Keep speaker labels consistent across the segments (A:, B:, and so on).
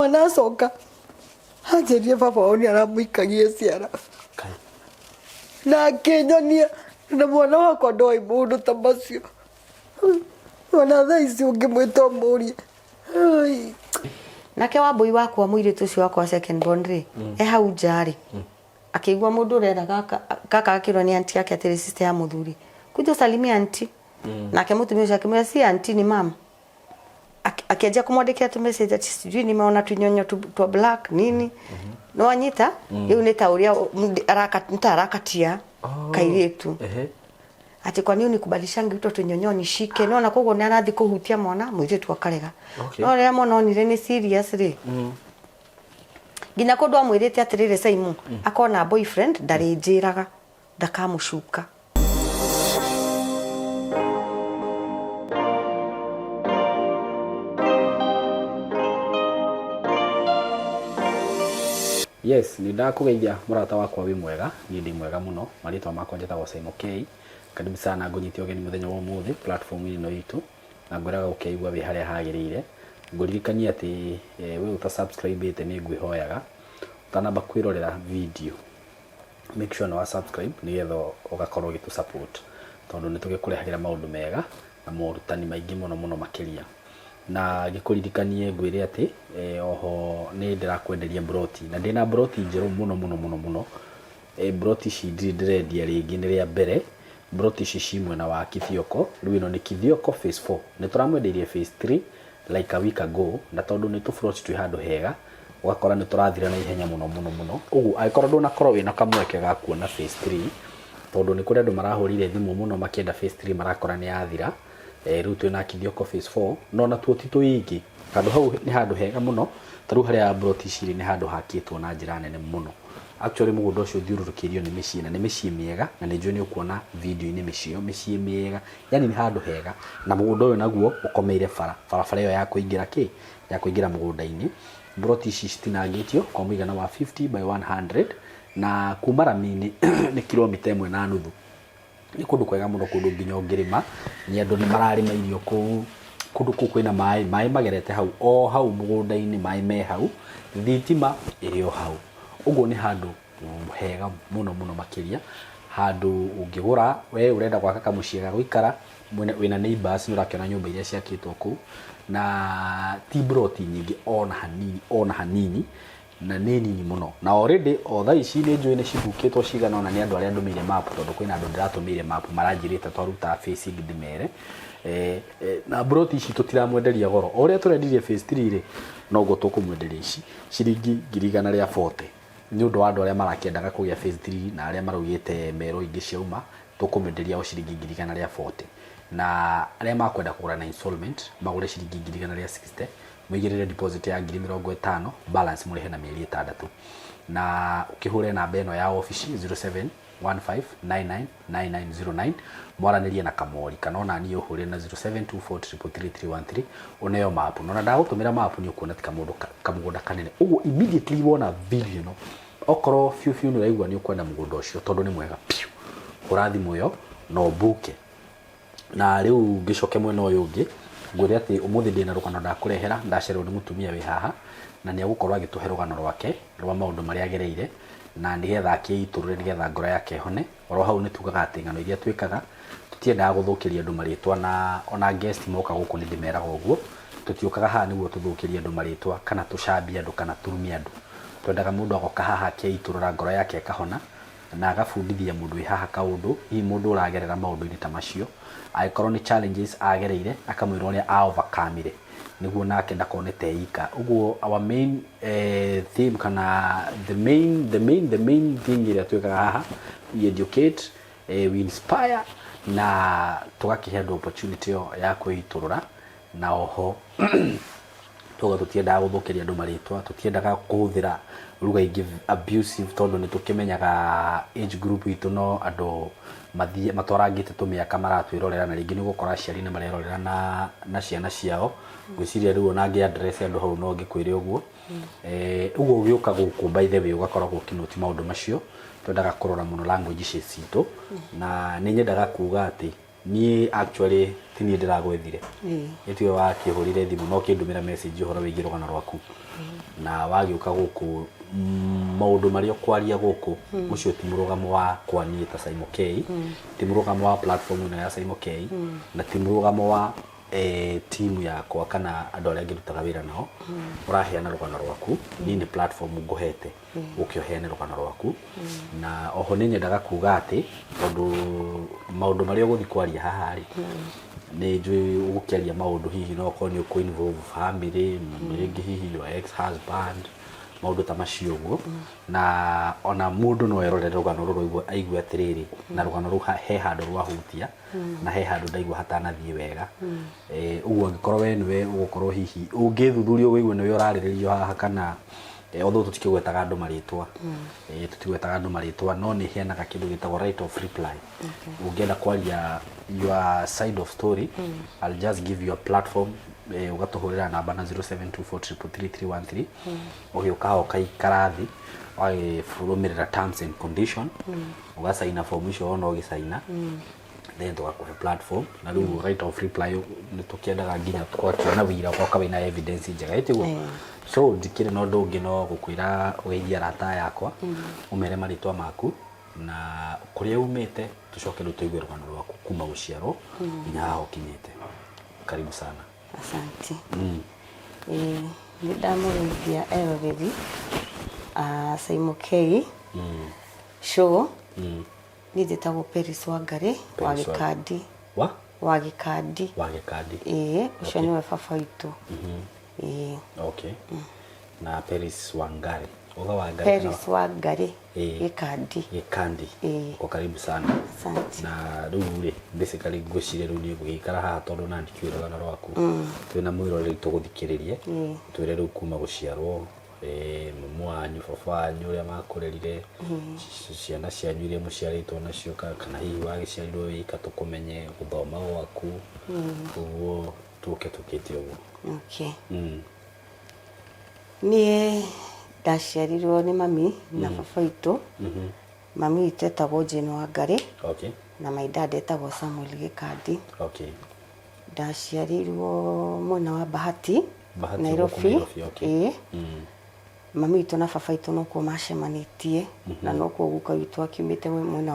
A: Mwana acoka anjĩrire baba wao nĩ aramũikagia ciara na akĩnyonia na mwana wakwa ndoĩ maũndũ ta macio. Ona thaa ici ũngĩmwĩta ũmũrie. Ai.
B: Nake Wambũi wakwa mũirĩtu ũcio wakwa second born rĩ, e hau nja rĩ, akĩigua mũndũ ũrera gaka, gaka gakĩrwo nĩ auntie yake atĩrĩ sister ya mũthuri, kuja usalimie auntie. Nake mũtumia ũcio akĩmwĩra si auntie ni mum. Akĩanjia kũmwandĩkĩra tũ message ati sijui nimeona tunyonyo twa black nini. Nĩ wanyita? Rĩu nĩ ta ũrĩa nĩ ta arakatia kairĩtu. Ati kwa nini unikubalishangi uto tunyonyo nishike? Nona koguo nĩ arathiĩ kũhutia mwana mũirĩtu akarega. No rĩrĩa mwana onire nĩ serious rĩ, nginya kũndũ amwĩrĩte atĩrĩrĩ Saimu, akona boyfriend ndarĩnjĩraga ndakamũcuka.
C: Yes, nĩ ndakũgeithia mũrata wakwa wĩ mwega, niĩ ndĩ mwega mũno, marĩtwa makwa njĩtagwo Simon K. Karibu sana ngũnyite ũgeni mũthenya wa ũmũthĩ platform-inĩ ĩno itũ, na ngwĩraga ũkeigua wĩ harĩa hagĩrĩire. Ngũririkanie atĩ we ũta subscribe ĩte nĩ ngwĩhoyaga, ũtanamba kwĩrorera video make sure nĩ wa subscribe nĩgetha ũgakorwo ũgĩtũ support tondũ nĩ tũgĩkũrehagĩra maũndũ mega na morutani maingĩ mũno mũno makĩria. Na ngĩkũririkanie ngwĩre atĩ oho nĩ ndĩrakwenderia mburoti na ndĩna mburoti njerũ mũno mũno mũno mũno. Mburoti ici ndirĩ ndĩrendia rĩngĩ nĩ rĩa mbere. Mburoti ici ci mwena wa Kithioko, rĩu ĩno nĩ Kithioko phase 4. Nĩ tũramwendeirie phase 3 like a week ago na tondũ nĩ tũburoti twĩ handũ hega ũgakora nĩ tũrathira na ihenya mũno mũno mũno. Ũguo angĩkorwo ndũnakorwo wĩna kamweke ga kuona phase 3 tondũ nĩ kũrĩ andũ marahũrire thimũ mũno makĩenda phase 3 marakora nĩ yathira, rĩu twĩna Kithioko phase 4 no natuo ti tũingĩ. Handũ hau nĩ handũ hega mũno, ta rĩu harĩa mburoti ici irĩ nĩ handũ hakĩtwo na njĩra nene mũno. Actually mũgũnda ũcio ũthiũrũrũkĩirio nĩ mĩciĩ na nĩ mĩciĩ mĩega na nĩ njũĩ nĩ ũkuona video-inĩ mĩciĩ ĩyo, mĩciĩ mĩega, yani nĩ handũ hega na mũgũnda ũyũ naguo ũkomeire bara, barabara ĩyo ya kũingĩra kĩ, ya kũingĩra mũgũnda-inĩ. Mburoti ici citinangĩtio kwa mũigana wa 50 by 100 na kuma rami-inĩ nĩ kilomita ĩmwe na nuthu. Nĩ kũndũ kwega mũno kũndũ nginya ũngĩrĩma, nĩ andũ nĩ mararĩma irio kũu, kũndũ kũu kwĩna maĩ, maĩ magerete hau, o hau mũgũnda-inĩ maĩ me hau, thitima ĩrĩ o hau. Ũguo nĩ handũ hega mũno mũno makĩria, handũ ũngĩgũra, we ũrenda gwaka kamũciĩ ga gũikara, wĩna neighbours nĩ ũrakĩona nyũmba iria ciakĩtwo kũu, na ti mburoti nyingĩ ona hanini ona hanini. Na nĩ nini mũno. Na already o thaa ici nĩ njũĩ nĩ cibukĩtwo cigana ũna nĩ andũ arĩa ndũmĩire map tondũ kwĩna andũ ndĩratũmĩire map maranjĩrĩte twaruta phase ĩngĩ ndĩmere. Na mburoti ici tũtiramwenderia goro. O ũrĩa tũrendirie phase 3 rĩ, noguo tũkũmwenderia ici ciringi 140,000. Nĩ ũndũ wa andũ arĩa marakĩendaga kũgĩa phase 3 na arĩa maraugĩte merwo ingĩ ciauma, tũkũmenderia o ciringi 140,000. Na arĩa makwenda kũgũra na installment magũre ciringi 160,000 Mũigĩrĩre deposit ya 50,000, balance mũrĩhe na mĩeri ĩtandatũ. Na ũkĩhũre namba ĩno ya obici 0715999909 mwaranĩrie na Kamori kana ona niĩ ũhũre na 0724333313 ũneo map. Na ona ndagũtũmĩra map nĩ ũkuona ti kamũndũ kamũgũnda kanene. Ũguo immediately wona video ĩno okorwo biũ biũ nĩ ũraigua nĩ ũkwenda mũgũnda ũcio tondũ nĩ mwega biũ, hũra thimũ ĩyo na ũmbuke. Na rĩu ngĩcoke mwena ũyũ ũngĩ, ngwĩre atĩ ũmũthĩ ndĩna rũgano ndakũrehera, ndacererwo nĩ mũtumia wĩ haha, na nĩ egũkorwo agĩtũhe rũgano rwake rwa maũndũ marĩa agereire, na nĩgetha akĩitũrũre nĩgetha ngoro yake ĩhone. Oro hau nĩ tugaga atĩ ng'ano iria twĩkaga, tũtiendaga gũthũkĩria andũ marĩtwa na ona guest moka gũkũ nĩ ndĩmeraga ũguo, tũtiũkaga haha nĩguo tũthũkĩrie andũ marĩtwa kana tũcambie andũ kana tũrume andũ. Twendaga mũndũ agoka haha akeitũrũra ngoro yake ĩkahona, na agabundithia mũndũ wĩ haha kaũndũ, hihi mũndũ ũragerera maũndũ-inĩ ta macio, angĩkorwo nĩ challenges agereire, akamwĩra ũrĩa a overcome ire, nĩguo nake ndakone ta e ika. Ũguo our main theme kana the main, the main, the main thing ĩrĩa twĩkaga haha, we educate, we inspire, na tũgakĩhe andũ opportunity ĩyo ya kwĩitũrũra, na oho Twauga tũtiendaga gũthũkĩria andũ marĩtwa, tũtiendaga kũhũthĩra lugha ingĩ abusive tondũ nĩ tũkĩmenyaga age group itũ no andũ mathiĩ matwarangĩte tũmĩaka maratwĩrorera na rĩngĩ nĩ ũgũkora aciari nĩ marerorera na, na ciana ciao. Ngwĩciria rĩu ona ngĩ address andũ hau no ngĩkwĩre ũguo. Ũguo ũgĩũka gũkũ by the way ũgakoragwo ũkĩ note maũndũ macio. Twendaga kũrora mũno language ici citũ na nĩ nyendaga kuga atĩ Niĩ actually ti niĩ ndĩragwethire.
B: Ĩĩ.
C: Nĩ tiwe wakĩhũrire thimũ na ũkĩndũmĩra message ũhoro wĩgiĩ rũgano rwaku. Na wagĩũka gũkũ maũndũ marĩa ũkwaria gũkũ ũcio ti mũrũgamo wakwa niĩ ta Saimo K, ti mũrũgamo wa platform ĩno ya Saimo K, na ti mũrũgamo wa team yakwa kana andũ arĩa ngĩrutaga wĩra nao. Ũraheana rũgano rwaku, niĩ nĩ platform ngũhete ũke ũheane rũgano rwaku. Na oho nĩ nyendaga kuga atĩ tondũ maũndũ marĩa ũgũthiĩ kwaria haha rĩ, nĩ njũĩ ũgũkĩaria maũndũ hihi no ũkorwo nĩ ũkũ involve family, rĩngĩ hihi your ex husband, maũndũ ta macio ũguo. Na ona mũndũ no erorere rũgano rũrũ aigue atĩrĩrĩ, na rũgano rũu he handũ rwahutia na he handũ ndaigua hatanathiĩ wega. Ũguo angĩkorwo we nĩwe ũgũkorwo hihi ũngĩthuthuria ũguo nĩwe ũrarĩrĩrio haha kana although tũtikĩgwetaga andũ marĩtwa, tũtigwetaga andũ marĩtwa, no nĩ heanaga kĩndũ gĩtagwo right of reply. Ũngĩenda kwaria your side of story, I'll just give you a platform, ũgatũhũrĩra namba na 0724333313, ũgĩũka haha ũkaikara thĩ, ũgakĩrũmĩrĩra terms and condition, ũgacaina form icio wona ũgĩcaina, then tũgakũhe platform. Na rĩu right of reply nĩ tũkĩendaga nginya tũgakĩona wĩira ũgoka wĩna evidence njega, ĩtiguo? So ndikĩrĩ na ũndũ ũngĩ no gũkwĩra ũgeithie arata aya akwa, ũmere marĩtwa maku na kũrĩa umĩte, tũcoke rĩu tũigue rũgano rwaku kuma gũciarwo nginya haha ũkinyĩte. Karibu sana.
B: Asante. Ĩĩ, nĩ ndamũgeithia eroreri a Saimo K Show. Niĩ njĩtagwo Peris Wangari wa
C: Peris
B: Gĩkandi.
C: Wa?
B: Wa Gĩkandi.
C: Wa Gĩkandi.
B: Ĩĩ, ũcio nĩwe baba witũ. Ĩĩ.
C: Okay. Na Peris Wangari. Uga Wangari.
B: Peris Wangari.
C: Ĩĩ.
B: Gĩkandi.
C: Gĩkandi.
B: Ĩĩ.
C: Uko karibu sana.
B: Asante.
C: Na rĩu rĩ, basically ngwĩciria rĩu nĩ ũgũgĩikara haha tondũ na ndikĩũĩ rũgano rwaku. Twĩna mwĩroreri tũgũthikĩrĩrie. Twĩre rĩu kuma gũciarwo, mamu wanyu, baba wanyu ũrĩa makũrerire, ciana cianyu iria mũciarĩtwo nacio, kana hihi wagĩciarirwo wĩ ika, tũkũmenye gũthoma gwaku, ũguo tũke tũkĩte ũguo.
B: Okay. Niĩ ndaciarirwo nĩ mami na baba witũ. Mami witũ etagwo Jane Wangari na my dad etagwo Samuel Gĩkandi. Ndaciarirwo mwena wa Bahati,
C: Bahati
B: Nairobi.
C: gũkũ Nairobi, okay.
B: Ĩĩ. Mami witũ na baba witũ nokuo macemanĩtie na nokuo guka witũ akiumĩte mwena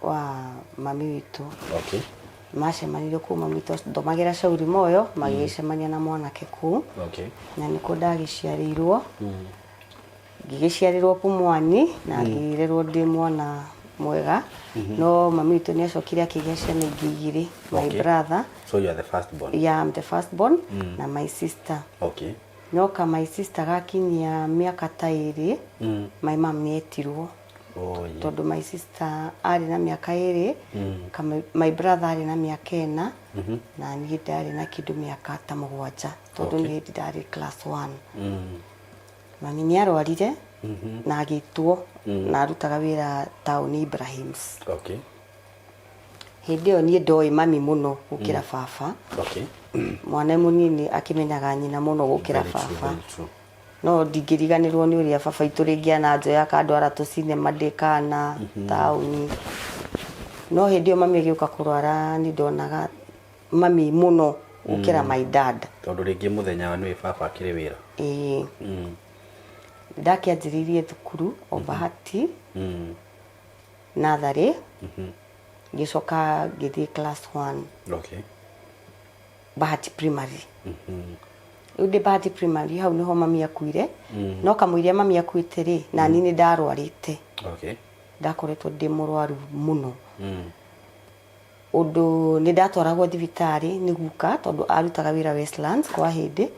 B: wa mami witũ. Macemanirie kũu, mami witũ athomagĩra Shauri Moyo, magĩgĩcemania na mwanake kũu. Na nĩkuo ndagĩciarĩirwo. Ngĩgĩciarĩrwo Pumwani na ngĩrerwo ndĩ mwana mwega. No mami witũ nĩ acokire akĩgĩa ciana ingĩ igĩrĩ, my brother.
C: So you are the first born?
B: Yeah, I'm the first born na my sister. No ka my sister gakinyia mĩaka ta ĩrĩ, my mom nĩ etirwo.
C: Oh, yeah.
B: Tondũ my sister arĩ na mĩaka ĩrĩ, ka my brother arĩ na mĩaka 4, na niĩ ndarĩ na kĩndũ mĩaka ta 7, tondũ nĩ hĩndĩ ndarĩ class 1. Mami nĩ arwarire na agĩtwo, na arutaga wĩra taũni Ibrahims. Hĩndĩ ĩyo niĩ ndoĩ mami mũno gũkĩra baba. Mwana mũnini akĩmenyaga nyina mũno gũkĩra
C: Very true,
B: baba.
C: very true.
B: No ndingĩriganĩrwo nĩ ũrĩa baba itũ rĩngĩ ananjoya akandwara tũcinema ndĩ kana taũni. No hĩndĩ ĩyo mami agĩũka kũrwara nĩ ndonaga mami mũno gũkĩra my dad.
C: Tondũ rĩngĩ mũthenya nĩwe baba akĩrĩ wĩra.
B: Ĩĩ. Ndakĩanjĩrĩirie thukuru o Bahati natharĩ, ngĩcoka ngĩthiĩ class 1. Bahati Primary. Rĩu ndĩ Bahati Primary hau nĩho mami akuire. No kamũiria mami akuĩte rĩ, na niĩ nĩ ndarwarĩte. Ndakoretwo ndĩ mũrwaru mũno. Ũndũ nĩ ndatwaragwo thibitarĩ nĩ guka tondũ arutaga wĩra Westlands kwa hĩndĩ.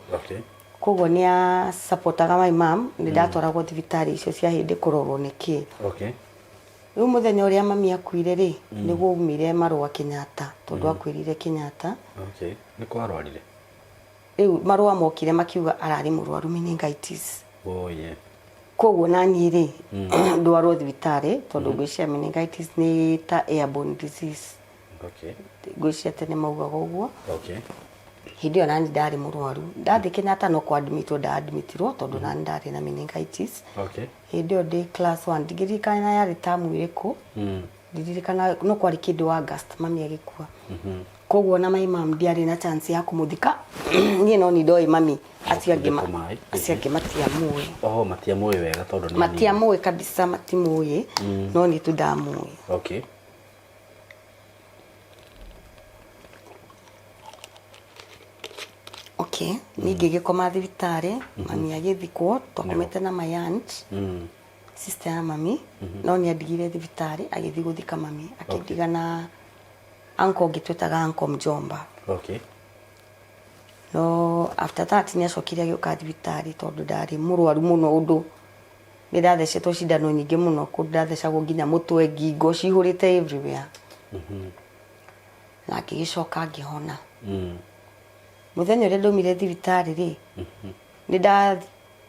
B: Koguo nĩ a supportaga my mom, nĩ ndatwaragwo thibitarĩ icio cia hĩndĩ kũrorwo nĩ kĩ. Rĩu mũthenya ũrĩa mami akuire rĩ, nĩguo aumire marũa Kenyatta, tondũ akuĩrĩire Kenyatta.
C: Nĩ kwarwarire?
B: Rĩu marũa mokire makiuga ararĩ mũrwaru meningitis.
C: Oh, yeah.
B: Koguo naniĩ rĩ, ndwarwo thibitarĩ tondũ ngwĩciria meningitis nĩ ta airborne disease. Ngwĩciria tene maugaga ũguo. Hĩndĩ ĩyo nani ndarĩ mũrwaru. Ndathiĩ Kenyatta no kũ-admitwo nda-admitirwo tondũ nani ndarĩ na meningitis. Hĩndĩ ĩyo ndĩ class 1, ndingĩririkana yarĩ tamu ĩrĩkũ. Ndiririkana no kwarĩ kĩndũ August mami agĩkua. Koguo na my mom ndiarĩ na chance ya kũmũthika. Niĩ no ni ndoĩ mami, acio angĩ
C: Ũkĩndĩkwo maĩ.
B: acio angĩ matiamũĩ.
C: Oh, matiamũĩ wega tondũ nĩ anini.
B: Matiamũĩ kabisa, matimũĩ, no niĩ tu ndamũĩ.
C: Okay.
B: Okay, niĩ ngĩgĩkoma thibitarĩ, mami agĩthikwo, twakomete na my aunt. Sister ya mami, no nĩ andigire thibitarĩ agĩthiĩ gũthika mami, akĩndiga na uncle ũngĩ twĩtaga uncle mjomba.
C: Okay.
B: No after that nĩ acokire agĩũka thibitarĩ tondũ ndarĩ mũrwaru mũno ũndũ nĩ ndathecetwo cindano nyingĩ mũno, kũndũ ndathecagwo nginya mũtwe, ngingo cihũrĩte everywhere. Na ngĩgĩcoka ngĩhona. Mũthenya ũrĩa ndaumire thibitarĩ rĩ, nĩ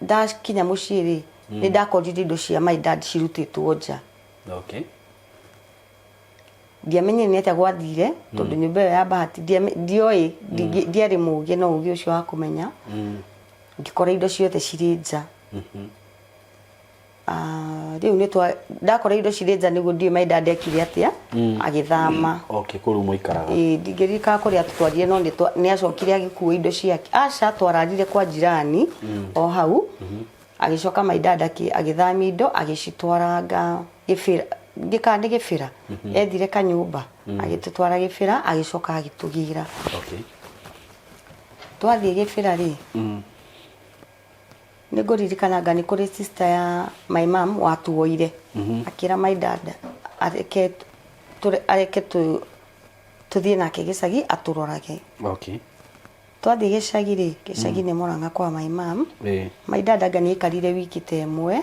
B: ndakinya mũciĩ rĩ, nĩ ndakorire indo cia my dad cirutĩtwo nja.
C: Okay.
B: Ndiamenyire nĩ atĩa gwathire tondũ nyũmba ĩyo ya Bahati ndioĩ, ndiarĩ mũgĩ na ũgĩ ũcio wa kũmenya. Ngĩkora indo ciothe cirĩ nja. Ah, rĩu nĩ twa ndakora indo cirĩ nja nĩguo ndiũĩ my dad ekire atĩa, agĩthama.
C: Okay, kũu rĩu mũikaraga.
B: Ĩĩ, ndingĩririkana kũrĩa atũtwarire no nĩ acokire agĩkua indo ciake. Aca, twararire kwa jirani o hau. Agĩcoka my dad agĩthamia indo agĩcitwaranga Gĩbĩra, ngĩkaga nĩ Gĩbĩra, ethire kanyũmba agĩtũtwara Gĩbĩra agĩcoka agĩtũgĩra.
C: Okay.
B: Twathiĩ Gĩbĩra rĩ, nĩ ngũririkana anga nĩ kũrĩ sister ya my mom watuoire, akĩra my dad areke areke tũthiĩ nake gĩcagi atũrorage.
C: Okay.
B: Twathiĩ gĩcagi rĩ, gĩcagi nĩ Mũrang'a kwa my mom. My dad anga nĩ aikarire wiki ta ĩmwe,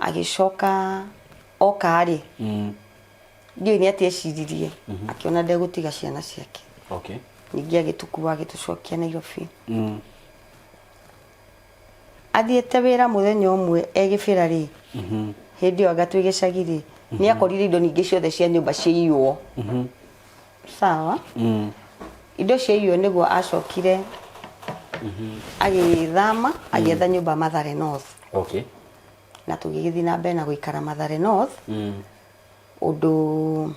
B: agĩcoka oka rĩ, ndiũĩ nĩ atĩa eciririe, akĩona ndegũtiga ciana ciake.
C: Okay.
B: Ningĩ agĩtũkua agĩtũcokia Nairobi. Athiĩte wĩra mũthenya ũmwe e Gĩbĩra rĩ, hĩndĩ ĩyo anga twĩ gĩcagi rĩ, nĩ akorire indo ningĩ ciothe cia nyũmba ciaiywo. Sawa. Indo ciaiywo nĩguo acokire agĩthama agĩetha nyũmba Mathare North.
C: Okay.
B: Na tũgĩgĩthiĩ na mbere na gũikara Mathare North. Ũndũ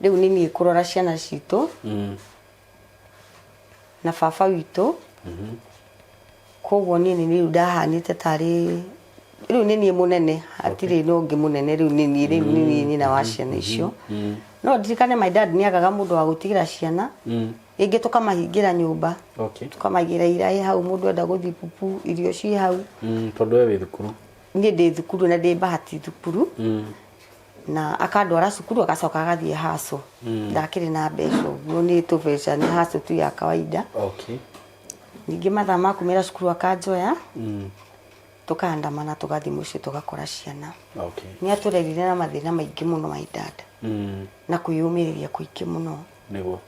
B: rĩu nĩ niĩ kũrora ciana citũ. Na baba witũ. Koguo niĩ nĩ rĩu ndahanĩte tarĩ rĩu nĩ niĩ mũnene, hatirĩ na ũngĩ mũnene, rĩu nĩ niĩ, rĩu nĩ niĩ nyina wa ciana icio. No ndirikane my dad nĩ agaga mũndũ wa gũtigĩra ciana, rĩngĩ tũkamahingĩra nyũmba,
C: Okay.
B: tũkamaigĩra iraĩ hau, mũndũ enda gũthiĩ pupu, irio ciĩ hau.
C: Tondũ we wĩ thukuru.
B: Niĩ ndĩ thukuru na ndĩ Bahati thukuru. Na akandwara cukuru agacoka agathiĩ haco. Ndakĩrĩ na mbeca ũguo, nĩ tũbeca, nĩ haco tu ya kawaida.
C: Okay.
B: Ningĩ mathaa ma kumĩra cukuru akanjoya, tũkaandamana tũgathiĩ mũciĩ tũgakora ciana.
C: Okay.
B: Nĩ atũrerire na mathĩna maingĩ mũno my dad. Na kwĩyũmĩrĩria kũingĩ mũno.
C: Nĩguo.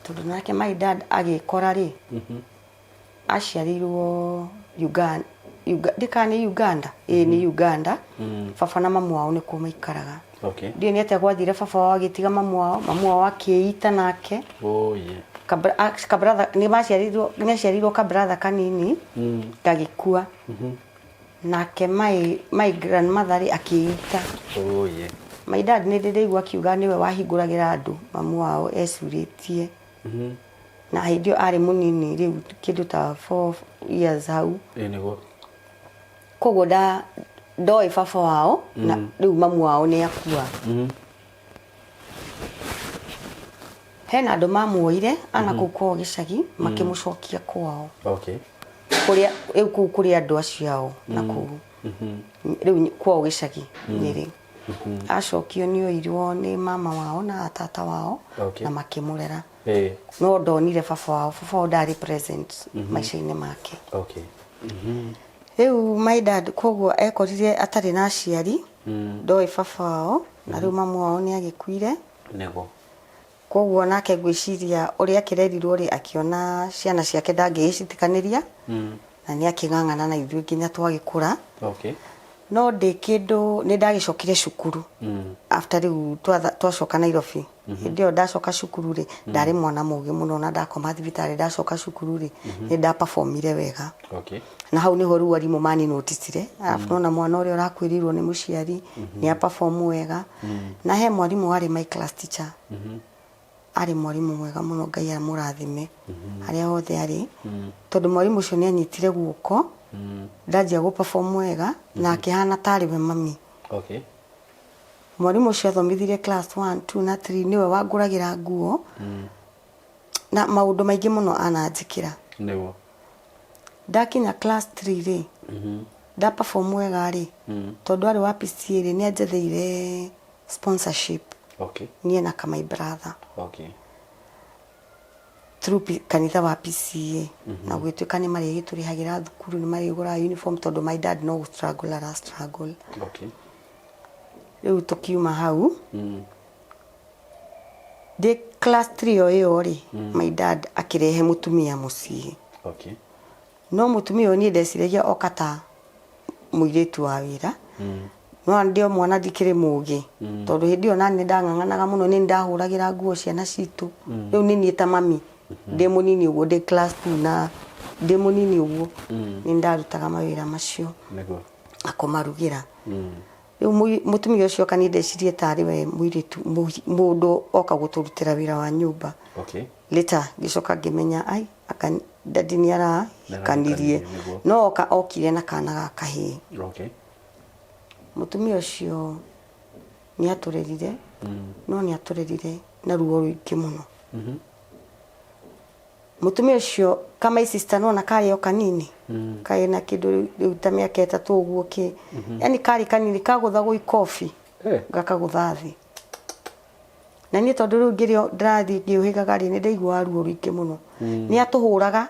B: Tondũ nake my dad agĩkora rĩ, aciarĩirwo Uganda, ndĩkaga nĩ Uganda? Ĩĩ nĩ Uganda. Baba na mamu wao nĩkuo maikaraga.
C: Okay.
B: Ndiũĩ nĩ atĩa gwathire baba wao agĩtiga mamu wao, mamu wao akĩita nake.
C: Oh yeah.
B: Kabratha, nĩ maciarirwo, nĩ aciarirwo kabratha kanini, gagĩkua. Nake my grandmother rĩ akĩita.
C: Oh yeah.
B: My dad nĩ ndĩ ndaigua akiuga nĩwe wahingũragĩra andũ mamu wao ecurĩtie. Na hĩndĩ ĩyo arĩ mũnini rĩu kĩndũ ta 4 years hau.
C: Ĩĩ nĩguo.
B: Koguo ndoĩ baba wao na rĩu mamu wao nĩ akua. Hena andũ mamuoire ana kũu kwao gĩcagi makĩmũcokia kwao.
C: Okay.
B: Kũrĩa rĩu kũu kũrĩ andũ acio ao na kũu. Rĩu kwao gĩcagi Nyĩrĩ. Acokio nĩ oirwo nĩ mama wao na tata wao
C: Okay.
B: na makĩmũrera.
C: No
B: ndonire baba wao, baba wao ndarĩ present maica-inĩ make.
C: Okay.
B: Rĩu my dad koguo ekorire atarĩ na aciari, ndoĩ baba wao na rĩu mamu wao nĩ agĩkuire.
C: Nĩguo.
B: Koguo nake ngwĩciria ũrĩa akĩrerirwo rĩ, akĩona ciana ciake ndangĩgĩcitiganĩria, na nĩ akĩng'ang'ana na ithuĩ nginya twagĩkũra.
C: Okay.
B: No ndĩ kĩndũ, nĩ ndagĩcokire cukuru after rĩu twacoka Nairobi. Hĩndĩ ĩyo ndacoka cukuru rĩ, ndarĩ mwana mũgĩ mũno, na ndakoma thibitarĩ ndacoka cukuru rĩ, nĩ ndaperformire wega. Na hau nĩho rĩu arimũ mani noticire, arabu nona mwana ũrĩa ũrakuĩrĩirwo nĩ mũciari nĩ a perform wega. Na he mwarimũ warĩ my class teacher, arĩ mwarimũ mwega mũno, Ngai amũrathime harĩa hothe arĩ, tondũ mwarimũ ũcio nĩ anyitire guoko ndanjia gũ perform wega na akĩhana tarĩ we mami. Mwarimũ ũcio athomithirie class 1, 2 na 3, nĩwe wangũragĩra nguo na maũndũ maingĩ mũno ananjĩkĩra. Ndakinya class 3 rĩ, nda perform wega rĩ, tondũ arĩ wa PCEA rĩ, nĩ anjetheire sponsorship. Niĩ na ka my brother. Through kanitha wa PCEA. Na gũgĩtuĩka nĩ marĩgĩtũrĩhagĩra thukuru, nĩ marĩgũraga uniform, tondũ my dad no gũ struggle ara struggle. Rĩu tũkiuma hau. Ndĩ class 3 o ĩyo rĩ, my dad akĩrehe mũtumia mũciĩ. No mũtumia ũyũ niĩ ndeciragia oka ta mũirĩtu wa wĩra. No ndĩ o mwana, ndikĩrĩ mũgĩ, tondũ hĩndĩ ĩyo nani ndang'ang'anaga mũno, nĩ ndahũragĩra nguo ciana citũ. Rĩu nĩ niĩ ta mami ndĩ mũnini ũguo, ndĩ class 2 na ndĩ mũnini ũguo, nĩ ndarutaga mawĩra macio na kũmarugĩra. Rĩu mũtumia ũcio oka, niĩ ndecirie tarĩ we mũirĩtu mũndũ oka gũtũrutĩra wĩra wa nyũmba. Later ngĩcoka ngĩmenya ai aka daddy nĩ arahikanirie. No oka okire na kana ga kahĩĩ. Mũtumia ũcio nĩ atũrerire, no nĩ atũrerire na ruo rũingĩ mũno. Mũtumia ũcio ka my sister nona karĩ o kanini, karĩ na kĩndũ rĩu ta mĩaka 3 ũguo kĩ, yani karĩ kanini, kagũthagwo ikobi gakagũtha thĩ. Na niĩ tondũ rĩu ngĩrĩ ndĩrathiĩ ngĩũhĩgaga rĩ, nĩ ndaiguaga ruo rũingĩ mũno. Nĩ atũhũraga,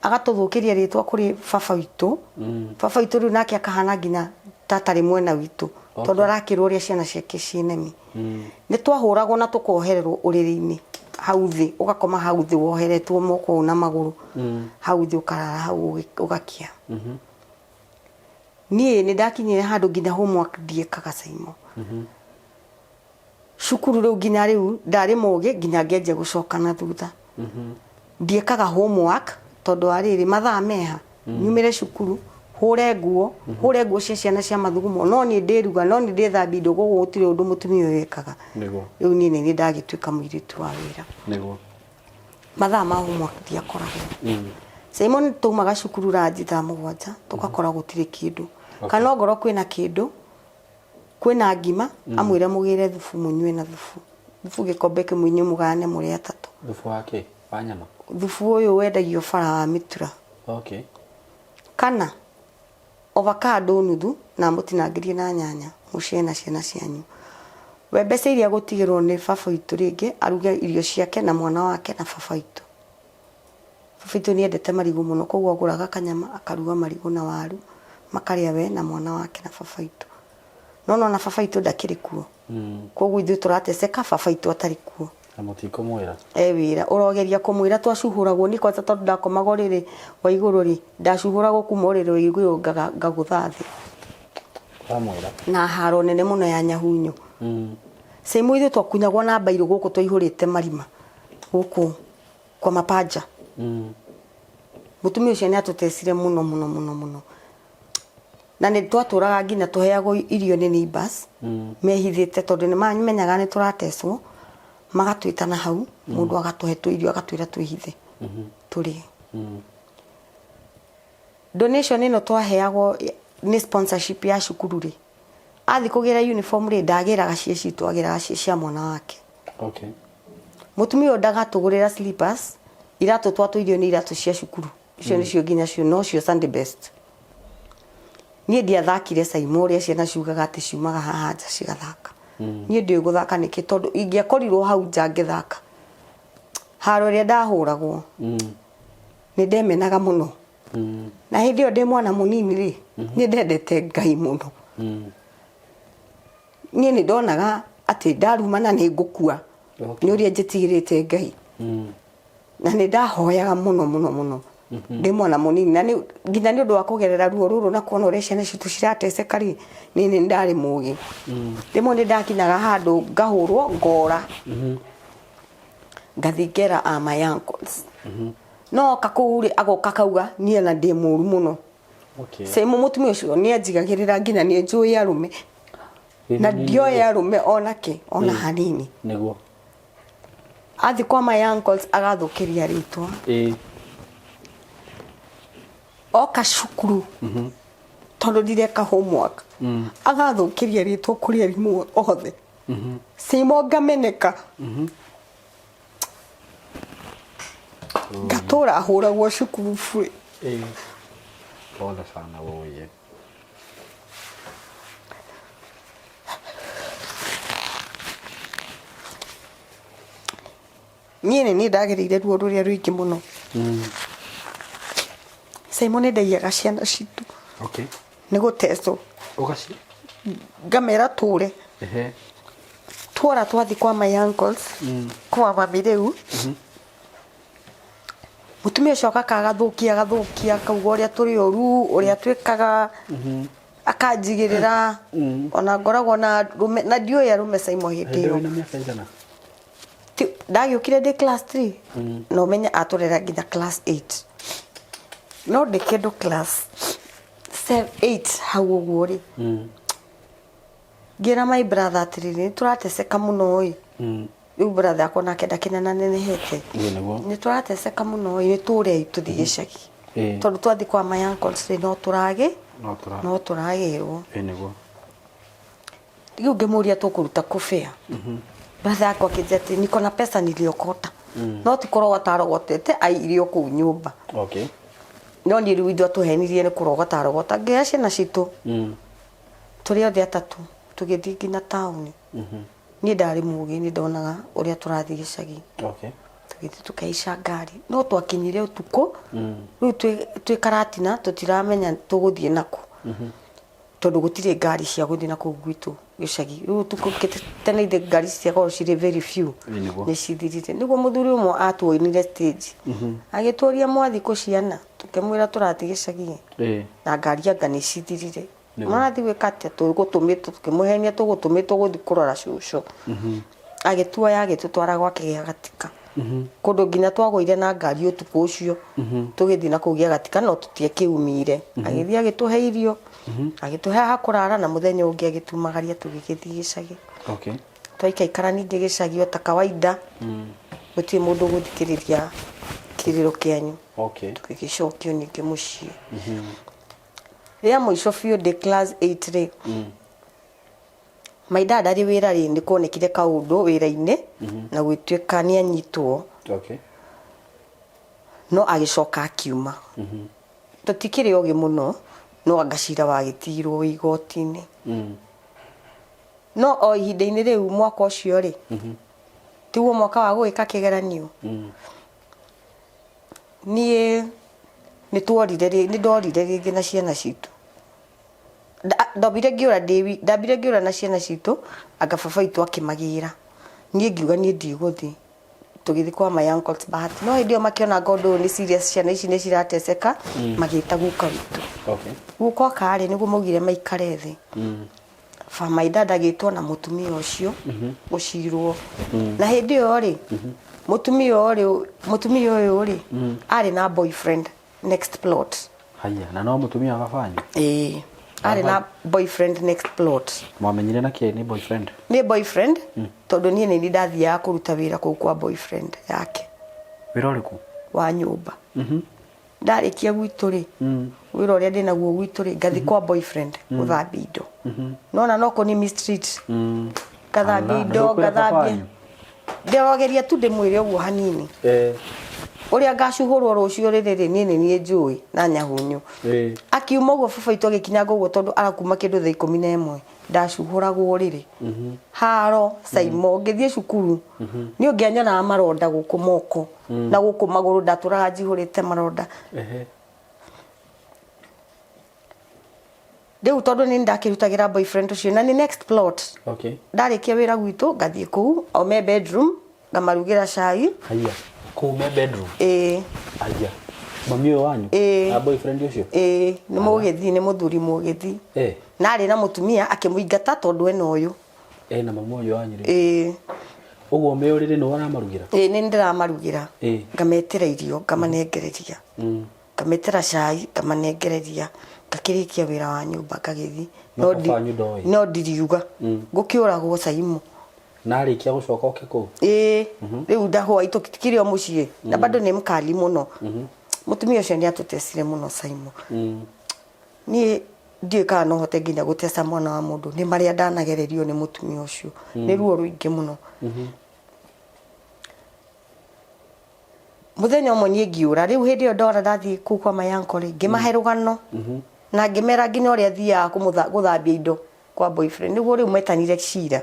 B: agatũthũkĩria rĩtwa kũrĩ baba witũ. Baba witũ rĩu nake akahana nginya ta atarĩ mwena witũ, tondũ arakĩrwo ũrĩa ciana ciake ciĩ nemi. Nĩ twahũragwo na tũkohererwo ũrĩrĩ-inĩ hau thĩ, ũgakoma hau thĩ woheretwo moko ũũ na magũrũ, hau thĩ ũkarara hau ũgakia. Niĩ nĩ ndakinyire handũ nginya homework ndiĩkaga, Saimo. Cukuru rĩu nginya rĩu ndarĩ mũgĩ nginya ngĩanjia gũcoka na thutha. Ndiĩkaga homework tondũ wa rĩrĩ, mathaa meha nyumĩre cukuru, hũre nguo, hũre nguo cia ciana cia mathugumo, no niĩ ndĩruga, no niĩ ndĩthambia indo, koguo gũtirĩ ũndũ mũtumia ũyũ ekaga. Rĩu niĩ nĩ niĩ ndagĩtuĩka mũirĩtu wa wĩra. Mathaa ma homework ndiakoragwo. Simon, taumaga cukuru ranji thaa 7, tũgakora gũtirĩ kĩndũ, kana ongorwo kwĩna kĩndũ, kwĩna ngima, amwĩre mũgĩre thubu, mũnyue na thubu, thubu gĩkombe kĩmwe, inyuĩ mũgayane mũrĩ atatũ.
C: Thubu wa kĩ? Wa nyama?
B: Thubu ũyũ wendagio bara wa mĩtura. Kana avocado nuthu na amũtinangĩrie na nyanya, mũcĩe na ciana cianyu. We mbeca iria gũtigĩrwo nĩ baba witũ rĩngĩ aruge irio ciake na mwana wake na baba witũ. Baba witũ nĩ endete marigũ mũno, koguo agũraga kanyama akaruga marigũ na waru, makarĩa we na mwana wake na baba witũ. No nona baba witũ ndakĩrĩ kuo. Koguo ithuĩ tũrateceka baba witũ atarĩ kuo.
C: Na mũtikũmwĩra?
B: E wĩra ũrogeria kũmwĩra, twacuhũragwo niĩ kwanza, tondũ ndakomaga ũrĩrĩ wa igũrũ rĩ, ndacuhũragwo kuma ũrĩrĩ wa igũrũ ngagũtha thĩ.
C: Wamwĩra?
B: Na haro nene mũno ya nyahunyo. Same ithuĩ twakunyagwo na mbairũ gũkũ, twaihũrĩte marima gũkũ kwa mapanja. Mũtumia ũcio nĩ atũtecire mũno mũno mũno mũno, na nĩ twatũraga nginya tũheagwo irio nĩ neighbors mehithĩte, tondũ nĩ mamenyaga nĩ tũratecwo, magatwĩta na hau mũndũ agatũhe tũirio, agatwĩra twĩhithe tũrĩe. Donation ĩno twaheagwo nĩ sponsorship ya cukuru rĩ, athiĩ kũgĩra uniform rĩ, ndagĩraga ciĩ citũ, agĩraga ciĩ cia mwana wake. Mũtumia ũyũ ndagatũgũrĩra slippers, iratũ twatũirio nĩ iratũ cia cukuru icio, nĩcio nginya cio nocio Sunday best. Niĩ ndiathakire, Saimo, ũrĩa ciana ciugaga atĩ ciumaga haha nja cigathaka. Niĩ ndiũĩ gũthaka nĩkĩ, tondũ ingĩakorirwo hau nja ngĩthaka, haro ĩrĩa ndahũragwo, nĩ ndemenaga mũno. Na hĩndĩ ĩyo ndĩ mwana mũnini rĩ, nĩ ndendete Ngai mũno. Niĩ nĩ ndonaga atĩ ndarumana nĩ ngũkua nĩ ũrĩa njĩtigĩrĩte Ngai, na nĩ ndahoyaga mũno mũno mũno. Ndĩ mwana mũnini na nginya nĩ ũndũ wa kũgerera ruo rũrũ na kuona ũrĩa ciana citũ cirateceka rĩ, niĩ nĩ ndarĩ mũgĩ. Rĩmwe nĩ ndakinyaga handũ ngahũrwo ngora. Ngathiĩ ngera a my uncles. No oka kũu rĩ, agoka akauga niĩ ona ndĩ mũru mũno.
C: Okay.
B: Same mũtumia ũcio nĩ anjigagĩrĩra nginya nĩ njũĩ arũme. Na ndioĩ arũme ona kĩ, ona hanini.
C: Nĩguo.
B: Athiĩ kwa my uncles agathũkĩria rĩtwa. Oka cukuru tondũ ndireka homework agathũkĩria rĩtwa kũrĩ arimũ othe. Simo ngameneka. Ngatũra hũragwo cukuru bure.
C: Pole sana woye.
B: Niĩ nĩ niĩ ndagereire ruo rũrĩa rũingĩ mũno. Simon nĩ ndaiyaga ciana citũ.
C: Okay.
B: Nĩ gũtecwo.
C: Ũgaci?
B: Ngamera tũre.
C: Ehe.
B: Tuora twathi kwa my uncles. Kwa mami rĩu. Mũtumia ũcio agaka agathũkia agathũkia akauga ũrĩa tũrĩ oru, ũrĩa twĩkaga. Akanjigĩrĩra. Ona ngoragwo na arũme, na ndiũĩ arũme Simon hĩndĩ
C: Hĩndĩ
B: ĩyo.
C: wĩna mĩaka ĩigana?
B: Ndagĩũkire ndĩ class 3 na ũmenye atũrera nginya class 8 no ndĩ kĩndũ class 8 hau ũguo rĩ, ngĩra my brother atĩrĩrĩ, nĩ tũrateceka mũno ĩ. Rĩu brother yakwa nake ndakĩnenanenehete.
C: Ĩĩ nĩguo.
B: Nĩ tũrateceka mũno ĩ, nĩ tũrei tũthiĩ gĩcagi. Tondũ twathiĩ kwa my uncles rĩ, no tũragĩ
C: No tũra.
B: no tũragĩrwo.
C: Ĩĩ nĩguo.
B: Rĩu ngĩmũria tũkũruta kũ fare. Brother yakwa akĩnjĩra atĩ niko na pesa niliokota. No ti kũrogota arogotete aiire o kũu nyũmba.
C: Okay.
B: No niĩ rĩu ithuĩ atũhenirie nĩ kũrogota arogota. Ngĩoya ciana citũ tũrĩ othe atatũ tũgĩthiĩ nginya taũni. Niĩ ndarĩ mũgĩ nĩ ndonaga ũrĩa tũrathiĩ gĩcagi.
C: Okay.
B: Tũgĩthiĩ tũkĩhaica ngari no twakinyire ũtukũ. Rĩu twĩ Karatina tũtiramenya tũgũthiĩ nakũ. Tondũ gũtirĩ ngari cia gũthiĩ na kũu gwitũ gĩcagi. Rĩu ũtukũ tene ithe ngari ciakoragwo cirĩ very few.
C: Ĩĩ nĩguo.
B: Nĩ cithirire. Nĩguo mũthuri ũmwe atuonire stage. Agĩtũria mwathiĩ kũ ciana? Tũkĩmwĩra tũrathiĩ gĩcagi. Na ngari anga nĩ cithirire.
C: Nĩguo.
B: Mũrathiĩ gwĩka atĩa? Tũgũtũmĩtwo, tũkĩmũhenia tũgũtũmĩtwo gũthiĩ kũrora cũcũ. Agĩtuoya agĩtũtwara gwake gĩa Gatika. Kũndũ nginya twagũire na ngari ũtukũ ũcio. Tũgĩthiĩ na kũu gĩa Gatika no tũtiakĩumire. Agĩthiĩ agĩtũhe irio, agĩtũhe ha kũrara na mũthenya ũngĩ agĩtumagaria tũgĩgĩthiĩ gĩcagi.
C: Okay.
B: Twaikaikara ningĩ gĩcagi o ta kawaida. Gũtirĩ mũndũ ũgũthikĩrĩria kĩrĩro kĩanyu.
C: Okay.
B: Tũgĩgĩcokio ningĩ mũciĩ. Rĩa mũico biũ ndĩ class 8 rĩ, my dad arĩ wĩra rĩ, nĩ kuonekire kaũndũ wĩra-inĩ na gũgĩtuĩka nĩ anyitwo.
C: Okay.
B: No agĩcoka akiuma. Tũtikĩrĩ ogĩ mũno, no anga cira wagĩtigirwo wĩ igoti-inĩ. No o ihinda-inĩ rĩu mwaka ũcio rĩ, tiguo mwaka wa gũgĩka kĩgeranio? Niĩ nĩ tworire, nĩ ndorire rĩngĩ na ciana citũ. Ndambire ngĩũra ndĩ wiki, ndambire ngĩũra na ciana citũ, anga baba witũ akĩmagĩra. Niĩ ngiuga niĩ ndigũthiĩ. Tũgĩthiĩ kwa my uncles Bahati. No hĩndĩ ĩyo makĩona anga ũndũ ũyũ nĩ serious, ciana ici nĩ cirateceka, magĩta guka witũ.
C: Okay.
B: Guka oka rĩ, nĩguo maugire maikare thĩ. Ba my dad agĩtwo na mũtumia ũcio gũcirwo. Na hĩndĩ ĩyo rĩ, mũtumia ũyũ rĩ, mũtumia ũyũ rĩ, arĩ na boyfriend next plot.
C: Haya, na no mũtumia wa baba wanyu?
B: Ĩĩ. Arĩ na boyfriend next plot.
C: Mwamenyire na kĩ nĩ boyfriend?
B: Nĩ boyfriend tondũ niĩ nĩ niĩ ndathiaga kũruta wĩra kũu kwa boyfriend yake.
C: Wĩra ũrĩkũ?
B: Wa nyũmba. Ndarĩkia gwitũ rĩ, wĩra ũrĩa ndĩnaguo gwitũ rĩ, ngathiĩ kwa boyfriend gũthambia indo. Nona no kũni mistreat. Ngathambia
C: Ala, na
B: indo,
C: ndũkwĩra baba
B: ngathambia.
C: wanyu?
B: Ndĩrogeria tu ndĩmwĩre ũguo hanini. Ũrĩa ngacuhũrwo rũciũ rĩrĩ rĩ, niĩ nĩ niĩ njũĩ na nyahunyũ. Akiuma ũguo baba witũ agĩkinyanga ũguo tondũ arakuma kĩndũ thaa 11 ndacuhũragwo ũrĩrĩ. Haro, Saimo, ngĩthiĩ cukuru niĩ ũngĩanyonaga maronda gũkũ moko na gũkũ magũrũ ndatũraga njihũrĩte maronda. Rĩu tondũ nĩ ndakĩrutagĩra boyfriend ũcio na nĩ next plot.
C: Okay.
B: Ndarĩkia wĩra gwitũ ngathiĩ kũu o me bedroom ngamarugĩra cai.
C: Haya. Kũu me bedroom?
B: Ĩĩ.
C: Haya. Mami ũyũ wanyu?
B: Ĩĩ.
C: Na boyfriend ũcio?
B: Ĩĩ, nĩ mũgĩthi, nĩ mũthuri mũgĩthi.
C: Eh.
B: Na arĩ na mũtumia akĩmũingata tondũ ena ũyũ.
C: Ena mamu ũyũ wanyu rĩ?
B: Ĩĩ.
C: Ũguo me ũrĩrĩ nĩwe ũramarugĩra?
B: Ĩĩ, nĩ ndĩramarugĩra.
C: Ĩĩ.
B: Ngametĩra irio, ngamanengereria. Ngametĩra cai, ngamanengereria. Ngakĩrĩkia wĩra wa nyũmba ngagĩthiĩ.
C: No baba wanyu ndoĩ?
B: No ndiriuga. Ngũkĩũragwo Saimu.
C: Na arĩkia gũcoka oke kũu?
B: Ĩĩ, rĩu ndahũa tũkĩrĩ o mũciĩ na bado nĩ mkali mũno. Mũtumia ũcio nĩ atũtecire mũno Saimu. Niĩ ndiũĩ kana no hote nginya gũteca mwana wa mũndũ nĩ marĩa ndanagererio nĩ mũtumia ũcio. Nĩ ruo rũingĩ mũno. Mũthenya ũmwe niĩ ngĩũra, rĩu hĩndĩ ĩyo ndora ndathiĩ kũu kwa my uncle rĩ, ngĩmahe rũgano na ngĩmera nginya ũrĩa thiaga gũthambia indo kwa boyfriend nĩguo rĩu metanire cira.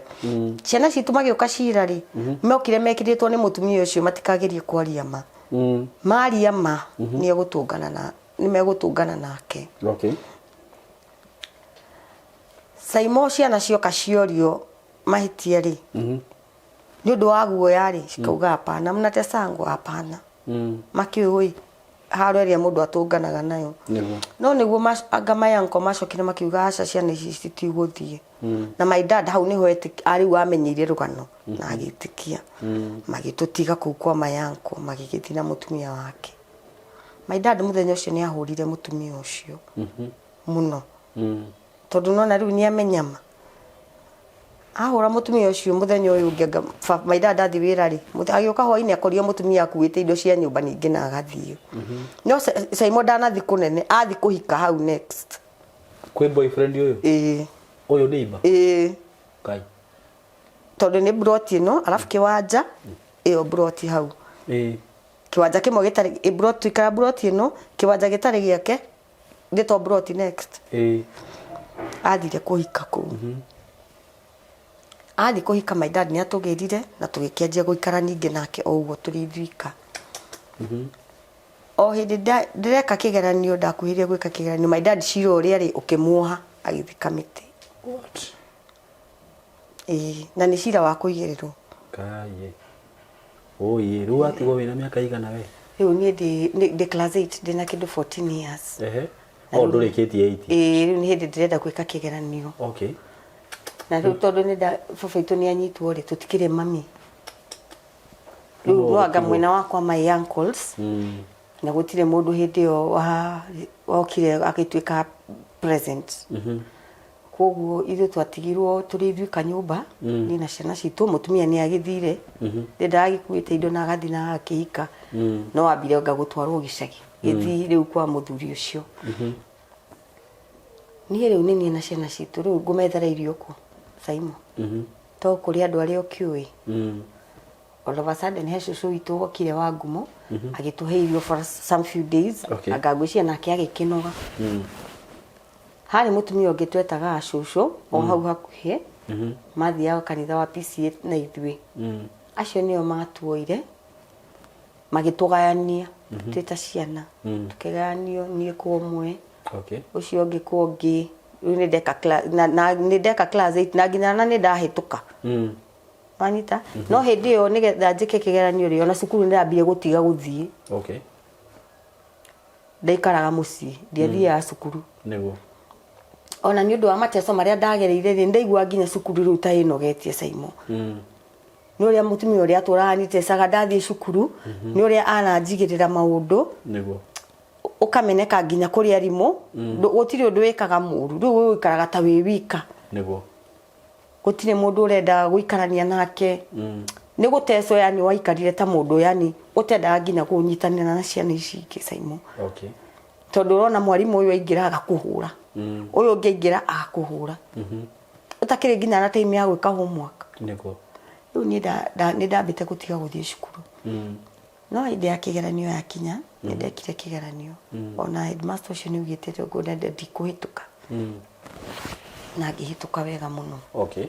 B: Ciana citũ magĩũka cira rĩ, mokire mekĩrĩtwo nĩ mũtumia ũcio matikagerie kwaria ma. Maria ma nĩ egũtũngana na nĩ megũtũngana nake.
C: Okay.
B: Saimo ciana cioka ciorio mahĩtia rĩ, nĩ ũndũ wa guoya rĩ, cikauga hapana, mnatesangwa hapana. Makĩũĩ haro ĩrĩa mũndũ atũnganaga nayo.
C: Nĩguo.
B: No nĩguo anga my uncle macokire makiuga aca ciana ici citigũthiĩ. Na my dad hau nĩho rĩu amenyeire rũgano na agĩtĩkia. Magĩtũtiga kũu kwa my uncle magĩgĩthiĩ na mũtumia wake. My dad mũthenya ũcio nĩ ahũrire mũtumia ũcio mũno. Tondũ nona rĩu nĩ amenya ma. Ahũra mũtumia ũcio mũthenya ũyũ ũngĩ anga my dad athiĩ wĩra rĩ, agĩũka hwainĩ akorire mũtumia akuĩte indo cia nyũmba ningĩ na agathiĩ. No Saimo ndanathiĩ kũnene, athiĩ kũhika hau next.
C: Kwĩ boyfriend ũyũ?
B: Ĩĩ.
C: Ũyũ neighbor?
B: Ĩĩ.
C: Ngai.
B: Tondũ nĩ mburoti ĩno, arabu kĩwanja, ĩyo mburoti hau.
C: Ĩĩ.
B: Kĩwanja kĩmwe gĩtarĩ, mburoti, tũikara mburoti ĩno, kĩwanja gĩtarĩ gĩake, nĩ to mburoti next.
C: Ĩĩ.
B: Athire kũhika kũu. Athiĩ kũhika my dad nĩ atũgĩrire na tũgĩkĩanjia gũikara ningĩ nake o ũguo tũrĩ ithuika. O hĩndĩ ndĩreka kĩgeranio, ndakuhĩrĩria gwĩka kĩgeranio, my dad cira ũrĩa rĩ ũkĩmuoha agĩthiĩ kamĩtĩ.
C: What?
B: Ĩĩ, na nĩ cira wa kũigĩrĩrwo.
C: Kai. Oi, rĩu watigwo wĩna mĩaka igana we?
B: Rĩu niĩ ndĩ class 8, ndĩna kĩndũ 14 years.
C: Ehe. O ndũrĩkĩtie 8.
B: Ĩĩ, rĩu nĩ hĩndĩ ndĩrenda gwĩka kĩgeranio.
C: Okay.
B: Na rĩu tondũ nĩ baba witũ nĩ anyitwo rĩ, tũtikĩrĩ mami. Rĩu
C: No
B: no anga
C: gũtigwo.
B: mwena wakwa my uncles. Na gũtirĩ mũndũ hĩndĩ ĩyo wokire agĩtuĩka present. Koguo ithuĩ twatigirwo tũrĩ ithuika nyũmba, niĩ na ciana citũ, mũtumia nĩ agĩthire. Nĩ ndagĩkuĩte indo na agathiĩ na agakĩhika. No ambire anga gũtwarwo gĩcagi. Gĩthiĩ rĩu kwa mũthuri ũcio. Niĩ rĩu nĩ niĩ na ciana citũ, rĩu ngũmethera irio kũ, Saimo? To kũrĩ andũ arĩa ũkĩũĩ. All of a sudden he cũcũ witũ wokire wa ngumo, agĩtũhe irio for some few days.
C: Okay.
B: Anga ngwĩciria nake agĩkĩnoga. Harĩ mũtumia ũngĩ twetaga cũcũ o hau hakuhĩ, mathiaga kanitha wa PCA na ithuĩ. Acio nĩo matuoire, magĩtũgayania twĩ ta ciana. Tũkĩgayanio niĩ kwa ũmwe,
C: Okay.
B: ũcio ũngĩ kwa ũngĩ. Rĩu nĩ ndeka na nĩ ndeka class 8 na nginya na nĩ ndahĩtũka. Wanyita? No hĩndĩ ĩyo nĩgetha njĩke kĩgeranio rĩ, ona cukuru nĩ ndambire gũtiga gũthiĩ.
C: Okay.
B: Ndaikaraga mũciĩ, ndiathiaga cukuru.
C: Nĩguo.
B: Ona nĩ ũndũ wa mateso marĩa ndagereire rĩ, ndaigua nginya cukuru rĩu ta ĩnogetie Saimo. Nĩ ũrĩa mũtumia ũrĩa atũraga nitecaga ndathiĩ cukuru, nĩ ũrĩa aranjigĩrĩra maũndũ.
C: Nĩguo.
B: Ũkameneka nginya kũrĩ arimũ, gũtirĩ ũndũ wĩkaga mũru, rĩu ũikaraga ta wĩ wika.
C: Nĩguo.
B: Gũtirĩ mũndũ ũrenda gũikarania nake. Nĩ gũtecwo yani waikarire ta mũndũ yani ũtendaga nginya kũnyitanĩra na ciana ici ingĩ Saimo.
C: Okay.
B: Tondũ ũrona mwarimũ ũyũ aingĩra agakũhũra. Ũyũ ũngĩ aingĩra agakũhũra. Ũtakĩrĩ nginya na time ya gwĩka homework.
C: Nĩguo.
B: Rĩu niĩ nĩ ndambĩte gũtiga gũthiĩ cukuru. No hĩndĩ ya kĩgeranio yakinya, nĩ ndekire kĩgeranio. Ona headmaster ũcio nĩ augĩte ũguo ndikũhĩtũka. Na ngĩhĩtũka wega mũno.
C: Okay.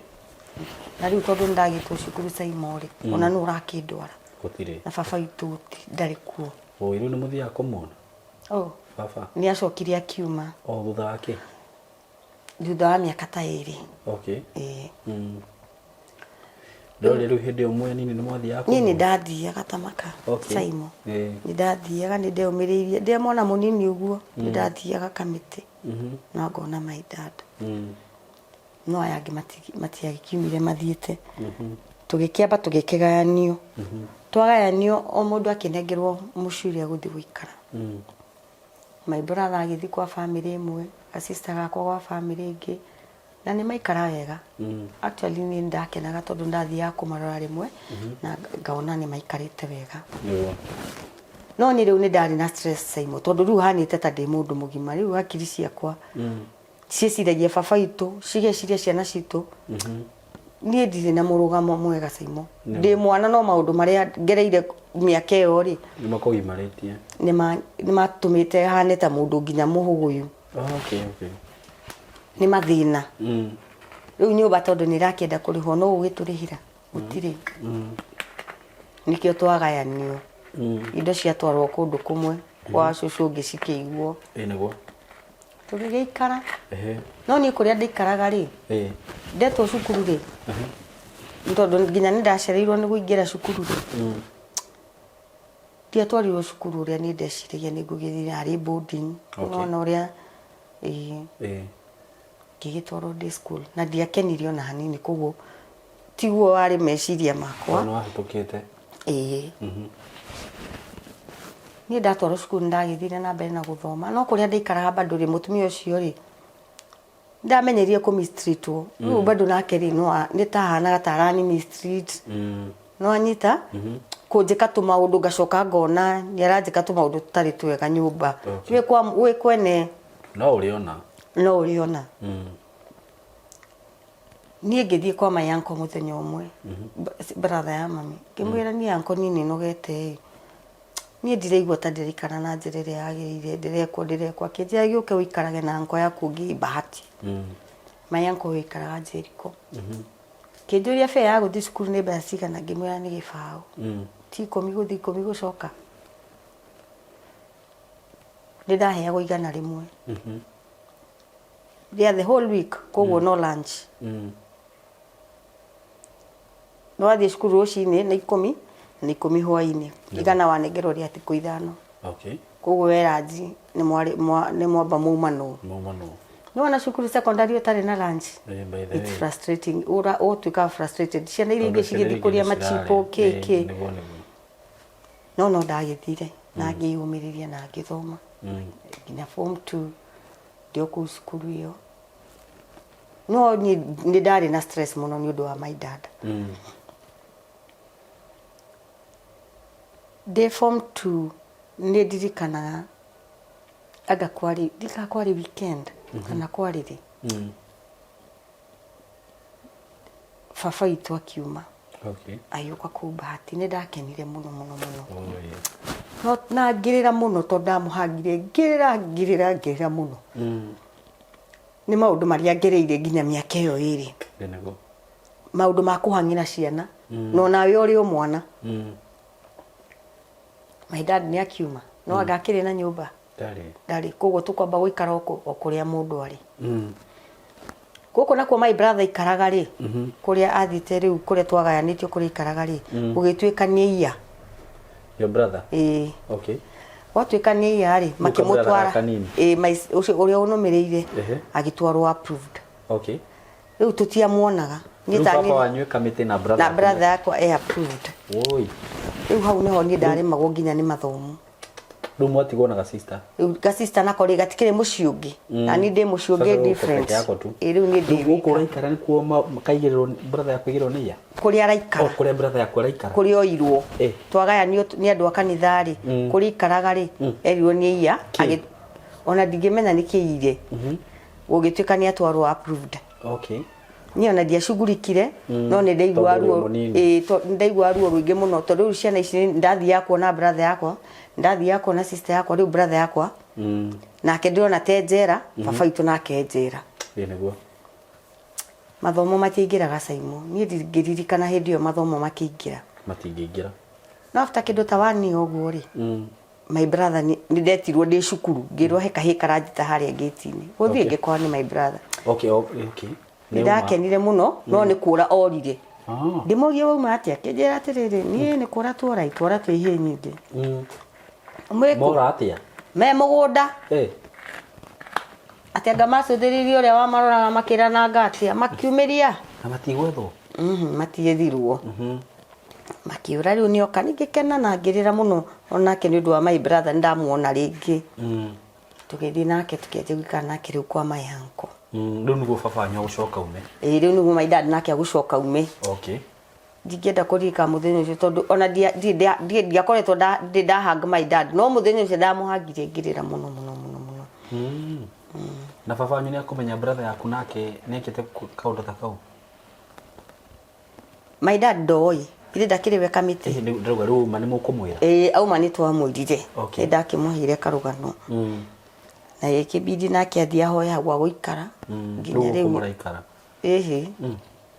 B: Na rĩu tondũ nĩ ndagĩtwo cukuru Saimo rĩ, ona nũ ũrakĩndwara.
C: Gũtirĩ.
B: Na baba witũ ndarĩ kuo.
C: Oi, rĩu nĩ mũthiaga kũmuona?
B: Oh.
C: Baba.
B: Nĩ acokire akiuma.
C: O thutha wa kĩ?
B: Thutha wa mĩaka ta 2.
C: Okay.
B: Ĩĩ.
C: Ndorire rĩu hĩndĩ ĩyo mwĩ anini nĩ mwathiaga
B: Niĩ nĩ
C: kũmũrora?
B: ndathiaga Tamaka. Saimo. Nĩ ndathiaga, nĩ ndeũmĩrĩirie ndĩ mwana mũnini ũguo, nĩ ndathiaga Kamĩtĩ na ngona my dad. No aya angĩ matiagĩkiumire mathiĩte. Tũgĩkĩamba tũgĩkĩgayanio. Twagayanio o mũndũ akĩnengerwo mũciĩ ũrĩa egũthiĩ gũikara. My brother agĩthiĩ kwa bamĩrĩ ĩmwe, ga sister gakwa gwa bamĩrĩ ĩngĩ, na nĩ maikara wega. Actually niĩ nĩ ndakenaga tondũ ndathiaga kũmarora rĩmwe na ngaona nĩ maikarĩte wega. No niĩ rĩu nĩ ndarĩ na stress Saimo, tondũ rĩu hanĩte ta ndĩ mũndũ mũgima, rĩu hakiri ciakwa ciĩciragia baba witũ, cigeciria ciana citũ. Niĩ ndirĩ na mũrũgamo mwega Saimo. Ndĩ mwana no maũndũ marĩa ngereire mĩaka ĩyo rĩ,
C: Nĩ makũgimarĩtie.
B: Nĩ matũmĩte hane ta mũndũ nginya mũhũgũyu. Nĩ mathĩna. Rĩu nyũmba tondũ nĩ ĩrakĩenda kũrĩhwo no ũgĩtũrĩhĩra? Gũtirĩ. Nĩkĩo twagayanio. Indo ciatwarwo kũndũ kũmwe kwa cũcũ ũngĩ cikĩigwo.
C: Ĩĩ nĩguo.
B: Tũgĩgĩikara. No niĩ kũrĩa ndaikaraga rĩ, ndetwo cukuru rĩ, tondũ nginya nĩ ndacereirwo nĩ kũingĩra cukuru rĩ, ndiatwarirwo cukuru ũrĩa niĩ ndeciragia nĩ ngũgĩthiĩ harĩ boarding. Nĩwona ũrĩa, ĩĩ. Ngĩgĩtwarwo day school na ndiakenirio ona hanini koguo tiguo warĩ meciria makwa.
C: Tondũ nĩ wahĩtũkĩte.
B: Ĩĩ. Niĩ ndatwarwo cukuru nĩ ndagĩthire na mbere na gũthoma no kũrĩa ndaikaraga bado rĩ mũtumia ũcio rĩ ndamenyerire kũ mistreat wo. Rĩu bado nake rĩ nĩ ta ahanaga ta arani mistreat. Nĩ wanyita? Kũnjĩka tũmaũndũ ngacoka ngona nĩ aranjĩka tũmaũndũ tũtarĩ twega nyũmba. Wĩ kwene
C: No ũrĩona.
B: No ũrĩona. Niĩ ngĩthiĩ kwa my uncle mũthenya ũmwe, brother ya mami, ngĩmwĩra niĩ uncle niĩ nĩ nogete ĩ, niĩ ndiraigua ta ndĩraikara na njĩra ĩrĩa yagĩrĩire, ndĩrekwo ndĩrekwo, akĩnjĩra gĩũke ũikarage na uncle yaku ũngĩ Bahati. My uncle ũyũ aikaraga Jericho. Akĩnjũria fare ya gũthiĩ cukuru nĩ mbeca cigana, ngĩmwĩra nĩ gĩbaũ. Ti ikũmi gũthiĩ ikũmi gũcoka. Nĩ ndaheagwo 100. Rĩa the whole week, koguo no lunch. Nĩ wathiĩ cukuru rũcinĩ na ikũmi na ikũmi hwainĩ. 100 wanengerwo rĩa thikũ ithano. Koguo we lunch nĩ mwamba mauma nũ.
C: Mauma nũ.
B: Nĩ wona cukuru secondary ũtarĩ na lunch.
C: By the
B: It's
C: way.
B: frustrating. Ũtuĩkaga frustrated. Ciana iria ingĩ
C: Tondũ ciana
B: cigĩthiĩ
C: iria ingĩ
B: kũrĩa
C: nĩ
B: machipo
C: cirarĩa.
B: kĩ kĩ.
C: Nĩguo nĩguo.
B: No no ndagĩthire na ngĩyũmĩrĩria na ngĩthoma. Nginya form 2 ndĩ o kũu cukuru ĩyo. No niĩ nĩ ndarĩ na stress mũno nĩ ũndũ wa my dad. Ndĩ form 2 nĩ ndirikanaga anga kwarĩ, ndirikanaga kwarĩ weekend kana kwarĩ rĩ. Baba witũ akiuma. Agĩũka kũu Bahati nĩ ndakenire mũno mũno mũno.
C: Oh, yeah.
B: No na ngĩrĩra mũno tondũ ndamũhangire ngĩrĩra ngĩrĩra ngĩrĩra mũno. Nĩ maũndũ marĩa ngereire nginya mĩaka ĩyo ĩrĩ.
C: Ĩ nĩguo.
B: Maũndũ ma kũhang'ĩra ciana. Na onawe ũrĩ o mwana. My dad nĩ akiuma. No anga akĩrĩ na nyũmba?
C: Ndarĩ.
B: Ndarĩ. Koguo tũkwamba gũikara o kũrĩa mũndũ arĩ. Gũkũ nakuo my brother aikaraga rĩ, kũrĩa athiĩte rĩu kũrĩa twagayanĩtio kũrĩa aikaraga rĩ, gũgĩtuĩka nĩ aiya.
C: Your brother?
B: Ĩĩ. Gwatuĩka nĩ aiya rĩ,
C: Rĩu ka brother
B: makĩmũtwara.
C: gaka kanini?
B: Ĩĩ, my ũcio ũrĩa ũnũmĩrĩire agĩtwarwo approved. Rĩu tũtiamuonaga.
C: Niĩ Rĩu ta baba niĩ wanyu e kamĩtĩ na brother
B: na
C: yaku
B: brother yakwa e approved.
C: Woi.
B: Rĩu hau nĩho niĩ ndaremagwo nginya nĩ mathomo.
C: Rĩu mwatigwo na ga sister.
B: Rĩu ga sister nako rĩ gatikĩrĩ mũciĩ ũngĩ. Na niĩ ndĩ mũciĩ
C: Sasa
B: ũngĩ
C: gũkũ
B: different.
C: peke yako tu.
B: Ĩĩ rĩu niĩ ndĩ
C: Rĩu gũkũ
B: wika.
C: ũraikara nĩkuo kaigĩrĩrwo brother yaku aigĩrĩrwo nĩ iya?
B: Kũrĩa araikara.
C: Oh, kũrĩa brother yaku araikara.
B: Kũrĩa oirwo. Twagayanio nĩ andũ a kanitha rĩ, kũrĩa aikaraga rĩ, erirwo nĩ iya.
C: Kĩ?
B: Ona ndingĩmenya nĩ kĩ aiyire. Gũgĩtuĩka nĩ atwarwo approved. Niĩ ona ndiacugurikire, no nĩ ndaiguaga
C: Tondũ ũrĩ
B: ruo,
C: mũnini.
B: ĩĩ, nĩ ndaiguaga ruo rũingĩ mũno tondũ rĩu ciana ici nĩ ndathiaga kuona brother yakwa, nĩ ndathiaga kuona sister yakwa, rĩu brother yakwa nake ndĩrona te njera, baba witũ nake e njera.
C: Ĩĩ nĩguo.
B: Mathomo matiaingĩraga Saimo, niĩ ndingĩririkana hĩndĩ ĩyo mathomo makĩingĩra.
C: Matingĩingĩra.
B: No after kĩndũ ta one year ũguo rĩ, my brother nĩ ndetirwo ndĩ cukuru, ngĩrwo he kahĩĩ karanjĩta harĩa ngĩti-inĩ. Gũthiĩ ngĩkora nĩ my brother.
C: Okay.
B: Nĩ ndakenire mũno, no nĩ kũra orire.
C: Ah.
B: Ndĩmũrie wauma atĩa, akĩnjĩra atĩrĩrĩ, niĩ nĩ kũra tuora itwara twĩ ihĩĩ nyingĩ. Mwĩkũ?
C: Mora atĩa?
B: Me mũgũnda.
C: Eh.
B: Atĩ anga macũthĩrĩirie ũrĩa wamaroraga makĩrananga atĩa, makiumĩria.
C: Na matigwethwo?
B: Matiethirwo. Makĩũra rĩu nĩoka, ningĩkena na ngĩrĩra mũno onake nĩ ũndũ wa my brother nĩndamuona rĩngĩ. Tũgĩthiĩ nake tũkĩanjia gũikara nake rĩu kwa my uncle.
C: Rĩu nĩguo baba wanyu agũcoka ume?
B: Ĩĩ, rĩu nĩguo my dad nake agũcoka ume.
C: Okay.
B: Ndingĩenda kũririkana mũthenya ũcio tondũ ona ndiakoretwo ndĩ ndahang my dad, no mũthenya ũcio ndamũhangire ngĩrĩra mũno mũno mũno mũno.
C: Na baba wanyu nĩ akũmenya brother yaku nake nĩ ekĩte kaũndũ ta kau?
B: My dad ndoĩ, ithe ndakĩrĩ we kamĩtĩ.
C: Ĩhĩ, ndĩrauga rĩu auma nĩ mũkũmwĩra?
B: Ĩĩ, auma nĩ twamwĩrire.
C: Okay.
B: Nĩ ndakĩmũheire karũgano. Na gĩkĩbidi nake athiĩ ahoe hau gwa gũikara. Nginya
C: Rĩu
B: rĩu.
C: gũkũ mũraikara?
B: Ĩhĩ.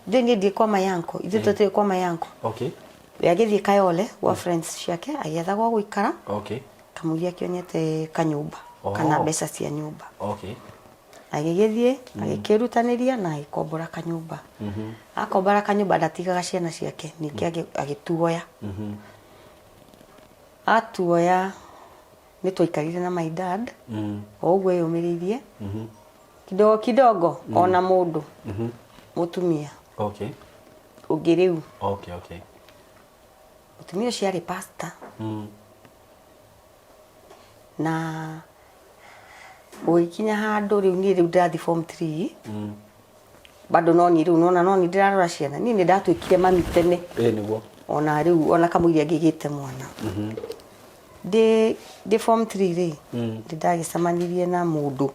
B: Ithuĩ niĩ ndiĩ kwa my uncle, ithuĩ tũtirĩ kwa my uncle.
C: Okay.
B: We agĩthiĩ Kayole gwa friends ciake agĩetha gwa gũikara.
C: Okay.
B: Kamũira akĩonete kanyũmba kana
C: Oh.
B: mbeca cia nyũmba.
C: Okay.
B: Agĩgĩthiĩ agĩkĩrutanĩria na agĩkombora kanyũmba. Akombora kanyũmba ndatigaga ciana ciake, ningĩ agĩtuoya. Atuoya nĩ twaikarire na my dad o ũguo eyũmĩrĩirie kidogo kidogo ona mũndũ mũtumia
C: Okay.
B: ũngĩ rĩu.
C: Okay, okay.
B: Mũtumia ũcio arĩ pastor. Na gũgĩkinya handũ rĩu niĩ rĩu ndĩrathiĩ form 3. Bado no niĩ rĩu nona no niĩ ndĩrarora ciana, niĩ nĩ ndatuĩkire mami tene.
C: Ĩĩ nĩguo.
B: Ona rĩu ona kamũiria ngĩgĩte mwana. Ndĩ form 3 rĩ, nĩ ndagĩcemanirie na mũndũ.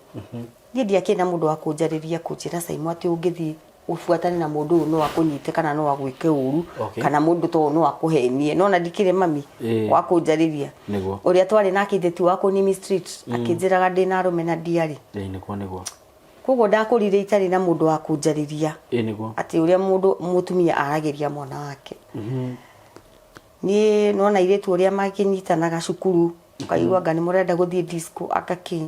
B: Niĩ ndiakĩrĩ na mũndũ wa kũnjarĩria kũnjĩra Saimo atĩ ũngĩthiĩ ũbuatane na mũndũ ũyũ no akũnyite kana no agwĩke ũru
C: Okay.
B: kana mũndũ ta ũyũ no akũhenie. Nona ndikĩrĩ mami wa kũnjarĩria.
C: Nĩguo.
B: Ũrĩa twarĩ nake ithe ti wa kũni mistreat, akĩnjĩraga ndĩna arũme na ndiarĩ.
C: Ĩĩ nĩguo nĩguo.
B: Koguo ndakũrire itarĩ na mũndũ wa kũnjarĩria.
C: Ĩĩ nĩguo.
B: Atĩ ũrĩa mũndũ mũtumia aragĩria mwana wake. Niĩ nona airĩtu ũrĩa makĩnyitanaga cukuru, ũkaigua anga nĩ mũrenda gũthiĩ disco anga kĩ.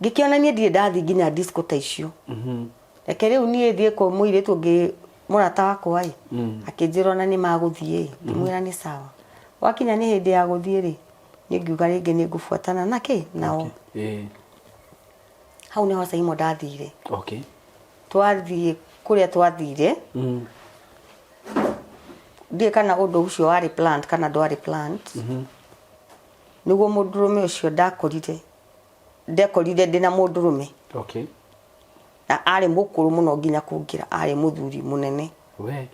B: Ngĩkĩona niĩ ndirĩ ndathiĩ nginya disco ta icio. Reke rĩu niĩ thiĩ kwa mũirĩtu ũngĩ mũrata wakwa ĩ, akĩnjĩra ona nĩ magũthiĩ ĩ, ngĩmwĩra nĩ sawa. Gwakinya nĩ hĩndĩ ya gũthiĩ rĩ, niĩ ngiuga rĩngĩ nĩ ngũbuatana na kĩ nao.
C: Okay. Ĩĩ.
B: Hau nĩho Saimo ndathire.
C: Okay.
B: Twathiĩ kũrĩa twathire, ndiũĩ kana ũndũ ũcio warĩ planned kana ndwarĩ planned. Nĩguo mũndũrũme ũcio ndakorire, ndekorire ndĩna mũndũrũme.
C: Okay.
B: Na arĩ mũkũrũ mũno nginya kũngĩra, arĩ mũthuri mũnene.
C: We.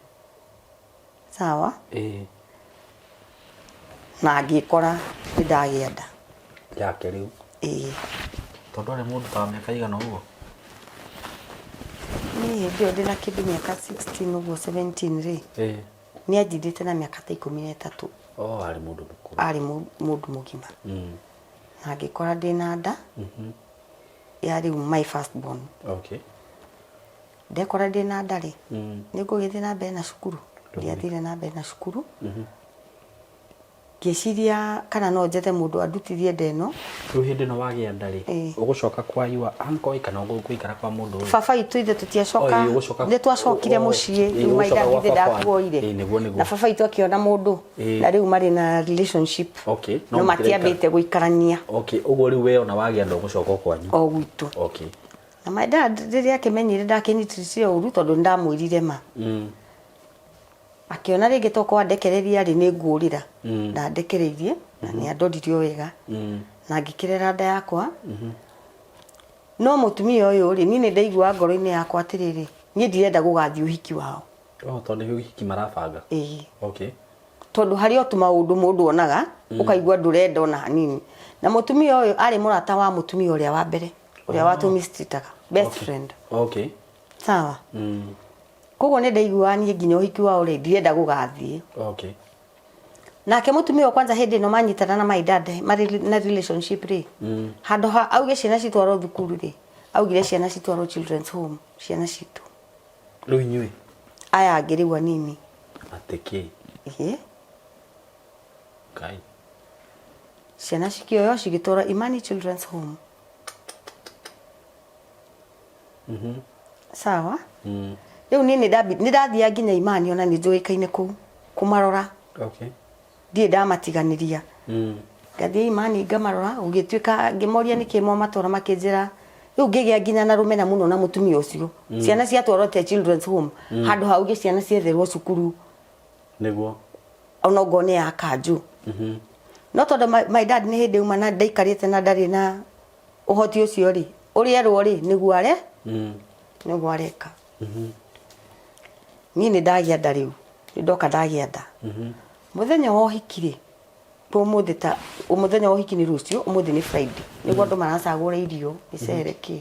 B: Sawa?
C: Ĩĩ.
B: Na ngĩkora nĩ ndagĩa nda.
C: Yake rĩu.
B: Ĩĩ.
C: Tondũ arĩ mũndũ ta wa mĩaka igana ũguo?
B: Niĩ hĩndĩ ĩyo ndĩna kĩndũ mĩaka 16 ũguo 17 rĩ.
C: Ĩĩ.
B: Nĩ anjindĩte na mĩaka ta 13.
C: Oh, arĩ mũndũ mũkũrũ.
B: Arĩ mũndũ mũgima. Na ngĩkora ndĩna nda. Ya rĩu my first born.
C: Okay.
B: Ndekora ndĩna nda rĩ, nĩ ngũgĩthiĩ na mbere na cukuru. Ndiathire na mbere na cukuru. Ngĩciria kana no njethe mũndũ andutithie nda ĩno.
C: Rĩu hĩndĩ ĩno wagĩa nda rĩ,
B: Ĩĩ.
C: ũgũcoka kwa your uncle kana ũgũikara kwa mũndũ ũyũ?
B: Baba witũ ithe tũtiacoka,
C: Oh, ĩĩ, ũgũcoka-
B: nĩ twacokire
C: oh,
B: mũciĩ,
C: ĩĩ,
B: rĩu my
C: ũgũcoka
B: dad
C: gwa
B: ithe
C: baba wanyu.
B: ndakuoire.
C: Ĩĩ, nĩguo, nĩguo.
B: Na baba witũ akĩona mũndũ,
C: Ĩĩ.
B: na rĩu marĩ na relationship.
C: Okay, no
B: No
C: mũtiraikara.
B: matiambĩte gũikarania.
C: Okay, ũguo rĩu we ona wagĩa nda ũgũcoka o kwanyu?
B: O gwitũ.
C: Okay.
B: Na my dad rĩrĩa akĩmenyire ndakĩnyitire ũru tondũ nĩ ndamwĩrire ma. Akĩona rĩngĩ tokorwo andekereria rĩ nĩ ngũrĩra. Na andekereirie na nĩ andorire o wega. Na ngĩkĩrera nda yakwa. No mũtumia ũyũ rĩ, niĩ nĩ ndaiguaga ngoro-inĩ yakwa atĩrĩrĩ, niĩ ndirenda gũgathiĩ ũhiki wao.
C: Oh, tondũ nĩ ũhiki marabanga?
B: Ĩĩ.
C: Okay.
B: Tondũ harĩ o tũmaũndũ mũndũ onaga, ũkaigua ndũrenda ona hanini. Na mũtumia ũyũ arĩ mũrata wa mũtumia ũrĩa wa mbere, ũrĩa watũmistreataga, best
C: Okay.
B: friend.
C: Okay.
B: Sawa? Koguo nĩ ndaiguaga niĩ nginya ũhiki wao rĩ, ndirenda gũgathiĩ.
C: Okay.
B: Nake mũtumia ũyũ kwanza hĩndĩ ĩno manyitana na my dad marĩ na relationship rĩ, handũ ha auge ciana citwarwo thukuru rĩ, augire ciana citwarwo children's home, ciana citũ.
C: Rĩu inyuĩ?
B: Aya angĩ rĩu anini.
C: Atĩ kĩ?
B: Ĩĩ.
C: Ngai.
B: Ciana cikĩoywo cigĩtwarwo Imani Children's Home. Sawa? Rĩu niĩ nĩ ndathiaga nginya imani ona nĩ njũĩkaine kũu kũmarora. Ndirĩ ndamatiganĩria. Ngathiĩ imani ngamarora, gũgĩtuĩka ngĩmoria nĩkĩ mwamatwara makĩnjĩra rĩu ngĩgĩa nginya na rũmena mũno na mũtumia ũcio. Ciana ciatwarwo te children's home handũ ha uge ciana cietherwo cukuru.
C: Nĩguo.
B: Ona ongorwo nĩ ya kanjũ. No tondũ my dad nĩ hĩndĩ auma na ndaikarĩte na ndarĩ na ũhoti ũcio rĩ, ũrĩa erwo rĩ, nĩguo are nĩguo areka. Niĩ nĩ ndagĩa nda rĩu, nĩ ndoka ndagĩa nda. Mũthenya wa ũhiki rĩ, ũmũthĩ ta mũthenya wa ũhiki nĩ rũciũ, ũmũthĩ nĩ Friday, nĩguo andũ maracagũra irio, mĩcere kĩ.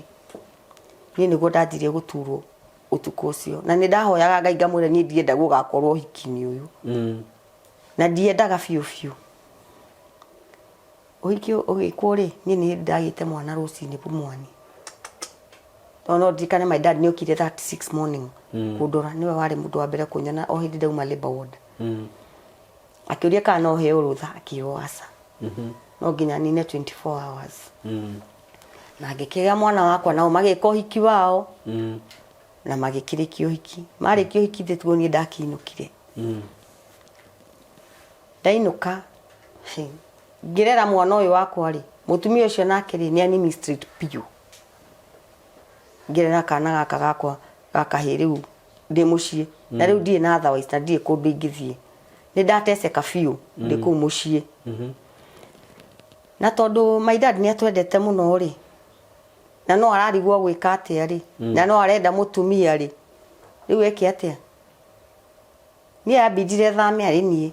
B: Niĩ nĩguo ndanjirie gũturwo ũtukũ ũcio. Na nĩ ndahoyaga Ngai ngamwĩra niĩ ndienda gũgakorwo ũhiki-inĩ ũyũ. Na ndiendaga biũ biũ. Ũhiki ũgĩkwo rĩ, niĩ nĩ ndagĩte mwana rũcinĩ pumwani. Tondũ no ndirikane my dad nĩ okire that 6 morning kũndora, nĩwe warĩ mũndũ wa mbere kũnyona o hĩndĩ ndauma labour ward. Akĩũria kana no heo rũtha, akĩrwo aca. No nginya nine 24 hours. Na ngĩkĩgĩa mwana wakwa nao magĩka ũhiki wao na magĩkĩrĩkia ũhiki. Marĩkia ũhiki thĩ tuo niĩ ndakĩinũkire. Ndainũka, ngĩrera mwana ũyũ wakwa rĩ, mũtumia ũcio nake rĩ, nĩ ani mistreat biũ. Ngĩrera kana gaka gakwa ga kahĩĩ rĩu ndĩ mũciĩ, na rĩu ndirĩ na otherwise na ndirĩ kũndũ ingĩthiĩ. Nĩ ndateceka biũ ndĩ kũu mũciĩ. Na tondũ my dad nĩ atwendete mũno rĩ, na no ararigwo gwĩka atĩa rĩ, na no arenda mũtumia rĩ, rĩu eke atĩa? Niĩ ambindire thame arĩ niĩ.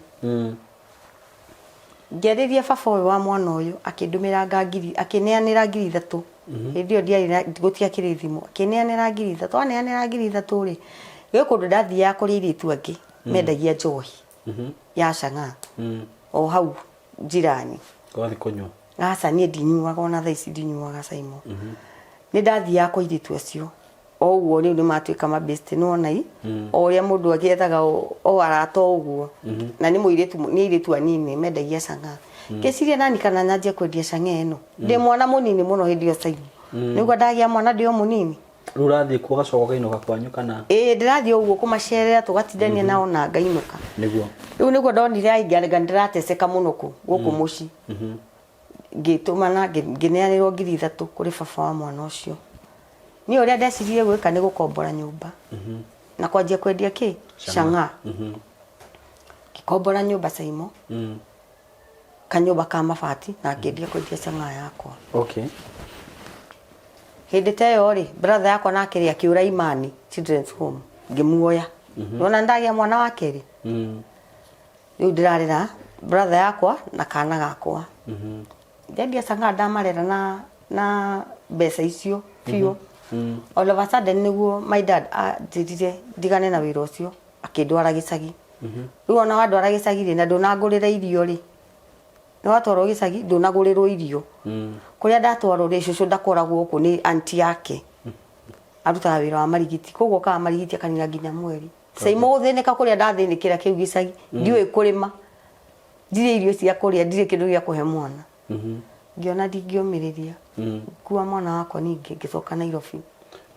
B: Ngĩarĩria baba ũyũ wa mwana ũyũ akĩndũmĩra anga ngiri, akĩneanĩra 3000. Hĩndĩ ĩyo ndiarĩ na, gũtiakĩrĩ thimũ. Akĩneanĩra 3000. Aneanĩra 3000 rĩ, gwĩ kũndũ ndathiaga kũrĩ airĩtu angĩ mendagia njohi ya chang'aa o hau njirani.
C: Ũgathiĩ kũnyua?
B: Aca niĩ ndinyuaga ona thaa ici ndinyuaga Simon. Nĩ ndathiaga kwa airĩtu acio o ũguo rĩu nĩ matuĩka mabesti nĩ wona i o ũrĩa mũndũ agĩethaga o arata o ũguo na nĩ mũirĩtu nĩ airĩtu anini mendagia chang'aa. Ngĩciria nani kana nyanjie kwendia chang'aa ĩno ndĩ mwana mũnini mũno hĩndĩ ĩyo Simon. Nĩguo ndagĩa mwana ndĩ o mũnini.
C: Rĩu ũrathiĩ kuo ũgacoka ũkainũka kwanyu kana?
B: Ĩĩ ndĩrathiĩ ũguo kũmacerera tũgatindania nao na ngainũka.
C: Nĩguo.
B: Rĩu nĩguo ndonire ai anga nĩndĩrateceka mũno kũ gũkũ mũciĩ. Ngĩtũmana ngĩneanĩrwo 3000 kũrĩ baba wa mwana ũcio. Niĩ ũrĩa ndeciririe gwĩka nĩ gũkombora nyũmba na kwanjia kwendia kĩ? Chang'aa. Ngĩkombora nyũmba Saimo, kanyũmba ka mabati na ngĩambia kwendia chang'aa yakwa. Hĩndĩ ta ĩyo rĩ, brother yakwa nake rĩ akĩũra Imani Children's Home, ngĩmuoya. Nĩwona nĩndagĩa mwana wa kerĩ? Rĩu ndĩrarera brother yakwa na kana gakwa. Ndendia chang'aa ndamarera na mbeca icio biũ. All of a sudden nĩguo my dad anjĩrire ndigane na wĩra ũcio, akĩndwara gĩcagi. Rĩu ona wandwara gĩcagi rĩ, na ndũnangũrĩra irio rĩ, nĩ watwarwo gĩcagi ndũnagũrĩrwo irio. Kũrĩa ndatwarwo rĩ, cũcũ ndakoragwo kuo nĩ auntie yake. Arutaga wĩra wa marigiti, koguo okaga marigiti akanina nginya mweri. Saimo gũthĩnĩka kũrĩa ndathĩnĩkĩra kĩu gĩcagi, ndiũĩ kũrĩma, ndirĩ irio cia kũrĩa, ndirĩ kĩndũ gĩa kũhe mwana. Ngĩona ndingĩũmĩrĩria, ngĩkua mwana wakwa ningĩ ngĩcoka Nairobi.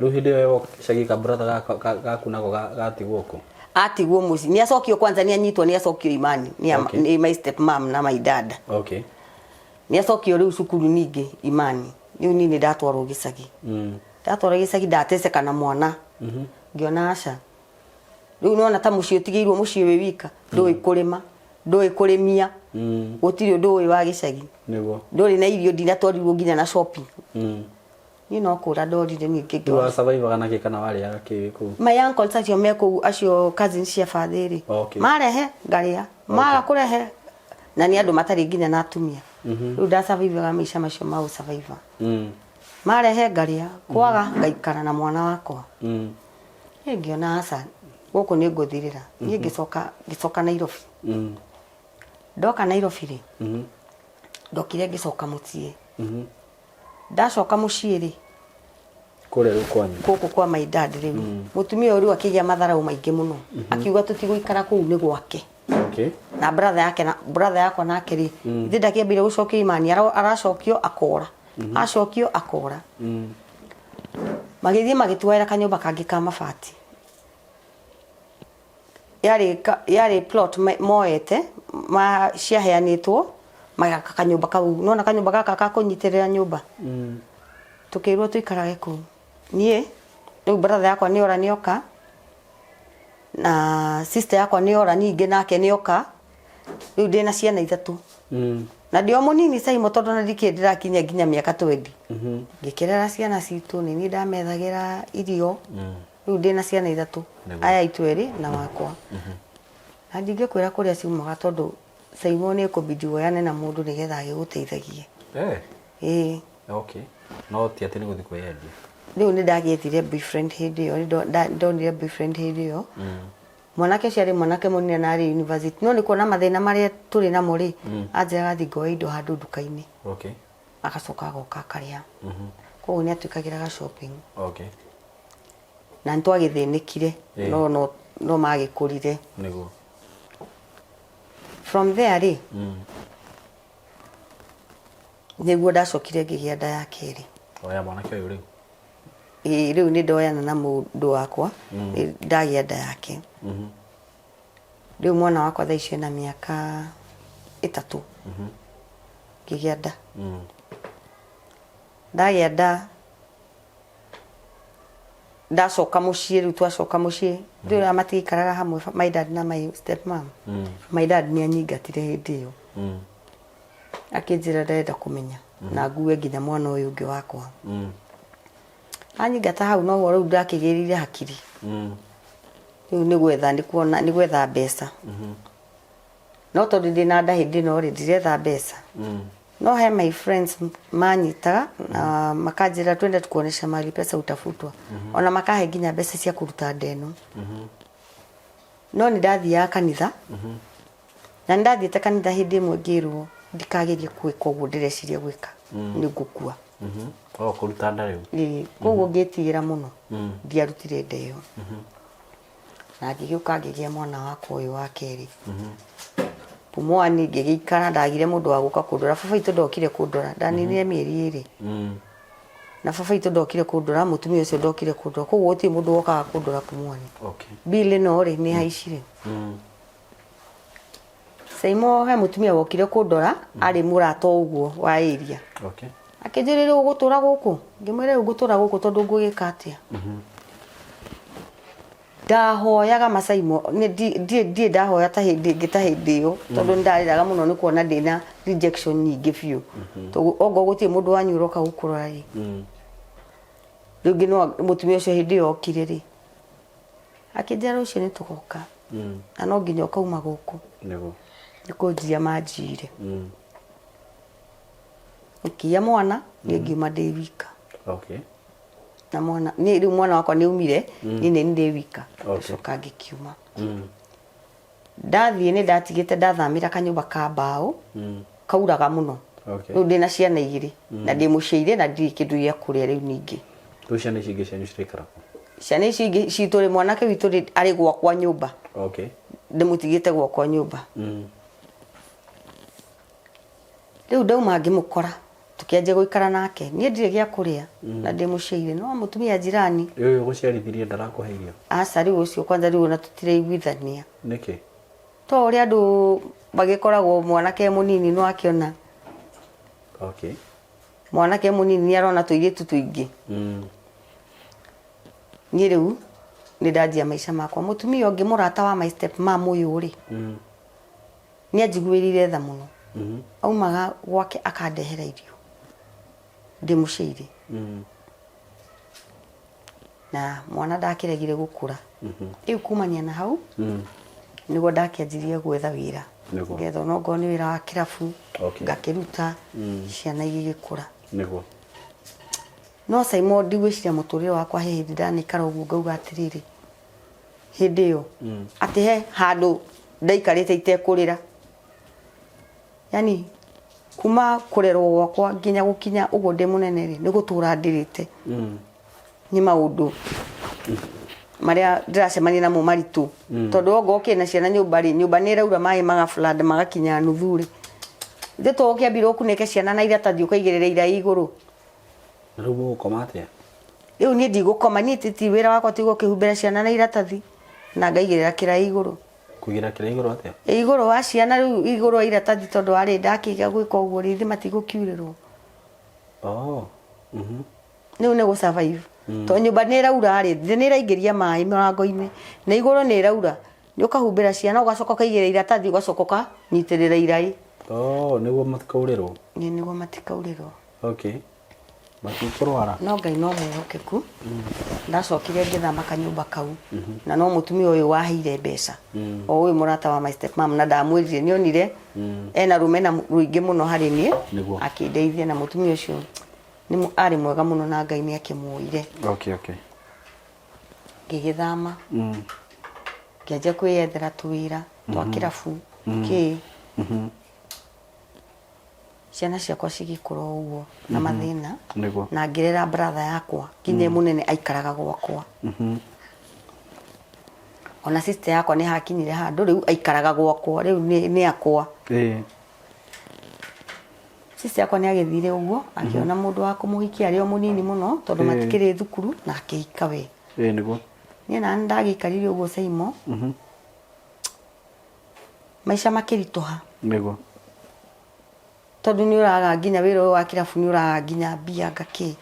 C: Rĩu hĩndĩ ĩyo woka gĩcagi ka brother gaku nako gatigwo kũ?
B: Atigwo mũciĩ, nĩ acokio kwanza nĩ anyitwo nĩ acokio Imani, nĩ my step mom na my dad. Nĩ acokio rĩu cukuru ningĩ Imani, rĩu niĩ nĩ ndatwarwo gĩcagi. Ndatwarwo gĩcagi ndateceka na mwana. Ngĩona aca. Rĩu nĩwona ta mũciĩ ũtigĩirwo mũciĩ wĩ wika, ndũĩ kũrĩma, ndũĩ kũrĩmia, gũtirĩ ũndũ ũĩ wa gĩcagi. Ndũrĩ na irio, ndinatwarirwo nginya na shopping. Niĩ no kũra ndorire ningĩ
C: Rĩu
B: ngĩona.
C: wa survive na kĩ kana warĩaga kĩ wĩ kũu?
B: My uncles acio me kũu, acio cousins cia father rĩ, marehe ngarĩa, maga kũrehe na nĩ andũ matarĩ nginya na atumia. Rĩu nda survive maica macio ma gũ survive. Marehe ngarĩa, kwaga ngaikara na mwana wakwa. Niĩ ngĩona aca, gũkũ nĩ ngũthirĩra. Niĩ ngĩcoka ngĩcoka Nairobi. Ndoka Nairobi rĩ, ndokire ngĩcoka mũciĩ. Ndacoka mũciĩ rĩ,
C: Kũrĩa rĩu kwanyu?
B: Gũkũ kwa my dad rĩu. Mũtumia ũyũ rĩu akĩgĩa matharaũ maingĩ mũno. Akiuga tũtigũikara kũu nĩ gwake. Na brother yake na brother yakwa nake rĩ, ithe ndakĩambire gũcokio Imani, aracokio akora. Acokio akora. Magĩthiĩ magĩtwaĩra kanyũmba kangĩ ka mabati. Yarĩ yarĩ plot moete ma ciaheanĩtwo magaka kanyũmba kau. Nĩwona kanyũmba gaka ga kũnyitĩrĩra nyũmba? Tũkĩrwo tũikarage kũu. Niĩ rĩu brother yakwa nĩ ora nĩoka na sister yakwa nĩ ora ningĩ nake nĩoka. Rĩu ndĩna ciana ithatũ. Na ndĩ o mũnini Saimo tondũ ona ndikĩrĩ ndĩrakinyia nginya mĩaka twendi. Ngĩkĩrera ciana citũ, nĩ niĩ ndamethagĩra irio. Rĩu ndĩna ciana ithatũ, aya aitũ erĩ na wakwa. Na ndingĩkwĩra kũrĩa ciumaga tondũ Saimo nĩ ĩkũbidi woyane na mũndũ nĩgetha agĩgũteithagie.
C: Eh.
B: Ĩĩ.
C: Okay. No ti atĩ nĩ gũthiĩ kwĩyendia.
B: Rĩu nĩ ndagĩethire boyfriend hĩndĩ ĩyo, nĩ ndonire boyfriend hĩndĩ ĩyo. Mwanake ũcio arĩ mwanake mũnene na arĩ university. No nĩ kuona mathĩna marĩa tũrĩ namo rĩ, anjĩraga thiĩ ngoe indo handũ nduka-inĩ. Agacoka agoka akarĩa. Koguo nĩ atwĩkagĩra ga shopping. Na nĩ twagĩthĩnĩkire no no no magĩkũrire.
C: Nĩguo.
B: From there rĩ, nĩguo ndacokire ngĩgĩa nda ya kerĩ.
C: O ya mwanake ũyũ rĩu?
B: Ĩĩ rĩu nĩ ndoyana na mũndũ wakwa, nĩ ndagĩa nda yake. Rĩu mwana wakwa thaa ici ena mĩaka 3 ngĩgĩa nda. Ndagĩa nda ndacoka mũciĩ rĩu twacoka mũciĩ ndĩ ũrĩa matiikaraga hamwe my dad na my step mom. My dad nĩ anyingatire hĩndĩ ĩyo. Akĩnjĩra ndarenda kũmenya na ngue nginya mwana ũyũ ũngĩ wakwa. Anyingata hau noguo rĩu ndakĩgĩrire hakiri. Rĩu nĩ gwetha nĩ kuona nĩ gwetha mbeca. No tondũ ndĩna nda hĩndĩ ĩno rĩ ndiretha mbeca. No he my friends manyitaga na makanjĩra twende tukuonesha mahali pesa utafutwa. Ona makahe nginya mbeca cia kũruta nda ĩno. No nĩ ndathiaga kanitha. Na nĩ ndathiĩte kanitha hĩndĩ ĩmwe ngĩrwo ndikagerie gwĩka ũguo ndĩreciria gwĩka nĩ ngũkua.
C: Oh, kũruta nda rĩu.
B: Ĩĩ, koguo ngĩtigĩra mũno ndiarutire nda ĩyo. Na ngĩgĩũka ngĩgĩa mwana wakwa ũyũ wa kerĩ. Pumwani ngĩgĩikara ndagire mũndũ wa gũka kũndora. Baba witũ ndokire kũndora, ndaninire mĩeri 2. Na baba witũ ndokire kũndora, mũtumia ũcio ndokire kũndora. Koguo gũtirĩ mũndũ wokaga kũndora Pumwani. Bill ĩno rĩ nĩ haicire. Saimo he mũtumia wokire kũndora arĩ mũrata o ũguo wa area. Akĩnjĩra rĩu ũgũtũra gũkũ? Ngĩmwĩra rĩu ngũtũra gũkũ tondũ ngũgĩka atĩa? Ndahoyaga Masaimo, ndirĩ ndahoya ta hĩndĩ ĩngĩ ta hĩndĩ ĩyo tondũ nĩ ndarĩraga mũno nĩ kuona ndĩna rejection nyingĩ biũ. Tondũ ongorwo gũtirĩ mũndũ wanyu ũroka gũkũrora rĩ, rĩngĩ no mũtumia ũcio hĩndĩ ĩyo okire rĩ, akĩnjĩra rũciũ nĩ tũgoka na no nginya ũkauma gũkũ.
C: Nĩguo.
B: Nĩ kũnjia manjiire. Ngĩkĩgĩa mwana, niĩ ngiuma ndĩ wika. Na mwana, niĩ rĩu mwana wakwa nĩ aumire, niĩ nĩ ndĩ wika. Ngĩcoka ngĩkiuma. Ndathiĩ nĩ ndatigĩte ndathamĩra kanyũmba ka mbaũ, kauraga mũno. Rĩu ndĩna ciana igĩrĩ, na ndĩ mũciaire na ndirĩ kĩndũ gĩa kũrĩa rĩu ningĩ.
C: Rĩu ciana ici ingĩ cianyu ciraikara kũ?
B: Ciana ici ingĩ citũ rĩ, mwanake witũ rĩ, arĩ gwakwa nyũmba. Ndĩmũtigĩte gwakwa nyũmba. Rĩu ndauma ngĩmũkora, tũkĩanjia gũikara nake. Niĩ ndirĩ gĩa kũrĩa na ndĩ mũciaire, no mũtumia jirani.
C: Rĩu ũyũ ũgũciarithirie ndarakũhe irio?
B: Aca, rĩu ũcio kwanza rĩu ona tũtiraiguithania.
C: Nĩkĩ?
B: To ũrĩa andũ magĩkoragwo mwanake e mũnini no akĩona. Mwanake mũnini nĩ arona tũirĩtu tũingĩ. Niĩ rĩu nĩ ndanjia maica makwa. Mũtumia ũngĩ mũrata wa my step mom ũyũ rĩ, nĩ anjiguĩrĩire tha mũno. Aumaga gwake akandehera irio ndĩ mũciaire. Na mwana ndakĩregire gũkũra. Rĩu kumania na hau nĩguo ndakĩanjirie gwetha wĩra. Ngetha onokorwo nĩ wĩra wa kĩrabu, ngakĩruta, ciana igĩgĩkũra. No Simon ndigwĩciria mũtũrĩre wakwa he hĩndĩ ndanaikara ũguo ngauga atĩrĩrĩ, hĩndĩ ĩyo atĩ he handũ ndaikarĩte itekũrĩra. Yaani kuma kũrerwo gwakwa nginya gũkinya ũguo ndĩ mũnene rĩ, nĩ gũtũra ndĩrĩte. Nĩ maũndũ marĩa ndĩracemania namo maritũ. Tondũ ongorwo ũkĩrĩ na ciana nyũmba rĩ, nyũmba nĩ ĩraura maĩ maga flood magakinya nuthu rĩ, ithe to ũkĩambire ũkunĩke ciana na iratathi ũkaigĩrĩra iraĩ igũrũ.
C: Na rĩu mũgũkoma atĩa?
B: Rĩu niĩ ndigũkoma, niĩ ti wĩra wakwa ti gũkĩhumbĩra ciana na iratathi na ngaigĩrĩra kĩraĩ igũrũ.
C: Kũigĩra kĩrĩa igũrũ atĩa?
B: Igũrũ wa ciana rĩu igũrũ wa iratathi tondũ warĩ ndakĩiga gwĩka ũguo rĩ ithe matigũkiurĩrwo.
C: Oh.
B: Rĩu nĩ gũ survive. Tondũ nyũmba nĩ ĩraura rĩ, thĩ nĩ ĩraingĩria maĩ mũrango-inĩ na igũrũ nĩ ĩraura. Nĩ ũkahumbĩra ciana ũgacoka ũkaigĩrĩra iratathi ũgacoka ũkanyitĩrĩra iraĩ.
C: Oh, nĩguo matikaurĩrwo.
B: Ĩĩ nĩguo matikaurĩrwo.
C: Okay. Matikũrwara.
B: No Ngai no mwĩhokeku. Ndacokire ngĩthama kanyũmba kau. Na no mũtumia ũyũ waheire mbeca. O ũyũ mũrata wa my step mom na ndamwĩrire nĩ onire ena rũmena rũingĩ mũno harĩ niĩ.
C: Nĩguo.
B: Akĩndeithia na mũtumia ũcio nĩ arĩ mwega mũno na Ngai nĩ akĩmuoire.
C: Okay, okay.
B: Ngĩgĩthama. Ngĩanjia kwĩyethera tũwĩra twa kĩrabu kĩ. Ciana ciakwa cigĩkũra o ũguo na mathĩna.
C: Nĩguo.
B: Na ngĩrera brother yakwa nginya e mũnene aikaraga gwakwa. Ona sister yakwa nĩ hakinyire handũ rĩu aikaraga gwakwa rĩu nĩ akwa. Sister yakwa nĩ agĩthire ũguo akĩona mũndũ wa kũmũhikia arĩ o mũnini mũno tondũ matikĩrĩ thukuru na akĩhika we.
C: Ĩĩ nĩguo.
B: Niĩ nani ndagĩikarire ũguo Saimo. Maica makĩritũha.
C: Nĩguo.
B: Tondũ nĩ ũraga nginya wĩra ũyũ wa kĩrabu nĩ ũraga nginya mbia ngakĩ.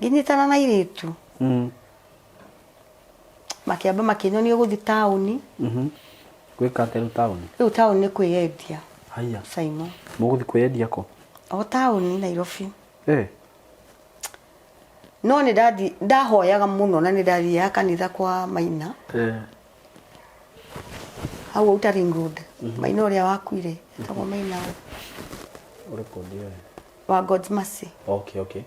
B: Ngĩnyitana na airĩtu. Makĩamba makĩnyonia gũthiĩ taũni.
C: Gwĩka atĩa rĩu taũni?
B: Rĩu taũni nĩ kwĩyendia.
C: Haiya.
B: Saimo.
C: Mũgũthiĩ kwĩyendia kũ?
B: O taũni Nairobi.
C: Eh.
B: No nĩ ndathi ndahoyaga mũno na nĩ ndathiaga kanitha kwa Maina.
C: Eh.
B: Hau Outer Ring Road. Maina ũrĩa wakuire. Etagwo Maina
C: Ũrĩkũ ndiũĩ.
B: wa God's Mercy.
C: Okay, okay.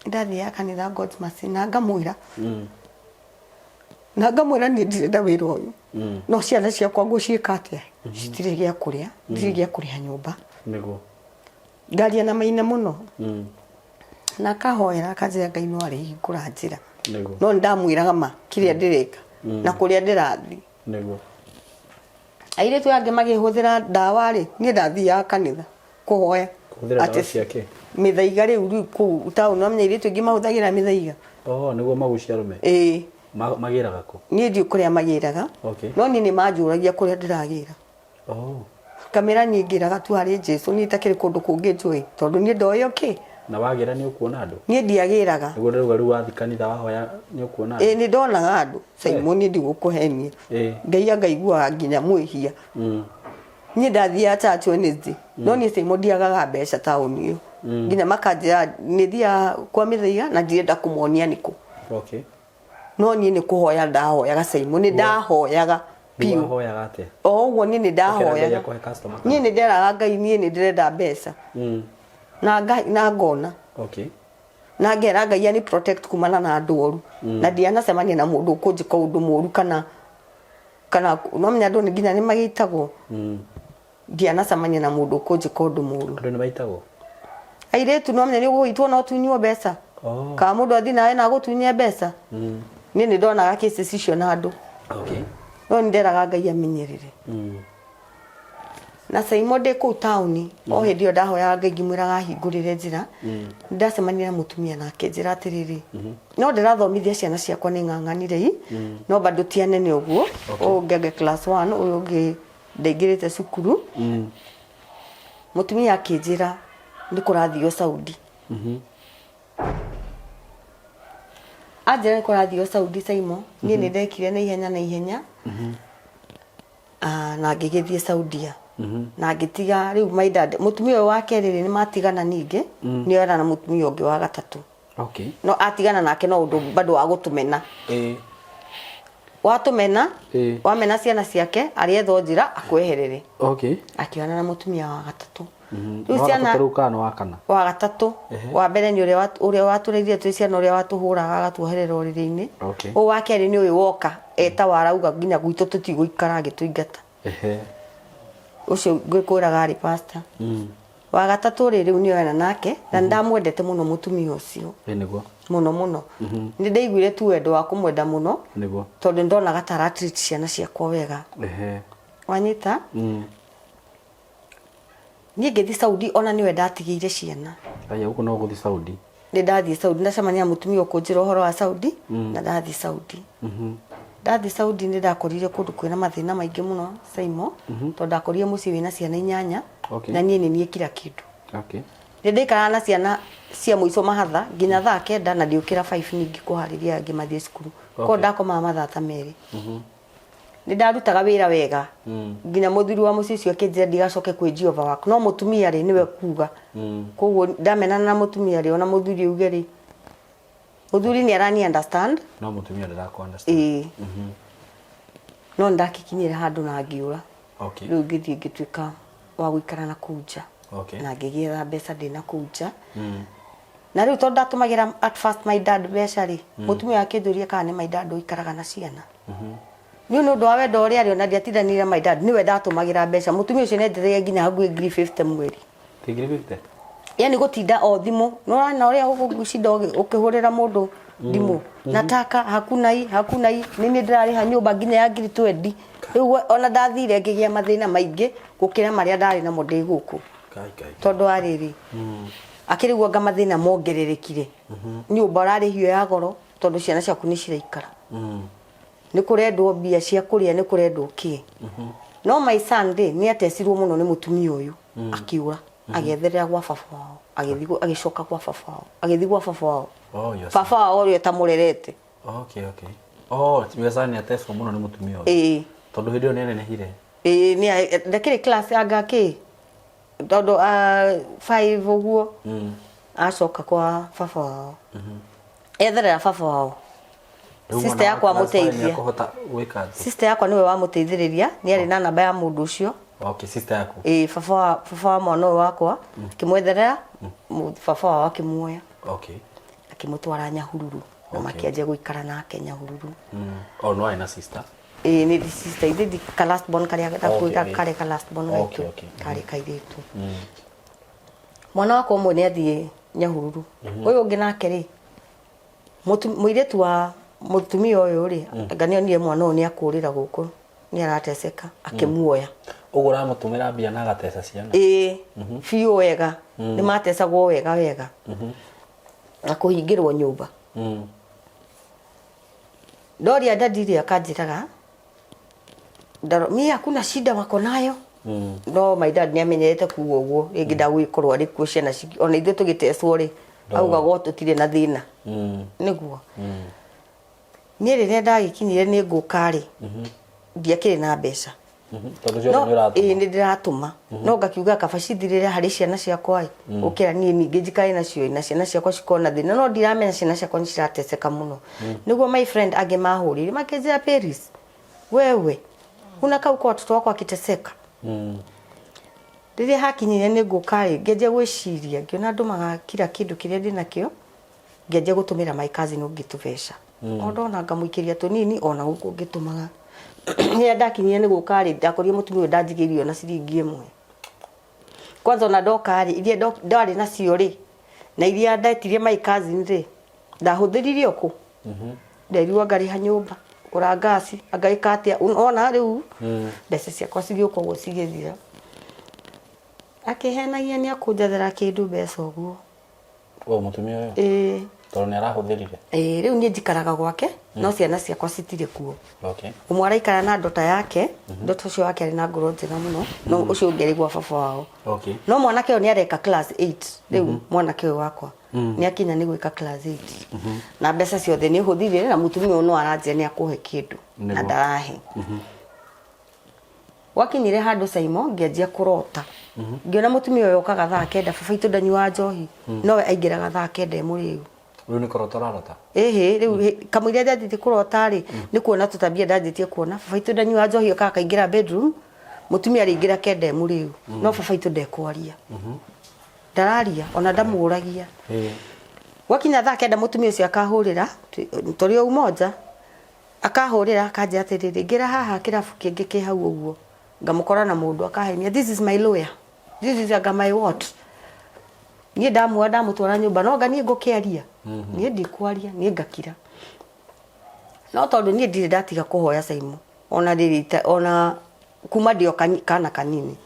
B: Ndathiaga kanitha God's Mercy na ngamwĩra. Na ngamwĩra niĩ ndirenda wĩra ũyũ. No ciana ciakwa ngũciĩka atĩa? Citirĩ gĩa kũrĩa, ndirĩ gĩa kũrĩha nyũmba.
C: Nĩguo.
B: Ngaria na Maina mũno. Na akahoera akanjĩra Ngai no arĩhingũra njĩra.
C: Nĩguo.
B: No nĩndamwĩraga ma kĩrĩa ndĩreka na kũrĩa ndĩrathiĩ.
C: Nĩguo.
B: Airĩtu aya angĩ makĩhũthĩra ndawa rĩ, niĩ ndathiaga kanitha kũhoya.
C: Kũhũthĩra ndawa cia kĩ?
B: Mĩthaiga rĩu rĩu kũu taũni wamenya airĩtu aingĩ mahũthagĩra mĩthaiga.
C: Oh, nĩguo magucie arũme?
B: Ĩĩ.
C: Magĩraga kũ?
B: Niĩ ndiũĩ kũrĩa magĩraga.
C: Okay.
B: No niĩ nĩ manjũragia kũrĩa ndĩragĩra.
C: Oh.
B: Ngamĩra niĩ ngĩraga tu harĩ Jesu niĩ itakĩrĩ kũndũ kũngĩ njũĩ tondũ niĩ ndoĩ o kĩ.
C: Na wagĩra nĩ ũkuona andũ?
B: Niĩ ndiagĩraga.
C: Nĩguo ndĩrauga rĩu wathiĩ kanitha wahoya nĩ ũkuona andũ?
B: Ĩĩ nĩ ndonaga andũ. Simon niĩ ndigũkũhenia. Ngai angaiguaga nginya mwĩhia. Niĩ ndathiaga church Wednesday no niĩ Simon ndiagaga mbeca taũni ĩyo. Nginya makanjĩra nĩ thiaga kwa mĩthaiga na ndirenda kũmonia nĩkũ.
C: Okay.
B: No niĩ nĩ kũhoya ndahoyaga Simon nĩ ndahoyaga
C: biũ. Wahoyaga atĩa?
B: O ũguo niĩ nĩ
C: Ũkera Ngai
B: ndahoyaga.
C: akũhe customer kana?
B: Niĩ nĩ nderaga Ngai niĩ nĩ ndĩrenda mbeca. Na na ngona.
C: Okay.
B: Na ngera Ngai ani protect kumana na andũ oru. Na ndianacemania na mũndũ ũkũnjĩka ũndũ mũru kana kana no menya andũ nginya nĩ magĩitagwo. Ndianacemania na mũndũ ũkũnjĩka ũndũ mũru.
C: Andũ nĩ maitagwo?
B: Airĩtu no menya nĩ ũgũitwo no ũtunywo mbeca.
C: Oh.
B: Kana mũndũ athiĩ nawe na agũtunye mbeca. Niĩ nĩ ndonaga cases icio na andũ.
C: Okay.
B: No nĩ nderaga Ngai amenyerere. Na Saimo ndĩ kũu taũni o hĩndĩ ĩyo ndahoyaga Ngai ngĩmwĩraga ahingũrĩre njĩra. Nĩ ndacemanirie na mũtumia na akĩnjĩra atĩrĩrĩ, no ndĩrathomithia ciana ciakwa nĩ ng'ang'anire i, no bado ti anene ũguo. Ũyũ ũngĩ angĩ class 1, ũyũ ũngĩ ndaingĩrĩte cukuru. Mũtumia akĩnjĩra nĩ kũrathio Saudi. Anjĩra nĩ kũrathio Saudi Saimo, niĩ nĩ ndekire na ihenya na ihenya. Ah, na ngĩgĩthiĩ Saudia. Na ngĩtiga rĩu my dad, mũtumia ũyũ wa kerĩ rĩ, nĩ matigana ningĩ, nĩ ona na mũtumia ũngĩ wa gatatũ.
C: Okay.
B: No atigana nake no ũndũ bado wa gũtũmena. Watũmena, wamena ciana ciake, arĩetha njĩra akweherere.
C: Okay.
B: Akĩona na mũtumia wa gatatũ.
C: Rĩu ciana rĩu kana wa kana?
B: Wa gatatũ. Wa mbere nĩ ũrĩa ũrĩa watũrĩire twĩ ciana ũrĩa watũhũraga agatuoherera ũrĩrĩ-inĩ.
C: Okay.
B: Ũyũ wa kerĩ nĩ ũyũ woka eta warauga nginya gwitũ tũtigũikara agĩtũingata. Ũcio ngwĩkwĩraga arĩ pastor. Wa gatatũ rĩ rĩu nĩoyana nake na nĩndamwendete mũno mũtumia ũcio.
C: Ĩ nĩguo.
B: Mũno mũno. Nĩ ndaiguire tu wendo wa kũmwenda mũno.
C: Nĩguo.
B: Tondũ nĩndonaga ta ara treat ciana ciakwa wega. Wanyita? Niĩ ngĩthiĩ Saudi ona nĩwe ndatigĩire ciana.
C: Aya gũkũ no gũthiĩ Saudi.
B: Nĩ ndathiĩ Saudi ndacemania na mũtumia ũkũnjĩra ũhoro wa Saudi na ndathiĩ Saudi. Ndathiĩ Saudi nĩ ndakorire kũndũ kwĩna mathĩna maingĩ mũno Saimo, tondũ ndakorire mũciĩ wĩna ciana inyanya na niĩ nĩ niĩ kila kĩndũ. Nĩ ndaikaraga na ciana cia mũico mahatha nginya thaa kenda na ndiũkĩra 5 ningĩ kũharĩria angĩ mathiĩ cukuru. Koguo ndakomaga mathaa ta merĩ. Nĩ ndarutaga wĩra wega nginya mũthuri wa mũciĩ ũcio akĩnjĩra ndigacoke kwĩnjia overwork no mũtumia rĩ nĩwe kuga. Koguo ndamenana na mũtumia rĩ ona mũthuri auge rĩ Mũthuri nĩ arani understand.
C: No mũtumia ndaraku understand.
B: Ĩĩ. No nĩ ndakikinyire handũ na ngĩũra.
C: Okay.
B: Rĩu ngĩthiĩ ngĩtuĩka wa gũikara na kũu nja.
C: Okay.
B: Na ngĩgĩetha mbeca ndĩ na kũu nja. Na rĩu tondũ ndatũmagĩra at first my dad mbeca rĩ, mũtumia akĩnjũria kana nĩ my dad ũikaraga na ciana. Niĩ nĩ ũndũ wa wendo ũrĩa arĩ ona ndiatindanĩire na my dad, nĩwe ndatũmagĩra mbeca. Mũtumia ũcio nĩ anjĩragia nginya hakuhĩ ngiri 50 mweri.
C: Ti ngiri 50?
B: Yani gũtinda o thimũ. Nĩwona ũrĩa ũgũcinda ũkĩhũrĩra mũndũ thimũ. Nataka hakuna hii, hakuna hii. Nĩ niĩ ndĩrarĩha nyũmba nginya ya ngiri 20. Rĩu ona ndathire ngĩgĩa mathĩna maingĩ gũkĩra marĩa ndarĩ namo ndĩ gũkũ.
C: Kai kai.
B: Tondũ wa rĩrĩ, akĩrĩ guo anga mathĩna mongererekire. Nyũmba ũrarĩhio ya goro tondũ ciana ciaku nĩ ciraikara. Nĩ kũrendwo mbia cia kũrĩa, nĩ kũrendwo kĩ. No my son rĩ, nĩ atecirwo mũno nĩ mũtumia ũyũ. Akiura agĩetherera gwa baba wao, agĩthiĩ agĩcoka gwa baba wao, agĩthiĩ gwa baba wao.
C: Oh, your son.
B: Baba wao ũrĩa ũtamũrerete.
C: Okay, okay. Oh, your son nĩ atecwo mũno nĩ mũtumia ũyũ.
B: Ĩĩ.
C: Tondũ hĩndĩ ĩyo nĩ anenehire.
B: Ĩĩ, nĩ ndakĩrĩ class anga kĩ tondũ 5 ũguo acoka kwa baba wao. Etherera baba wao.
C: Rĩu
B: Sister
C: mwana wa
B: yakwa
C: class five
B: amũteithia.
C: nĩekũhota gwĩka atĩa?
B: Sister yakwa nĩwe wamũteithĩrĩria, nĩ arĩ na namba ya mũndũ ũcio.
C: Okay, sister yaku.
B: Ĩĩ, baba wa baba wa mwana ũyũ wakwa akĩmwetherera, baba wao akĩmuoya.
C: Okay.
B: Akĩmũtwara Nyahururu na
C: Okay.
B: makĩanjia gũikara nake Nyahururu.
C: Oh, no arĩ na sister.
B: Ĩĩ nĩ sister ithe ndi ka last born karĩa
C: Okay, ĩĩ.
B: karĩ ka last born
C: Okay,
B: gaitũ
C: okay.
B: karĩ kairĩtu. Mwana wakwa ũmwe nĩ athiĩ Nyahururu. Ũyũ ũngĩ nake rĩ, Mũirĩtu wa mũtumia ũyũ rĩ, anga nĩ onire mwana ũyũ nĩ akũrĩra gũkũ, nĩ arateceka, akĩmuoya.
C: Ũguo ũramũtũmĩra mbia na agateca ciana?
B: Ĩĩ, biũ wega. Nĩ matecagwo wega wega. Na kũhingĩrwo nyũmba. Ndoria daddy rĩ, akanjĩraga, mi hakuna shida wako nayo. No my dad nĩ amenyerete kuga ũguo, rĩngĩ ndagũgĩkorwo arĩ kuo ciana ona ithuĩ tũgĩtecwo rĩ, augaga o tũtirĩ na thĩna. Nĩguo. Niĩ rĩrĩa ndagĩkinyire nĩ ngũka rĩ, ndiakĩrĩ na mbeca.
C: Tondũ ciothe
B: No,
C: nĩ ũratũma.
B: ĩĩ nĩ ndĩratũma. No ngakiuga kaba cithirĩre harĩ ciana ciakwa ĩ, gũkĩra niĩ ningĩ njikare nacio ĩ, na ciana ciakwa cikorwo na thĩna. No ndiramenya ciana ciakwa nĩ cirateceka mũno. Nĩguo my friend angĩ mahũrĩire makĩnjĩra Paris, wewe unakaa huko watoto wako wakiteseka. Rĩrĩa hakinyire nĩ ngũka rĩ, ngĩanjia gwĩciria, ngĩona ndũmaga kila kĩndũ kĩrĩa ndĩnakĩo, ngĩanjia gũtũmĩra my cousin ũngĩ tũbeca. O ndona ngamũikĩria tũnini ona gũkũ ngĩtũmaga. Rĩrĩa ndakinyire nĩ gũka rĩ, ndakorire mũtumia ũyũ ndanjigĩire ona ciringi ĩmwe. Kwanza ona ndoka rĩ, iria ndarĩ nacio rĩ, na iria ndetirie my cousin rĩ, ndahũthĩrire o kũ? Nderirwo ngarĩha nyũmba, ngũra ngasi, anga ĩka atĩa, wona rĩu mbeca ciakwa cigĩũka ũguo cigĩthira. Akĩhenagia nĩ akũnjathĩra kĩndũ mbeca ũguo.
C: Ũyũ mũtumia ũyũ?
B: Ĩĩ.
C: Tondũ nĩ arahũthĩrire?
B: Ĩĩ, rĩu niĩ njikaraga gwake, no ciana ciakwa citirĩ kuo.
C: Okay.
B: Ũmwe araikara na ndota yake, ndota ũcio wake arĩ na ngoro njega mũno, no ũcio ũngĩ arĩ gwa baba wao.
C: Okay.
B: No mwanake ũyũ nĩ areka class 8 rĩu mwanake ũyũ wakwa nĩ akinya nĩ gwĩka class 8 na mbeca ciothe nĩ hũthire na mũtumia ũyũ no aranjĩra nĩ akũhe kĩndũ na
C: Nĩguo.
B: ndarahe. Gwakinyire handũ Saimo ngĩanjia kũrota ngĩona mũtumia ũyũ okaga thaa kenda baba itũ ndanyuaga njohi nowe aingĩraga thaa kenda e mũrĩu.
C: Rĩu nĩ kũrota ũrarota?
B: Ĩhĩ rĩu kamũira ndanjĩtie kũrota rĩ nĩ kuona tũtabia ndanjĩtie kuona baba itũ ndanyuaga njohi okaga akaingĩra bedroom mũtumia arĩingĩra kenda e mũrĩu no baba itũ ndekwaria ndararia ona ndamũragia. Gwakinya thaa kenda mũtumia ũcio akahũrĩra tũrĩ o umoja Akahũrĩra akanjĩra atĩrĩrĩ, ngĩra haha kĩrabu kĩngĩ kĩ hau ũguo, ngamũkora na mũndũ akahenia, this is my lawyer, this is anga my what. Niĩ ndamuoya ndamũtwara nyũmba, no anga niĩ ngũkĩaria? Niĩ ndikwaria, niĩ ngakira. No tondũ niĩ ndirĩ ndatiga kũhoya Saimo, ona rĩrĩ ona kuma ndĩ o kana kanini.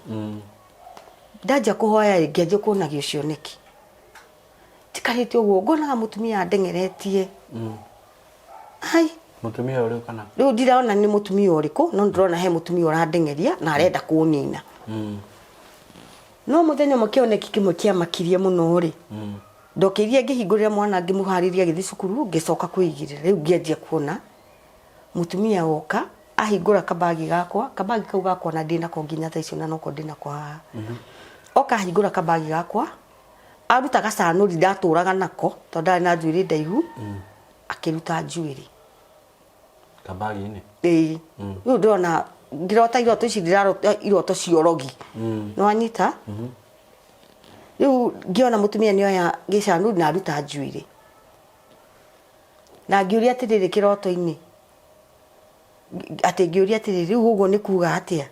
B: Ndanjia kũhoya rĩ, ngĩanjia kuonagio cioneki. Njikarĩte ũguo, ngonaga mũtumia andeng'eretie. Ai.
C: Mũtumia ũrĩkũ kana?
B: Rĩu ndirona nĩ mũtumia ũrĩkũ, no ndĩrona he mũtumia ũrandeng'eria na arenda kũnina. No mũthenya ũmwe kĩoneki kĩmwe kĩamakirie mũno rĩ, ndokĩrire ngĩhingũrĩra mwana ngĩmũharĩria agĩthiĩ cukuru, ngĩcoka kwĩigĩrĩra. Rĩu ngĩanjia kuona mũtumia woka ahingũra kabagi gakwa, kabagi kau gakwa na ndĩnako nginya thaa icio na noko ndĩnako haha. Oka ahingũra kabagi gakwa, aruta gacanũri ndatũraga nako tondũ ndarĩ na njuĩrĩ ndaihu, akĩruta njuĩrĩ.
C: Kabagi-inĩ?
B: Ĩĩ. Rĩu ndĩrona ngĩrota iroto ici ndĩrarota iroto cia ũrogi. Nĩwanyita? Rĩu ngĩona mũtumia nĩoya gĩcanũri na aruta njuĩrĩ. Na ngĩũria atĩrĩrĩ kĩroto-inĩ, atĩ ngĩũria atĩrĩrĩ, rĩu ũguo nĩ kuga atĩa?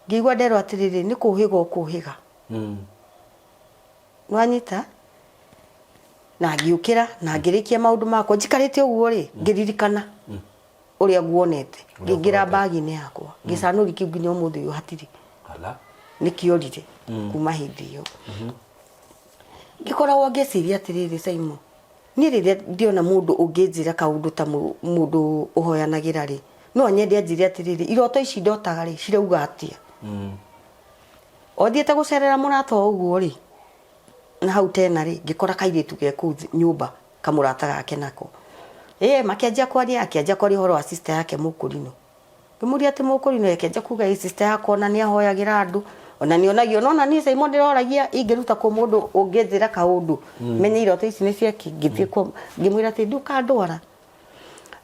B: Ngĩigua nderwo atĩrĩrĩ, nĩ kũhĩga ũkũhĩga. Nĩwanyita? Na ngĩũkĩra na ngĩrĩkia maũndũ makwa. Njikarĩte ũguo rĩ, ngĩririkana ũrĩa nguonete. Ngĩingĩra mbagi-inĩ yakwa, gĩcanũri kĩu nginya ũmũthĩ ũyũ hatirĩ.
C: Ala.
B: Nĩkĩorire kuma hĩndĩ ĩyo. Ngĩkoragwo ngĩciria atĩrĩrĩ Simon, niĩ rĩrĩa ndĩona mũndũ ũngĩnjĩra kaũndũ ta mũndũ ũhoyanagĩra rĩ, no nyende anjĩre atĩrĩrĩ, iroto ici ndotaga rĩ, cirauga atĩa? O thiĩte gũcerera mũrata o ũguo rĩ, na hau tena rĩ, ngĩkora kairĩtu ge kũu nyũmba kamũrata gake nako. Ĩĩ makĩanjia kwaria, akĩanjia kwaria ũhoro wa sister yake mũkũrinũ. Ngĩmũria atĩ mũkũrinũ, akĩanjia kuga ĩ sister yakwa ona nĩ ahoyagĩra andũ, ona nĩ onagio. Nĩwona niĩ Simon ndĩroragia ingĩruta kũ mũndũ ũngĩnjĩra kaũndũ, menye iroto ici nĩ ciakĩ. Ngĩthiĩ ngĩmwĩra atĩ ndũkandwara.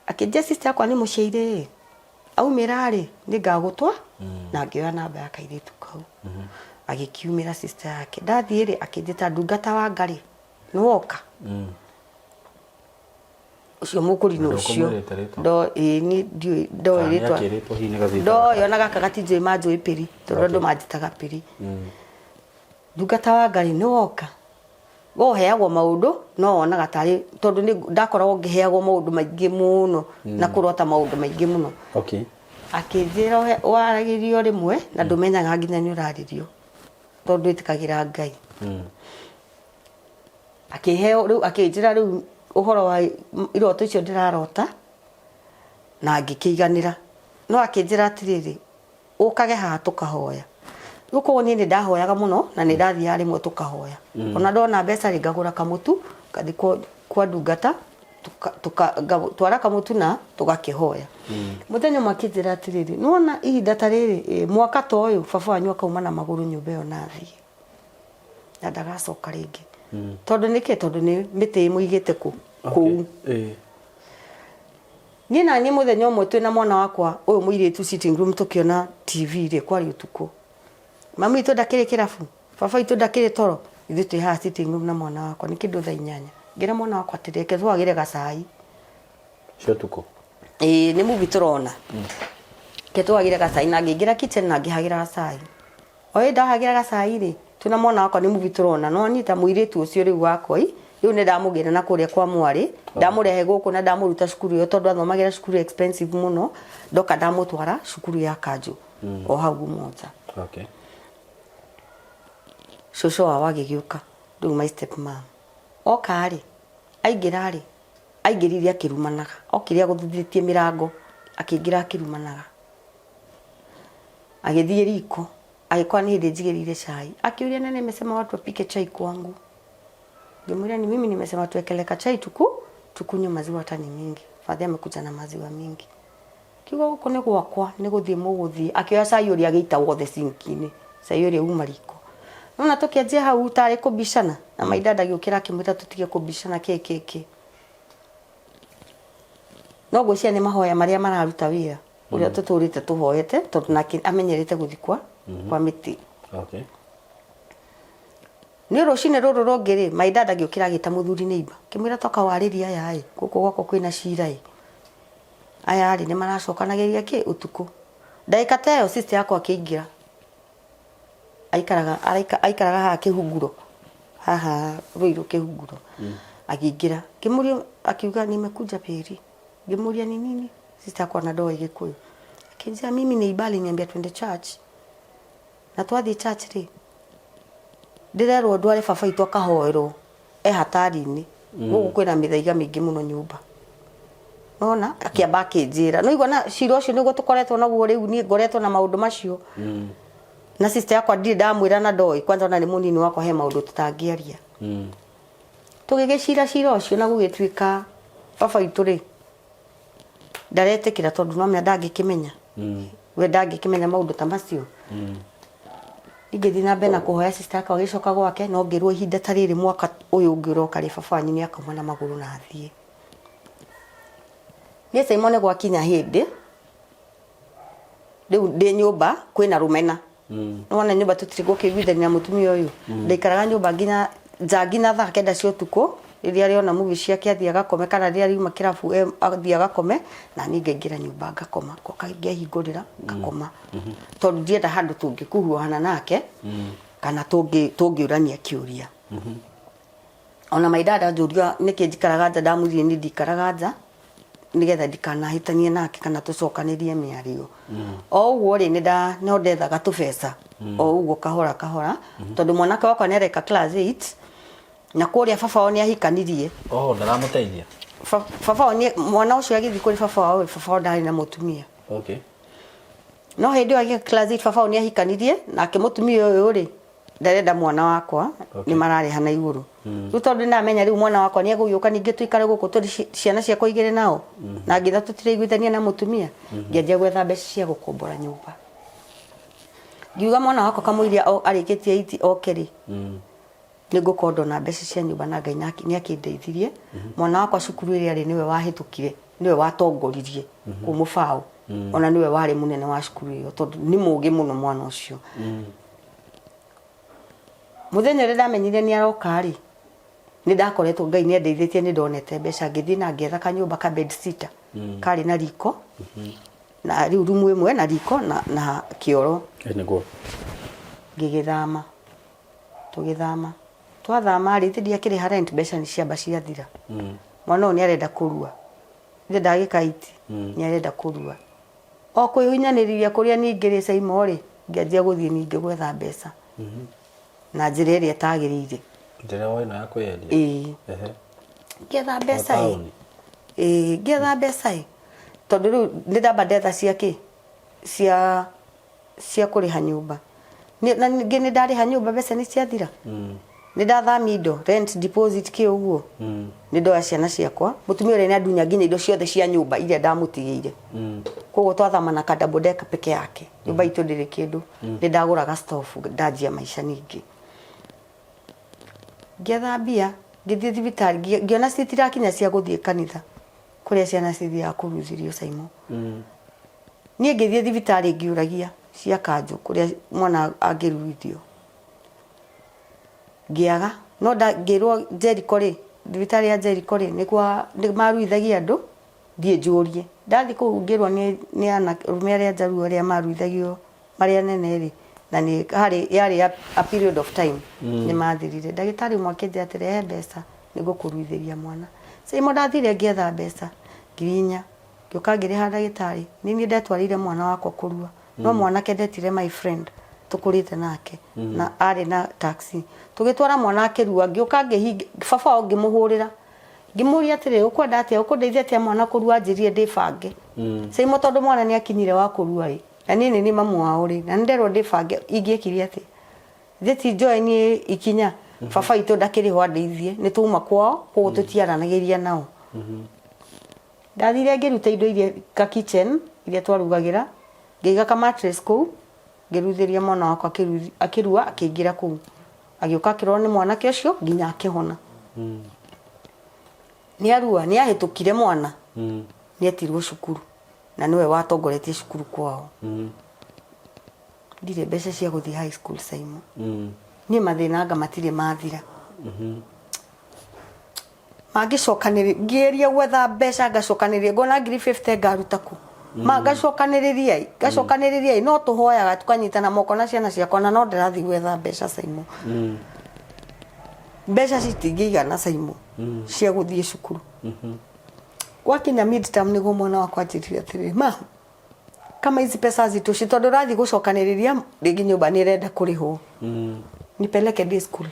B: Akĩnjĩra sister yakwa nĩ mũciaire ĩ, aumĩra rĩ, nĩ ngagũtwa na ngĩoya namba ya kairĩtu kau. Agĩkiumĩra sister yake. Ndathiĩ rĩ, akĩnjĩta ndungata wa Ngarĩ, nĩ woka? Ũcio mũkũrinũ ũcio.
C: Ndũkũmwĩrĩte rĩtwa?
B: Ndo ĩĩ niĩ ndiũĩ ndoĩ
C: Kana nĩ
B: rĩtwa.
C: akĩrĩtwo hihi nĩ gathita
B: Ndoĩ ona gaka gatinjũĩ manjũĩ Pĩri tondũ andũ manjĩtaga Pĩri. Ndungata wa Ngai nĩ woka? We ũheagwo maũndũ no wonaga tarĩ tondũ nĩ ndakoragwo ngĩheagwo maũndũ maingĩ mũno na kũrota maũndũ maingĩ mũno.
C: Okay.
B: Akĩnjĩra waragĩrio rĩmwe na ndũmenyaga nginya nĩ ũrarĩrio tondũ ndwĩtĩkagĩra Ngai. Akĩheo rĩu akĩnjĩra rĩu ũhoro wa iroto icio ndĩrarota na ngĩkĩiganĩra. No akĩnjĩra atĩrĩrĩ, ũkage haha tũkahoya. Rĩu koguo niĩ nĩ ndahoyaga mũno na nĩ ndathiaga rĩmwe tũkahoya. Ona ndona mbeca rĩ ngagũra kamũtu ngathiĩ kwa ndungata ngatwara kamũtu na tũgakĩhoya. Mũthenya ũmwe akĩnjĩra atĩrĩrĩ, nĩ wona ihinda ta rĩrĩ, mwaka ta ũyũ baba wanyu akauma na magũrũ nyũmba ĩyo na athiĩ. Na ndagacoka rĩngĩ. Tondũ nĩkĩ? Tondũ nĩ mĩtĩ ĩmũigĩte kũ? Kũu. Niĩ na niĩ mũthenya ũmwe twĩna mwana wakwa ũyũ mũirĩtu sitting room tũkĩona TV rĩ, kwarĩ ũtukũ. Mami witũ ndakĩrĩ kĩrabu, baba witũ ndakĩrĩ toro, ithuĩ twĩ haha sitting room na mwana wakwa, nĩ kĩndũ thaa 8. Ngĩra mwana wakwa atĩrĩ, reke tũhagĩre gacai.
C: Cia ũtukũ?
B: Ĩĩ nĩ movie tũrona. Reke tũhagĩre gacai na ngĩingĩra kitchen na ngĩhagĩra gacai. O ĩ ndahagĩra gacai rĩ, twĩna mwana wakwa nĩ movie tũrona, no niĩ ta mũirĩtu ũcio rĩu wakwa ĩ, rĩu nĩ ndamũgĩra na kũrĩa kwa mwarĩ, ndamũrehe gũkũ na ndamũruta cukuru ĩyo tondũ athomagĩra cukuru expensive mũno, ndoka ndamũtwara cukuru ya kanjũ o hau Umoja.
C: Okay.
B: Cũcũ wao agĩgĩũka, rĩu my step mom. Oka rĩ, aingĩra rĩ, aingĩrire akĩrumanaga, okire agũthithĩtie mĩrango, akĩingĩra akĩrumanaga. Agĩthiĩ riko, agĩkora nĩ hĩndĩ njigĩrĩire cai. Akĩũria nani amesema watu wapike chai kwangu? Ngĩmwĩra ni mimi nimesema tuwekele kachai tuku tukunywe maziwa hata ni mingi. Father amekuja na maziwa mingi. Kiuga gũkũ nĩ gwakwa, nĩ gũthiĩ mũgũthiĩ. Akĩoya cai ũrĩa agĩita wothe sinki-inĩ, cai ũrĩa uma riko. Nĩwona tũkĩanjia hau tarĩ kũbicana, na my dad agĩũkĩra akĩmwĩra tũtige kũbicana kĩ kĩ kĩ. No ngwĩciria nĩ mahoya marĩa mararuta wĩra. Ũrĩa tũtũrĩte tũhoete tondũ nake amenyerete gũthiĩ kwa kwa mĩtĩ.
C: Okay.
B: Nĩ rũcinĩ rũrũ rũngĩ rĩ, my dad agĩũkĩra agĩta mũthuri neighbor. Akĩmwĩra toka warĩrie aya ĩ, gũkũ gwakwa kwĩna cira ĩ. Aya rĩ, nĩ maracokanagĩria kĩ ũtukũ. Ndagĩka ta ĩyo sister yakwa akĩingĩra. Aikaraga aikaraga haha kĩhunguro. Haha Ruiru kĩhunguro. Akĩingĩra. Ngĩmũria akiuga nimekuja Peri. Ngĩmũria ni nini? Sister yakwa na ndoĩ Gĩkũyũ. Akĩnjĩra mimi neighbor aliniambia twende church. Na twathiĩ church rĩ, ndĩrerwo ndware baba witũ akahoerwo e hatari-inĩ. Gũkũ kwĩna mĩthaiga mĩingĩ mũno nyũmba. Nona akĩamba akĩnjĩra no igua na cira ũcio nĩguo tũkoretwo naguo rĩu niĩ ngoretwo na maũndũ macio na sister yakwa ndirĩ ndamwĩra na ndoĩ kwanza ona nĩ mũnini wakwa he maũndũ tũtangĩaria. Tũgĩgĩcira cira ũcio na gũgĩtuĩka baba witũ rĩ ndaretĩkĩra tondũ no menya ndangĩkĩmenya we ndangĩkĩmenya maũndũ ta macio. Ingĩthiĩ na mbere na kũhoya sister yakwa agĩcoka gwake no ngĩrwo ihinda ta rĩrĩ mwaka ũyũ ũngĩ ũroka rĩ baba wanyu nĩ akauma na magũrũ na athiĩ. Niĩ Simon gwakinya hĩndĩ rĩu ndĩ nyũmba kwĩna rũmena. Nĩwona nyũmba tũtirĩ gũkĩiguithania na mũtumia ũyũ. Ndaikaraga nyũmba nginya nja nginya thaa kenda cia ũtukũ rĩrĩa arĩona movie ciake athiĩ agakome kana rĩrĩa ariuma kĩrabu athiĩ agakome na niĩ ngaingĩra nyũmba ngakoma ngoka ngehingũrĩra ngakoma. Tondũ ndienda handũ tũngĩkuruhana nake kana tũngĩũrania kĩũria. Ona my dad anjũria nĩkĩ njikaraga nja ndamwĩrire niĩ ndikaraga nja nĩgetha ndikanahĩtanie nake kana tũcokanĩrie mĩario. O ũguo rĩ nĩnda no ndethaga tũbeca o ũguo kahora kahora tondũ mwanake wakwa nĩ areka class 8 na kũrĩa baba wao nĩ ahikanirie.
C: Oh, ndaramũteithia?
B: Baba wao nĩ mwana ũcio agĩthiĩ kũrĩ baba wao baba wao ndarĩ na mũtumia.
C: Okay.
B: No hĩndĩ ĩyo agĩka class 8 baba wao nĩ ahikanirie nake mũtumia ũyũ rĩ ndarenda mwana wakwa
C: Okay.
B: nĩ mararĩha na igũrũ. Rĩu tondũ ndamenya rĩu mwana wakwa nĩ egũgĩũka ningĩ tũikare gũkũ tũrĩ ciana ciakwa igĩrĩ nao na ngĩtha tũtiraiguithania na mũtumia ngĩanjia gwetha mbeca cia gũkombora nyũmba. Ngiuga mwana wakwa kamũiria arĩkĩtie iti oke rĩ nĩ ngũkorwo ndona mbeca cia nyũmba na Ngai nĩ akĩndeithirie. Mwana wakwa cukuru ĩrĩa arĩ nĩwe wahĩtũkire nĩwe watongoririe kũu mũbaũ ona nĩwe warĩ mũnene wa cukuru ĩyo tondũ nĩ mũgĩ mũno mwana ũcio. Mũthenya ũrĩa ndamenyire nĩ aroka rĩ nĩ ndakoretwo Ngai nĩ andeithĩtie nĩ ndonete mbeca ngĩthiĩ na ngĩetha kanyũmba ka bed sitter karĩ na riko na rĩu rumu ĩmwe na riko na kĩoro.
C: Nĩguo.
B: Ngĩgĩthama tũgĩthama twathama rĩ ithe ndiakĩrĩha rent mbeca nĩ ciamba ciathira. Mwana ũyũ nĩ arenda kũrua ithe ndagĩka iti nĩ arenda kũrua. O kwĩhinyanĩrĩria kũrĩa ningĩ rĩ Saimo rĩ ngĩanjia gũthiĩ ningĩ gwetha mbeca na njĩra ĩrĩa ĩtagĩrĩire.
C: Njĩra o ĩno ya kwĩyendia?
B: Ĩĩ. Ngĩetha mbeca ĩ. Ĩĩ ngĩetha mbeca ĩ tondũ rĩu nĩ ndamba ndetha cia kĩ cia cia kũrĩha nyũmba. Na ningĩ nĩ ndarĩha nyũmba mbeca nĩ ciathira. Nĩ ndathamia indo rent deposit kĩ ũguo. Nĩ ndoya ciana ciakwa mũtumia ũrĩa nĩ andunya nginya indo ciothe cia nyũmba iria ndamũtigĩire. Koguo twathama na ka double decker peke yake nyũmba itũ ndĩrĩ kĩndũ. Nĩ ndagũraga stove ndanjia maica ningĩ. Ngĩetha mbia ngĩthiĩ thibitarĩ ngĩona citirakinya cia gũthiĩ kanitha kũrĩa ciana cithiaga kũruithĩrio Saimo. Niĩ ngĩthiĩ thibitarĩ ngĩũragia cia kanjũ kũrĩa mwana angĩruithio ngĩaga no ngĩrwo Jericho rĩ thibitarĩ ya Jericho rĩ nĩ maruithagia andũ thiĩ njũrie. Ndathiĩ kũu ngĩrwo nĩ arũme arĩa njaruo arĩa maruithagio marĩ anene rĩ na nĩ harĩ yarĩ a period of time nĩ mathirire. Ndagĩtarĩ ũmwe akĩnjĩra atĩ rehe mbeca nĩ ngũkũruithĩria mwana. Saimo ndathire ngĩetha mbeca 4,000 ngĩũka ngĩrĩha ndagĩtarĩ nĩ niĩ ndetwarĩire mwana wakwa kũrua no mwanake ndetire my friend tũkũrĩte nake na arĩ na taxi tũgĩtwara mwana akĩrua ngĩũka ngĩhinga baba wao ngĩmũhũrĩra ngĩmũria atĩrĩ ũkwenda atĩa ũkũndeithia atĩa mwana kũrua anjĩrire ndĩbange. Saimo tondũ mwana nĩ akinyire wa kũrua ĩ na niĩ nĩ niĩ mamu wao rĩ na nĩ nderwo ndĩbange ingĩekire atĩa Ithe ti njoe niĩ ikinya baba witũ ndakĩrĩ ho andeithie nĩ twauma kwao koguo tũtiaranagĩria nao. Ndathire ngĩruta indo iria ka kitchen iria twarugagĩra ngĩiga ka mattress kũu ngĩruithĩria mwana wakwa akĩrua akĩingĩra kũu agĩũka akĩrorwo nĩ mwanake ũcio nginya akĩhona. Nĩ arua nĩ ahĩtũkire mwana nĩ etirwo cukuru na nĩwe watongoretie cukuru kwao. Ndirĩ mbeca cia gũthiĩ high school Saimo. Niĩ mathĩna anga matirĩ mathira. Mangĩcokanĩrĩria ngĩgeria gwetha mbeca ngacokanĩrĩria ngona 50,000 ngaruta kũ ma ngacokanĩrĩria ĩ ngacokanĩrĩria ĩ no tũhoyaga tũkanyitana moko na ciana ciakwa na no ndĩrathiĩ gwetha mbeca Saimo. Mbeca citingĩigana Saimo cia gũthiĩ cukuru. Gwakinya mid term nĩguo mwana wakwa anjĩrire atĩrĩrĩ ma kama hizi pesa hazitoshi tondũ ũrathiĩ gũcokanĩrĩria rĩngĩ nyũmba nĩ ĩrenda kũrĩhwo nipeleke day school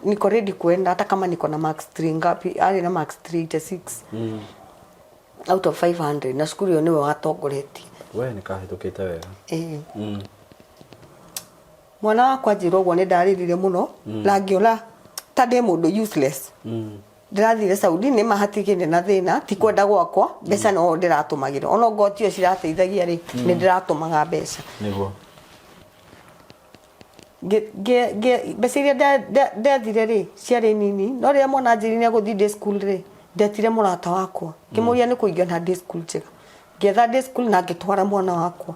B: niko ready kuenda hata kama niko na marks 3 ngapi arĩ na marks 386. Out of 500 na cukuru ĩyo nĩwe watongoretie.
C: We nĩ kahĩtũkĩte wega.
B: Ĩĩ. Mwana wakwa anjĩra ũguo nĩ ndarĩrire mũno na ngĩona ta ndĩ mũndũ useless. Ndĩrathire Saudi nĩ ma hatikĩrĩ na thĩna ti kwenda gwakwa mbeca no ndĩratũmagĩra ona ongorwo tio cirateithagia rĩ nĩ ndĩratũmaga mbeca.
C: Nĩguo.
B: Mbeca iria ndethire rĩ ciarĩ nini no rĩrĩa mwana anjĩrire nĩ egũthiĩ day school rĩ ndetire mũrata wakwa ngĩmũria nĩ kũ ingĩona day school njega. Ngĩetha day school na ngĩtwara mwana wakwa.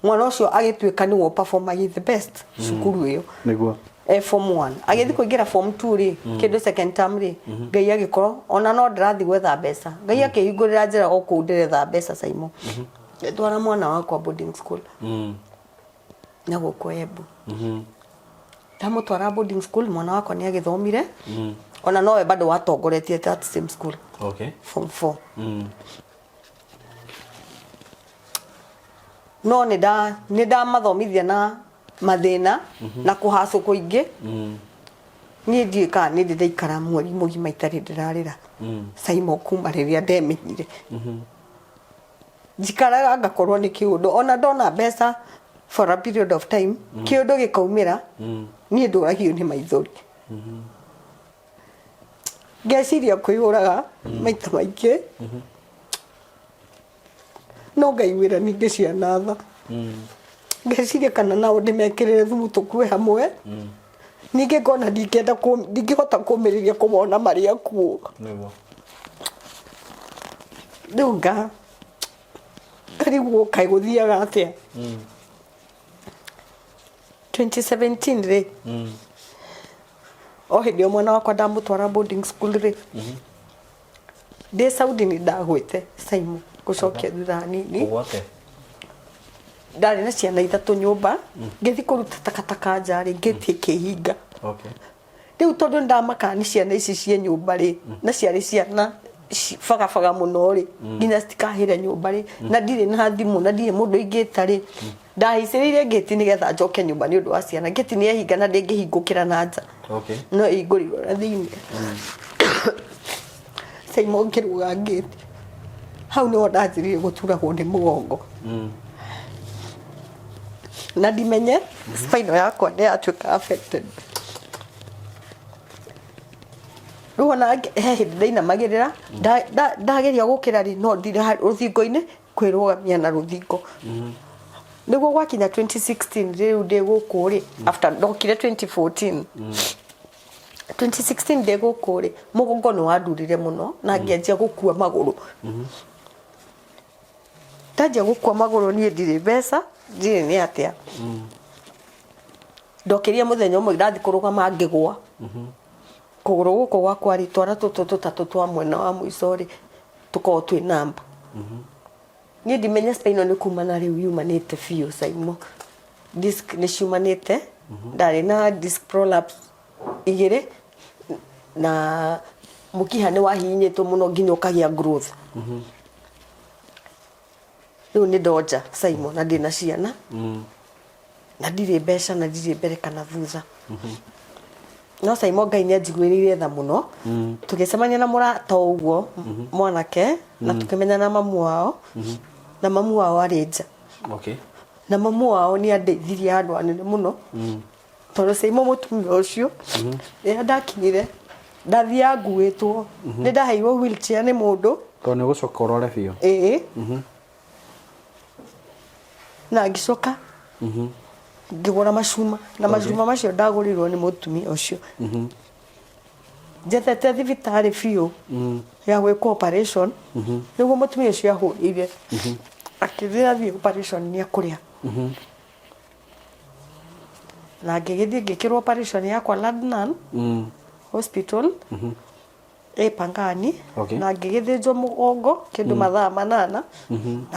B: Mwana ũcio agĩtuĩka nĩwe ũ perform the best cukuru ĩyo.
C: Nĩguo.
B: E form 1 agĩthiĩ kũingĩra form 2 rĩ kĩndũ second term rĩ Ngai agĩkorwo ona no ndĩrathiĩ gwetha mbeca Ngai akĩhingũrĩra njĩra o kũu ndĩretha mbeca Saimo ngĩtwara mwana wakwa boarding school na gũkũ Embu ndamũtwara boarding school mwana wakwa nĩ agĩthomire ona nowe bado watongoretie that same school
C: Okay.
B: form 4 no nĩ nda nĩ ndamathomithia na mathĩna na kũhacũ kũingĩ niĩ ndiũĩ kana nĩ ndĩ ndaikara mweri mũgima itarĩ ndĩrarĩra Saimo kuma rĩrĩa ndemenyire njikaraga ngakorwo nĩ kĩũndũ ona ndona mbeca for a period of time kĩũndũ gĩkaumĩra niĩ ndũragio nĩ maithori ngeciria kwĩyũraga maita maingĩ no ngaiguĩra ningĩ ciana tha ngeciria kana nao ndĩmekĩrĩre thumu tũkue hamwe ningĩ ngona ndingĩenda ndingĩhota kũmĩrĩria kũmona marĩ akuũ
C: Nĩguo.
A: rĩu nga ngarigwo kaĩ gũthiaga atĩa
B: 2017 rĩ o hĩndĩ ĩyo mwana wakwa ndamũtwara boarding school rĩ ndĩ Saudi nĩ ndagwĩte Saimo gũcokia thutha hanini
C: Ũgwate.
B: Ndarĩ na ciana ithatũ nyũmba ngĩthiĩ kũruta takataka nja rĩ ngĩti ĩkĩhinga
C: Okay.
B: Rĩu tondũ nĩndamakaga nĩ ciana ici ciĩ nyũmba rĩ na ciarĩ ciana bagabaga mũno rĩ nginya citikahĩre nyũmba rĩ na ndirĩ na thimũ na ndirĩ mũndũ ingĩta rĩ ndahaicĩrĩire ngĩti nĩgetha njoke nyũmba nĩ ũndũ wa ciana ngĩti nĩ yehinga na ndĩngĩhingũkĩra na nja
C: Okay.
B: no ĩhingũrĩirwo na thĩinĩ Saimo ngĩrũga ngĩti hau nĩho ndanjĩrĩirie gũturagwo nĩ mũgongo na ndimenye spinal yakwa nĩ yatuĩka affected rĩu ona he hĩndĩ ndainamagĩrĩra ndageria gũkĩra rĩ no ndire rũthingo-inĩ kwĩrũgamia na rũthingo nĩguo gwakinya 2016 rĩu ndĩ gũkũ rĩ after ndokire 2014 2016 ndĩ gũkũ rĩ mũgongo nĩ wandurire mũno na ngĩanjia gũkua magũrũ ndanjia gũkua magũrũ niĩ ndirĩ mbeca ndirĩ nĩ atĩa ndokĩria mũthenya ũmwe ndathiĩ kũrũgama ngĩgũa kũgũrũ gũkũ gwakwa rĩ twara tũtũ tũtatũ twa mwena wa mũico rĩ tũkoragwo twĩ namba niĩ ndimenya spinal nĩ kumana rĩu yumanĩte biũ Saimo disc nĩ ciumanĩte ndarĩ na disc prolapse igĩrĩ na mũkiha nĩ wahihinyĩtwo mũno nginya ũkagĩa growth rĩu nĩ ndonja Saimo na ndĩna ciana na ndirĩ mbeca na ndirĩ mbere kana thutha no Saimo Ngai nĩ anjiguĩrĩire tha mũno tũgĩcemania na mũrata o ũguo mwanake na tũkĩmenyana na mamu wao na mamu wao arĩ nja
C: Okay.
B: Na mamu wao nĩ andeithirie handũ hanene mũno tondũ Saimo mũtumia ũcio rĩrĩa ndakinyire ndathiaga nguĩtwo nĩ ndaheirwo wheelchair nĩ mũndũ
C: Tondũ nĩ ũgũcoka ũrore biũ.
B: Ĩĩ na ngĩcoka ngĩgũra macuma na macuma macio ndagũrĩirwo nĩ mũtumia ũcio njethete thibitarĩ biũ ya gwĩkwo operation nĩguo mũtumia ũcio ahũrĩire akĩnjĩra thiĩ operation nĩ ekũrĩa na ngĩgĩthiĩ ngĩkĩrwo operation yakwa Ladnan Hospital ĩ Pangani
C: Okay.
B: na ngĩgĩthĩnjwo mũgongo kĩndũ mathaa 8 na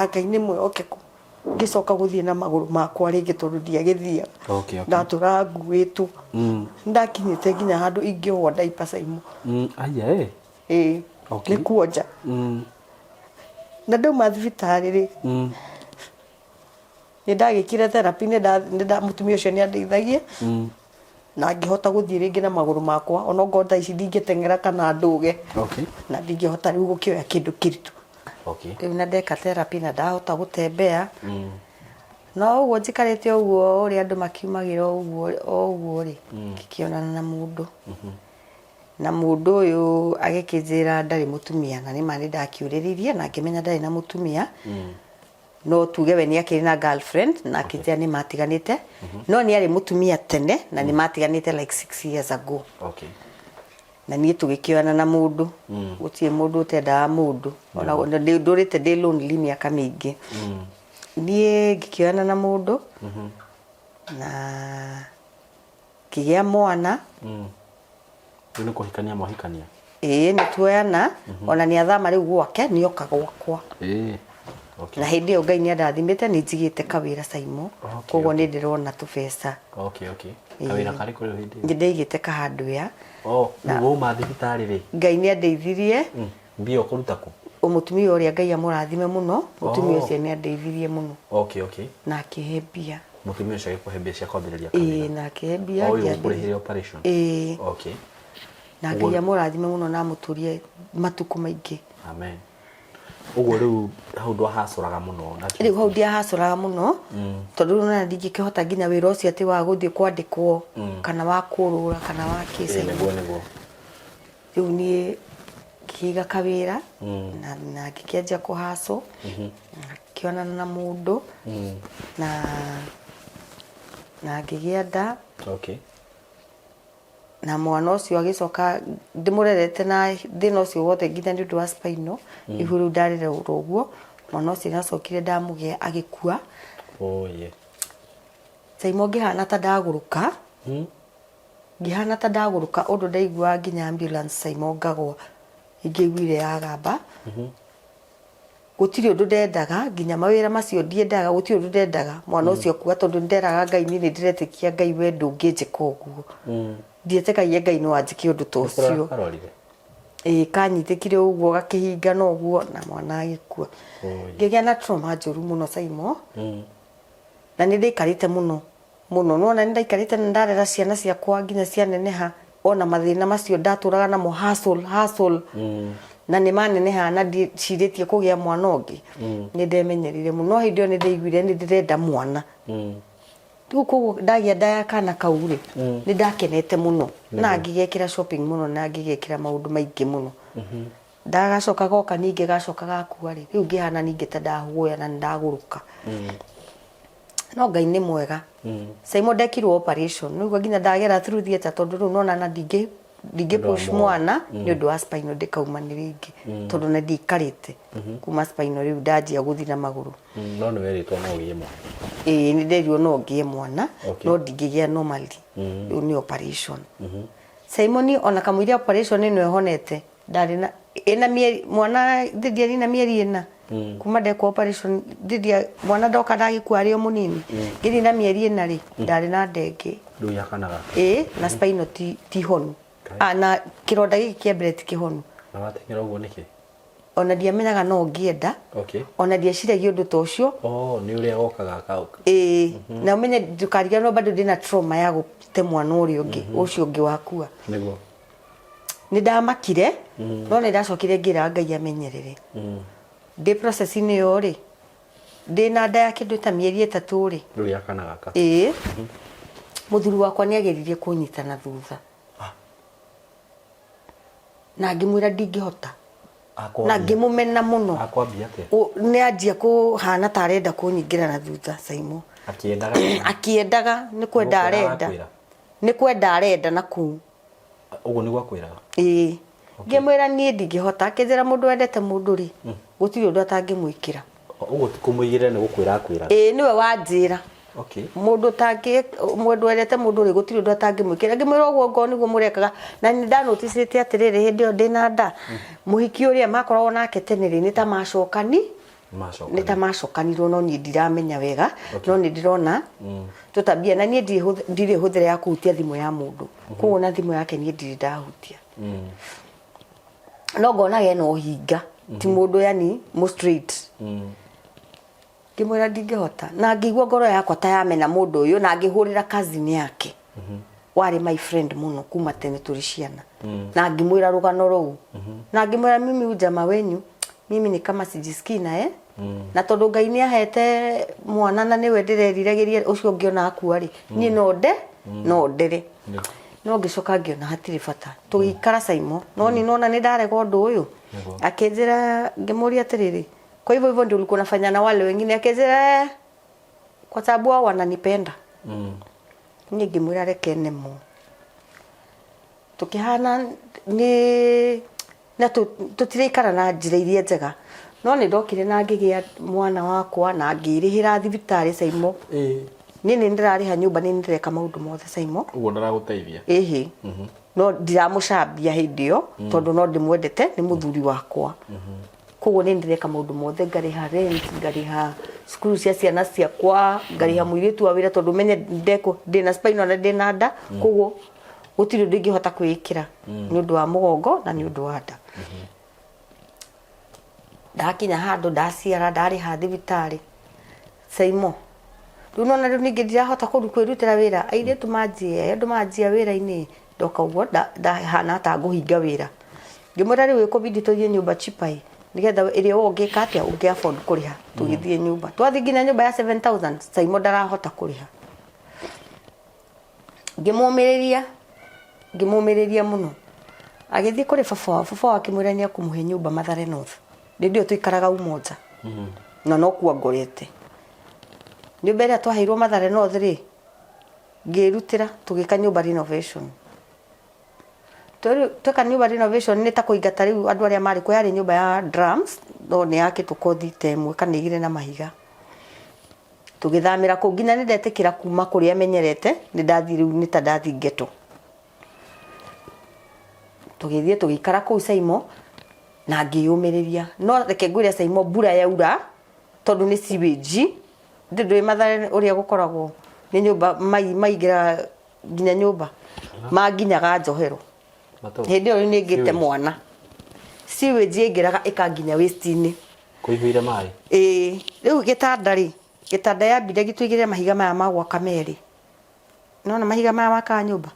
B: Ngai nĩ mwĩhokeku ngĩcoka gũthiĩ na magũrũ makwa rĩngĩ tondũ ndiagĩthiaga
C: Okay, okay.
B: ndatũraga nguĩtwo nĩndakinyĩte nginya handũ ingĩohwo ndaipa Saimo
C: Aya ĩ.
B: Ĩĩ
C: Okay.
B: nĩ kuonja na ndauma thibitarĩ rĩ nĩ ndagĩkire therapy nĩ nda mũtumia ũcio nĩ andeithagia na ngĩhota gũthiĩ rĩngĩ na magũrũ makwa ona okorwo thaa ici ndingĩteng'era kana ndũge
C: Okay.
B: na ndingĩhota rĩu gũkĩoya kĩndũ kĩritũ. Rĩu na ndeka therapy na ndahota gũtembea. No ũguo njikarĩte ũguo ũrĩa andũ makiumagĩra ũguo o ũguo rĩ, ngĩkĩonana na mũndũ. Na mũndũ ũyũ agĩkĩnjĩra ndarĩ mũtumia na nĩma nĩ ndakĩũrĩrĩirie na ngĩmenya ndarĩ na mũtumia. No tuge we nĩ akĩrĩ na girlfriend na akĩnjĩra nĩ matiganĩte. No nĩ arĩ mũtumia tene na nĩ matiganĩte like 6 years ago. Na niĩ tũgĩkĩoyana na mũndũ. Gũtirĩ mũndũ ũtendaga mũndũ. Ona ndũrĩte ndĩ lonely mĩaka mĩingĩ. Niĩ ngĩkĩoyana na mũndũ na ngĩgĩa mwana.
C: Rĩu nĩ kũhikania mwahikania?
B: Ĩĩ, nĩ tuoyana. Ona nĩ athama rĩu gwake, nĩ oka gwakwa. Na hĩndĩ ĩyo Ngai nĩ andathimĩte, nĩ njigĩte kawĩra Saimo. Koguo nĩ ndĩrona tũbeca.
C: Kawĩra karĩkũ rĩu hĩndĩ ĩyo?
B: Nĩ ndaigĩte ka hardware.
C: Oh, rĩu wauma thibitarĩ rĩ?
B: Ngai nĩ andeithirie.
C: Mbia ũkũruta kũ?
B: Mũtumia ũrĩa Ngai amũrathime mũno, mũtumia ũcio nĩ andeithirie mũno. Na akĩhe mbia.
C: Mũtumia ũcio agĩkũhe mbia cia kwambĩrĩria kawĩra?
B: Ĩĩ, na akĩhe mbia.
C: O ũyũ ũkũrĩhĩre operation?
B: Ĩĩ. Na Ngai amũrathime mũno na amũtũrie matukũ maingĩ.
C: Amen. Ũguo rĩu hau ndwahacũraga mũno na
B: Rĩu hau ndiahacũraga mũno tondũ rĩu nona ndingĩkĩhota nginya wĩra ũcio atĩ wa gũthiĩ kwandĩkwo kana wa kũrũra kana wa kĩ.
C: Nĩguo nĩguo.
B: Rĩu niĩ ngĩkĩiga kawĩra na ngĩkĩanjia kũhacũ, na ngĩkĩonana na mũndũ na ngĩgĩa nda. Na mwana ũcio agĩcoka ndĩmũrerete na thĩna ũcio wothe nginya nĩ ũndũ wa spinal, ihu rĩu ndarererwo ũguo, mwana ũcio nĩ acokire ndamũgĩa agĩkua.
C: Oh yeah.
B: Saimo ngĩhana ta ndagũrũka, ngĩhana ta ndagũrũka ũndũ ndaiguaga nginya ambulance Saimo ngagwa, ingĩaiguire yagamba. Gũtirĩ ũndũ ndendaga, nginya mawĩra macio ndiendaga, gũtirĩ ũndũ ndendaga mwana ũcio akua tondũ nĩ nderaga Ngai niĩ nĩ ndĩretĩkia Ngai we ndũngĩnjĩka ũguo. Ndietĩkagia Ngai no anjĩke ũndũ ta ũcio.
C: Karorire?
B: Ĩĩ kanyitĩkire ũguo gakĩhingana ũguo na mwana agĩkua. Ngĩgĩa na trauma njũru mũno Saimo. Na nĩ ndaikarĩte mũno mũno. Nĩwona nĩ ndaikarĩte na ndarera ciana ciakwa nginya cianeneha ona mathĩna macio ndatũraga namo hustle hustle na nĩ maneneha na ndicirĩtie kũgĩa mwana ũngĩ. Nĩ ndemenyerire mũno no hĩndĩ ĩyo nĩ ndaiguire nĩ ndĩrenda mwana. Rĩu koguo ndagĩa nda ya kana kau rĩ, nĩ ndakenete mũno na ngĩgekĩra shopping mũno na ngĩgekĩra maũndũ maingĩ mũno. Ndagacoka goka ningĩ gacoka gakua rĩ, rĩu ngĩhana ningĩ ta ndahũya na nĩ ndagũrũka. No Ngai nĩ mwega. Saimo ndekirwo operation, nĩguo nginya ndagera through theatre tondũ rĩu nona na ndingĩ ndingĩ push mwana nĩ ũndũ wa spinal ndĩkauma nĩ rĩngĩ tondũ na ndiikarĩte kuma spinal rĩu ndanjia gũthiĩ na magũrũ.
C: No nĩ werĩtwo no ũgĩe mwana?
B: Ĩĩ nĩ nderirwo no ngĩe mwana no ndingĩgĩa normally, rĩu nĩ operation. Simon ona kamũira operation ĩno ĩhonete ndarĩ na ĩna mĩeri mwana ndĩndiarĩ na mĩeri ĩna kuma ndekwo operation ndĩndia mwana ndoka ndagĩkua arĩ o mũnini ngĩthiĩ na mĩeri ĩna rĩ ndarĩ na ndenge.
C: Rĩu yakanaga?
B: Ĩĩ, na spinal ti honu. Ah, na kĩronda gĩkĩ kĩa mbere ti kĩhonu.
C: Na wateng'era ũguo nĩkĩ?
B: Ona ndiamenyaga no ngĩenda. Ona ndieciragia ũndũ ta ũcio.
C: Oh, nĩ ũrĩa gokaga ka
B: Ĩĩ, na ũmenye ndũkariganĩrwo bado ndĩna trauma ya gũte mwana ũrĩa ũngĩ, ũcio ũngĩ wakua.
C: Nĩguo.
B: Nĩ ndamakire, no nĩ ndacokire ngĩra Ngai amenyerere. Ndĩ process-inĩ ĩyo rĩ, ndĩna nda ya kĩndũ ta mĩeri 3 rĩ.
C: Rĩu ya kana gaka.
B: Ĩĩ. Mũthuri wakwa nĩ ageririe kũnyita na thutha. Na ngĩmwĩra ndingĩhota. Na ngĩmũmena mũno.
C: Akwambia atĩa?
B: Nĩ anjia kũhana ta arenda kũnyingĩra na thutha Saimo.
C: Akĩendaga.
B: Akĩendaga, nĩ kwenda arenda. Nĩ kwenda arenda na kũu.
C: Ũguo nĩguo akwĩraga?
B: Ĩĩ. Ngĩmwĩra niĩ ndingĩhota, akĩnjĩra mũndũ wendete mũndũ rĩ, gũtirĩ ũndũ atangĩmwĩkĩra.
C: Ũguo ti kũmũigĩrĩra nĩ gũkwĩra akwĩraga?
B: Ĩĩ nĩwe wanjĩra. Mũndũ ũtangĩ mũndũ wendete mũndũ rĩ, gũtirĩ ũndũ atangĩmwĩkĩra. Ngĩmwĩra ũguo ngorwo nĩguo mũrekaga. Na nĩ ndanoticĩte atĩrĩrĩ, hĩndĩ ĩyo ndĩna nda, mũhiki ũrĩa makoragwo nake tene rĩ, nĩ ta macokani, nĩ ta macokanirwo no niĩ ndiramenya wega, no nĩ ndĩrona tũtabia. Na niĩ ndirĩ hũthĩra ya kũhutia thimũ ya mũndũ. Koguo ona thimũ yake niĩ ndirĩ ndahutia. No ngonaga ena ũhinga, ti mũndũ yani mũ straight. Ngĩmwĩra ndingĩhota. Na ngĩigua ngoro yakwa ta yamena mũndũ ũyũ na ngĩhũrĩra cousin yake. Warĩ my friend mũno kuma tene tũrĩ ciana. Na ngĩmwĩra rũgano rũu. Na ngĩmwĩra mimi huyu jamaa wenyu Mimi ni kama sijisikii naye na tondũ Ngai nĩ ahete mwana na nĩwe ndĩreriragĩria ũcio ũngĩ ona akua rĩ, niĩ no nde no ndere. No ngĩcoka ngĩona hatirĩ bata tũgĩikara Saimo, no niĩ nona nĩ ndarega ũndũ ũyũ. Akĩnjĩra, ngĩmũria atĩrĩrĩ, kwa hivyo hivyo ndio ulikuwa unafanya na wale wengine? Akĩnjĩra, "Eh, kwa sababu wao wananipenda." Niĩ ngĩmwĩra reke nemwo tũkĩhana nĩ na tũtiraikara na njĩra iria njega, no nĩ ndokire na ngĩgĩa mwana wakwa na ngĩrĩhĩra thibitarĩ Saimo. Niĩ nĩ ndĩrarĩha nyũmba, nĩ ndĩreka maũndũ mothe Saimo.
C: Ũguo ndaragũteithia?
B: Ĩhĩ, no ndiramũcambia hĩndĩ ĩyo tondũ no ndĩmwendete, nĩ mũthuri wakwa. Koguo nĩ ndĩreka maũndũ mothe, ngarĩha rent, ngarĩha cukuru cia ciana ciakwa, ngarĩha mũirĩtu wa wĩra, tondũ menye ndekũ ndĩna spinal na ndĩna nda, koguo gũtirĩ ũndũ ingĩhota kwĩĩkĩra nĩ ũndũ wa mũgongo na nĩ ũndũ wa nda. Ndakinya handũ ndaciara, ndarĩha thibitarĩ Saimo, rĩu nona rĩu ningĩ ndirahota kũru kwĩrutĩra wĩra, airĩtu manjie andũ manjia wĩra-inĩ, ndoka ũguo ndahana ta ngũhinga wĩra. Ngĩmwĩra rĩu ĩkũbidi tũthiĩ nyũmba cheaper ĩ, nĩgetha ĩrĩa we ũngĩka atĩa, ũngĩ afford kũrĩha. Tũgĩthiĩ nyũmba, twathiĩ nginya nyũmba ya 7000, Saimo ndarahota kũrĩha. Ngĩmũmĩrĩria, ngĩmũmĩrĩria mũno. Agĩthiĩ kũrĩ baba wao, baba wao akĩmwĩra nĩ ekũmũhe nyũmba Mathare North. Hĩndĩ ĩyo tũikaraga Umoja na no kuo ngorete. Nyũmba ĩrĩa twaheirwo Mathare North rĩ, ngĩrutĩra tũgĩka nyũmba renovation. Tweka nyũmba renovation nĩ ta kũingata rĩu andũ arĩa marĩ kuo, yarĩ nyũmba ya drums no nĩ yakĩtwo kothi ta ĩmwe kana igĩrĩ na mahiga. Tũgĩthamĩra kũu nginya nĩ ndetĩkĩra kuma kũrĩa menyerete, nĩ ndathiĩ rĩu nĩ ta ndathiĩ ghetto. Tũgĩthiĩ tũgĩikara kũu Saimo na ngĩyũmĩrĩria. No reke ngwĩre Saimo, mbura yaura tondũ nĩ sewage, ndũĩ Mathare ũrĩa gũkoragwo, nĩ nyũmba mai maingĩraga nginya nyũmba, manginyaga njohero. Hĩndĩ ĩyo rĩu nĩ ngĩte mwana. Sewage yaingĩraga ĩkanginya waist-inĩ.
C: Kũihũire maĩ?
B: Ĩĩ. Rĩu gĩtanda rĩ, gĩtanda yambire gĩtũigĩrĩre mahiga maya ma gwaka merĩ. Nĩwona mahiga maya makaga nyũmba?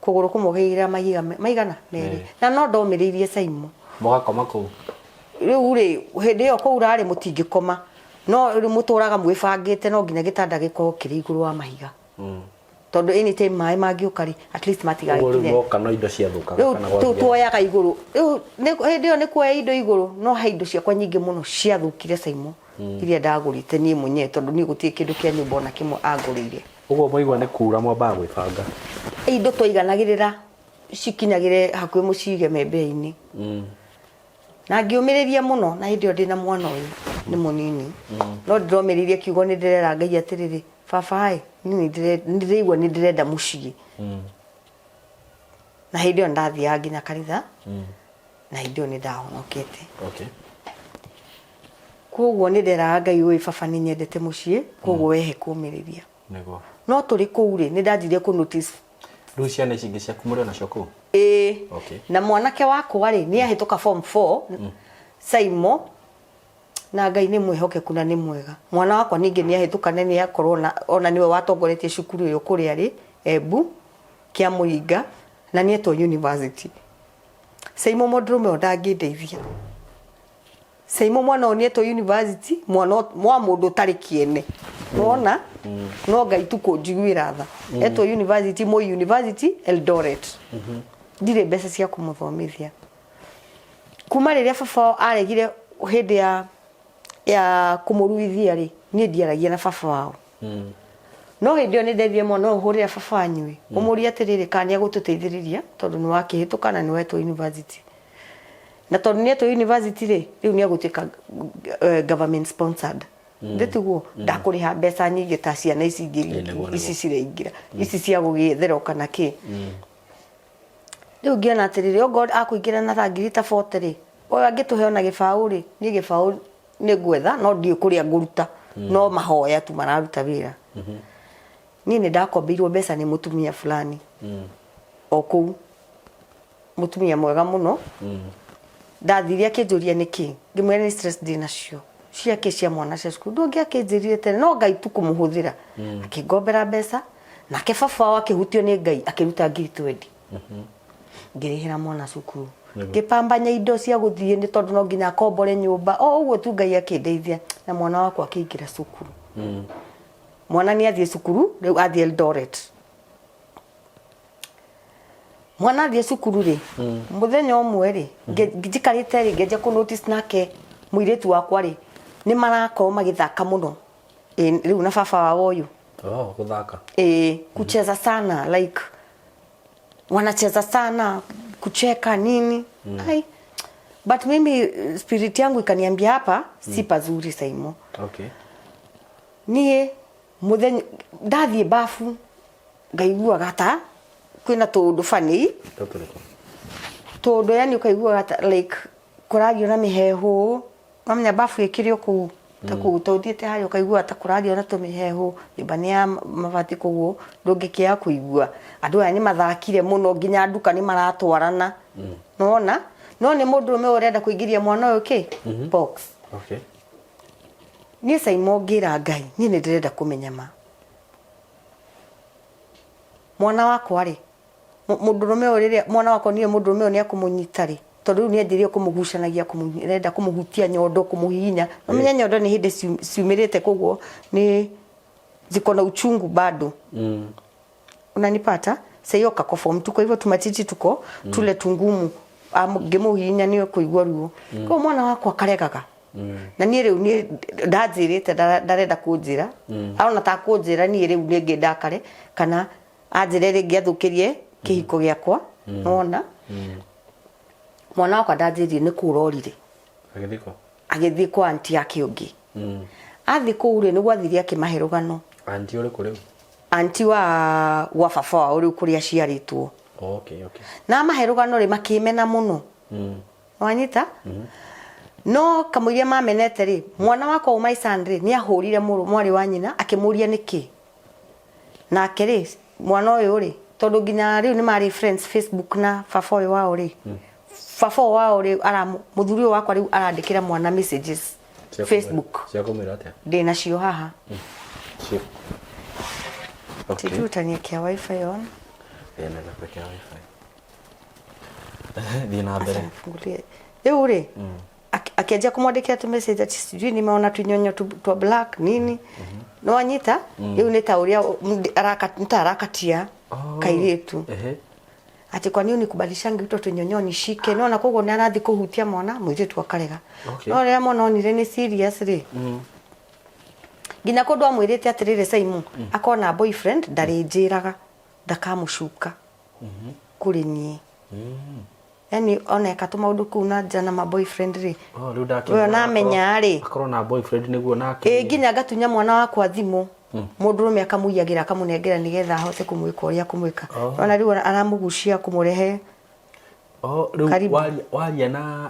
B: Kũgũrũ kũmwe ũkaigĩrĩra mahiga maigana? Merĩ. Na no ndomĩrĩirie Saimo.
C: Mũgakoma kũu?
B: Rĩu rĩ, hĩndĩ ĩyo kwaura rĩ, mũtingĩkoma. No rĩu mũtũraga mwĩbangĩte, no nginya gĩtanda gĩkorwo kĩrĩ igũrũ wa mahiga. Tondũ anytime maĩ mangĩũka rĩ, at least
C: Ũguo rĩu
B: matigagĩkinye.
C: moka no indo ciathũkaga
B: Rĩu
C: kana gwathiaga?
B: tuoyaga igũrũ. Rĩu hĩndĩ ĩyo nĩ kuoya indo igũrũ, no he indo ciakwa nyingĩ mũno ciathũkire Saimo, iria ndagũrĩte niĩ mwenyewe, tondũ niĩ gũtirĩ kĩndũ kĩa nyũmba ona kĩmwe angũrĩire.
C: Ũguo mwaigua nĩ kuura mwambaga gwĩbanga?
B: Indo twaiganagĩrĩra cikinyagĩre hakuhĩ mũcige membea-inĩ. Na ngĩũmĩrĩria mũno, na hĩndĩ ĩyo ndĩna mwana ũyũ nĩ mũnini, no ndĩromĩrĩirie kiugo, nĩ ndĩrera Ngai atĩrĩrĩ, baba ĩ, niĩ nĩ ndĩraigua nĩ ndĩrenda mũciĩ. Na hĩndĩ ĩyo ndathiaga nginya kanitha, na hĩndĩ ĩyo nĩ ndahonokete. Koguo nĩ nderaga Ngai ũĩ baba nĩ nyendete mũciĩ, koguo wehe kũmĩrĩria.
C: Nĩguo.
B: No tũrĩ kũu rĩ, nĩ ndanjirie kũ notice.
C: Rĩu ciana ici ingĩ ciaku mũrĩ onacio kũu?
B: Ĩĩ.
C: Okay.
B: Na mwanake wakwa rĩ, nĩ ahĩtũka form 4, Saimo, na Ngai nĩ mwĩhokeku na nĩ mwega. Mwana wakwa ningĩ nĩ ahĩtũka na nĩ akorwo ona nĩwe watongoretie cukuru ĩyo kũrĩa arĩ, Embu, Kĩamũringa, na nĩ etwo university. Saimo mũndũrũme ũyũ ndangĩndeithia. Saimo mwana ũyũ nĩetwo university, mwana wa mũndũ ũtarĩ kĩene. Nĩwona? No Ngai tu kũnjiguĩra tha. Etwo university, Moi University, Eldoret. Ndirĩ mbeca cia kũmũthomithia. Kuma rĩrĩa baba wao aregire hĩndĩ ya kũmũruithia rĩ, niĩ ndiaragia na baba wao. No hĩndĩ ĩyo nĩ ndethire mwana ũyũ, hũrĩra baba wanyu ĩ, ũmũrie atĩrĩrĩ kana nĩ egũtũteithĩrĩria tondũ nĩ wakĩhĩtũka na nĩ wetwo university. Na tondũ nĩ etwo university rĩ, rĩu nĩ egũtuĩka government sponsored. Ndĩ tiguo? Ndakũrĩha mbeca nyingĩ ta ciana ici ingĩ
C: Ĩ, nĩguo,
B: ici
C: nĩguo.
B: ciraingĩra, ici cia gũgĩetherwo kana kĩ. Rĩu ngĩona atĩrĩrĩ, okorwo akũingĩra na ta ngiri ta 40 rĩ, ũyũ angĩtũhe ona gĩbaũ rĩ, niĩ gĩbaũ nĩ ngwetha no ndiũĩ kũrĩa ngũruta, no mahoya tu mararuta wĩra. Niĩ nĩ ndakombeirwo mbeca nĩ mũtumia fulani o kũu, mũtumia mwega mũno. Ndathire akĩnjũria nĩkĩ, ngĩmwĩra nĩ stress ndĩnacio ciake cia mwana cia cukuru. Ndũngĩ akĩnjĩrire tene, no Ngai tu kũmũhũthĩra akĩngombera mbeca, nake baba wao akĩhutio nĩ Ngai akĩruta ngiri 20, ngĩrĩhĩra mwana cukuru. Ngĩpambanya indo cia gũthiĩ nĩ tondũ no nginya akombore nyũmba o ũguo tu. Ngai akĩndeithia na mwana wakwa akĩingĩra cukuru. Mwana nĩ athiĩ cukuru rĩu, athiĩ Eldoret. Mwana athiĩ cukuru rĩ, mũthenya ũmwe rĩ, njikarĩte rĩ, ngĩanjia kũ notice nake mũirĩtu wakwa rĩ, nĩ marakorwo magĩthaka mũno. Ĩ, rĩu na baba wao ũyũ.
C: Oh, gũthaka.
B: Ĩ, kucheza sana, like wanacheza sana, kucheka nini. Ai, but mimi spirit yangu ikaniambia hapa si pazuri, Saimo. Niĩ mũthenya ndathiĩ bafu ngaiguaga ta kwĩna tũũndũ bani.
C: Tũtũrĩkũ?
B: Tũũndũ, yani ũkaiguaga ta like kũragio na mĩheehũ. Wamenya bafu ĩkĩrĩ o kũu ta kũu, ta ũthiĩte harĩa ũkaigua ta kũragio na tũmĩheehũ. Nyũmba nĩ ya mabati, koguo ndũngĩkĩaga kũigua. Andũ aya nĩ mathakire mũno nginya nduka nĩ maratwarana. Nĩwona no nĩ mũndũrũme ũyũ ũrenda kũingĩria mwana ũyũ kĩ box. Niĩ Saimo ngĩra Ngai, niĩ nĩ ndĩrenda kũmenya ma mwana wakwa rĩ, mũndũrũme ũyũ, rĩrĩa mwana wakwa niĩ mũndũrũme ũyũ nĩ akũmũnyita rĩ, tondũ rĩu nĩ anjĩrĩire kũmũgucanagia, arenda kũmũhutia nyondo, kũmũhihinya. Ũmenye nyondo nĩ hĩndĩ ciumĩrĩte, koguo nĩ ziko na uchungu bado. Unanipata? Sasa hiyo kako form 2, kwa hivyo tumatiti tuko tule tungumu, ngĩmũhihinya nĩ ũkũigua ruo. Koguo mwana wakwa karegaga na niĩ rĩu niĩ ndanjĩrĩte ndarenda kũnjĩra, arona ta kũnjĩra niĩ rĩu rĩngĩ ndakare kana anjĩre rĩngĩ athũkĩrie kĩhiko gĩakwa. Nĩwona mwana wakwa ndanjĩrire nĩ kũra orire.
C: Agĩthiĩ kũ?
B: Agĩthiĩ kwa anti yake ũngĩ. Athiĩ kũu rĩ, nĩguo athire akĩmahe rũgano.
C: Anti ũrĩkũ rĩu?
B: Anti wa gwa baba wao rĩu, kũrĩa aciarĩtwo. Na amahe rũgano rĩ, makĩmena mũno. Wanyita? No kamũiria mamenete rĩ, mwana wakwa ũyũ, my son rĩ, nĩ ahũrire mwarĩ wa nyina akĩmũria nĩkĩ. Nake rĩ, mwana ũyũ rĩ, tondũ nginya rĩu nĩ marĩ friends Facebook na baba ũyũ wao rĩ, baba ũyũ wao rĩ, mũthuri ũyũ wakwa rĩu arandĩkĩra mwana messages Facebook.
C: Cia kũmwĩra atĩa?
B: Ndĩ nacio haha.
C: Cio. Okay.
B: Sijui utaniekea WiFi on.
C: Ĩĩ, naweza kuwekea WiFi. Thiĩ na mbere.
B: Acha nifungulie. Rĩu rĩ, akĩanjia kũmwandĩkĩra tu message ati sijui nimeona tunyonyo twa black nini. Nĩ wanyita? Rĩu nĩ ta ũrĩa nĩ ta arakatia kairĩtu. Ati kwa nini unikubalishangi uto tunyonyo nishike? Nona koguo nĩ arathiĩ kũhutia mwana mũirĩtu akarega. No rĩrĩa mwana onire nĩ serious rĩ, nginya kũndũ amwĩrĩte atĩrĩrĩ, Saimu akona boyfriend ndarĩnjĩraga ndakamũcuka kũrĩ niĩ. Yani ona eka tũmaũndũ kũu na nja na ma boyfriend rĩ,
C: Oh, rĩu ndakĩmwĩra
B: we onamenya rĩ,
C: akorwo na boyfriend nĩguo nake.
B: Ĩ, nginya ngatunya mwana wakwa thimũ, mũndũrũme akamũiyagĩra akamũnengera nĩgetha ahote kũmwĩka ũrĩa kũmwĩka. Ona rĩu aramũgucia kũmũrehe
C: Oh, rĩu
B: Karibu.
C: waria na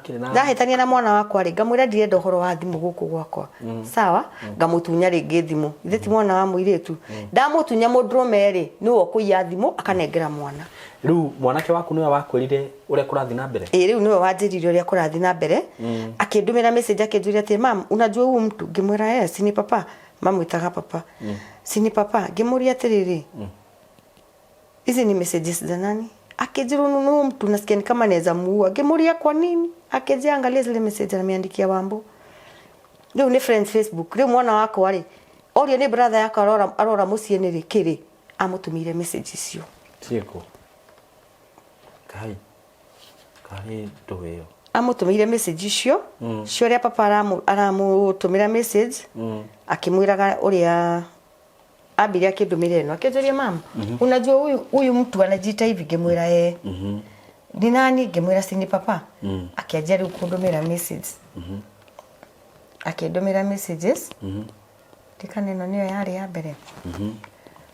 C: kĩrĩ na
B: Ndahĩtania na mwana wakwa rĩ, ngamwĩra ndirenda ũhoro wa thimũ gũkũ gwakwa. Sawa, ngamũtunya rĩngĩ thimũ. Ithe ti mwana wa mũirĩtu ndamũtunya, mũndũrũme rĩ, nĩwe ũkũiya thimũ akanengera mwana.
C: Rĩu mwanake waku nĩwe wakwĩrire ũrĩa kũrathiĩ na mbere?
B: Ĩ, rĩu nĩwe wanjĩrire ũrĩa kũrathiĩ na mbere. Akĩndũmĩra message akĩnjũria atĩ, "Mam, unajua huyu mtu?" Ngĩmwĩra, "Yes, ni papa." Mamwĩtaga papa. Si ni papa? Ngĩmũria atĩrĩrĩ, "Hizi ni messages za nani?" Akĩnjĩra, "Huyu mtu nasikia ni kama naweza muua." Ngĩmũria, "Kwa nini?" Akĩnjĩra, "Angalia zile message ameandikia Wambo." Rĩu nĩ friends Facebook. Rĩu mwana wakwa rĩ, orio nĩ brother yakwa arora mũciĩ nĩ rĩ kĩrĩ amũtũmĩire message icio.
C: Ciĩkũ kai karĩ ndũĩ ĩyo?
B: Amũtũmĩire message icio cio ũrĩa papa aramũtũmĩra message akĩmwĩraga ũrĩa ambire akĩndũmĩra ĩno akĩnjũria, "Mam, unajua huyu mtu anajiita hivi?" Ngĩmwĩra, "Eh, ni nani?" Ngĩmwĩra, "Si ni papa?" Akĩanjia rĩu kũndũmĩra message, akĩndũmĩra messages. Ndikana ĩno nĩyo yarĩ ya mbere.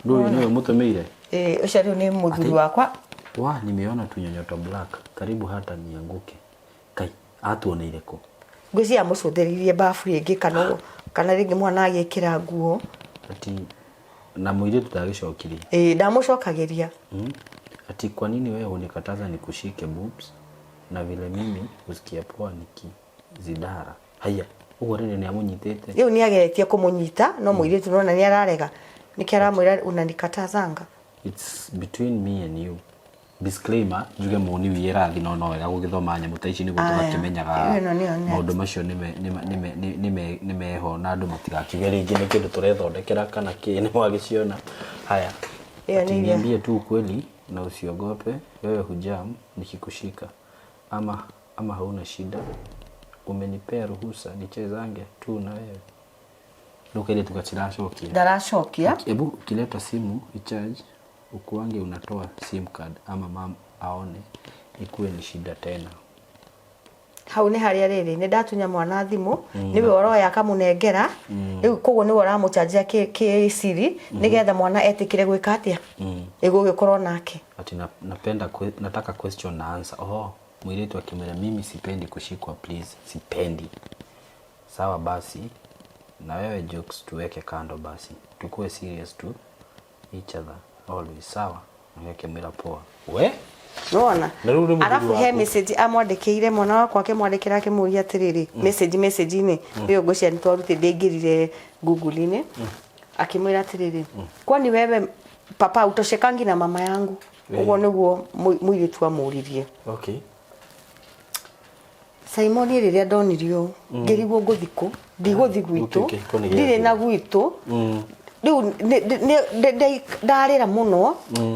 C: Ndũĩ nĩwe mũtũmĩire?
B: Ĩĩ, ũcio rĩu nĩ mũthuri wakwa.
C: Wa nimeona tunyonyo twa black karibu hata nianguke. Kai atuoneire kũ?
B: Ngwĩciria amũcũthĩrĩirie bafu rĩngĩ kana rĩngĩ mwana agĩkĩra nguo.
C: Ati na mũirĩtu ndagĩcokirie?
B: Ĩĩ, ndamũcokagĩria.
C: Ati kwa nini wewe hunikataza nikushike boobs na vile mimi husikia poa nikizidara. Haya, ũguo rĩrĩ nĩ amũnyitĩte?
B: Rĩu nĩ ageretie kũmũnyita no mũirĩtu nona nĩ ararega, nĩkĩo aramwĩra unanikatazanga.
C: It's between me and you. Disclaimer, njuge muoni wiye rathi no no wega gũgĩthoma nyamũ ta ici nĩguo
B: Aya.
C: tũgakĩmenyaga
B: Ĩno nĩyo next.
C: maũndũ macio nĩ meho na andũ matigakiuge rĩngĩ nĩ kĩndũ tũrethondekera kana kĩ. Nĩ mwagĩciona haya.
B: Ĩyo
C: Ati
B: nĩ iria.
C: Niambie tu ukweli na usiogope, wewe hujam nikikushika ama hauna shida, umenipea ruhusa nichezange tu na wewe. Rĩu kairĩtu gatiracokia.
B: Ndaracokia.
C: Hebu ukileta simu icharge, ukuange unatoa sim card ama mam aone, ikuwe ni shida tena.
B: Hau nĩ harĩa rĩrĩ nĩ ndatunya mwana thimũ, nĩwe ũroya akamũnengera rĩu, koguo nĩwe ũramũcanjia kĩ siri nĩgetha mwana etĩkĩre gwĩka atĩa, ĩgũgĩkorwo nake.
C: Ati napenda nataka question na answer. Oh, mwiritu akimwira, "Mimi sipendi kushikwa, please, sipendi." Sawa basi, na wewe jokes tuweke kando basi, tukue serious to each other always, sawa? Nake akimwira poa. We
B: Nona.
C: Na rĩu nĩ mũthuri
B: Arabu he
C: waku.
B: message amwandĩkĩire mwana wakwa, akĩmwandĩkĩra akĩmũria atĩrĩrĩ, message-inĩ ĩyo ngwĩciria nĩ twarutire, ndĩngĩrire Google-inĩ, akĩmwĩra atĩrĩrĩ, "Kwani wewe papa utoshekangi na mama yangu?" Ũguo nĩguo mũirĩtu amũririe. Simon, rĩrĩa ndonirio ũũ ngĩrigwo ngũthi kũ, ndigũthi gwitũ.
C: Gũkĩ kĩhiko nĩ
B: Ndirĩ na
C: gĩathira.
B: gwitũ rĩu. Ndarĩra mũno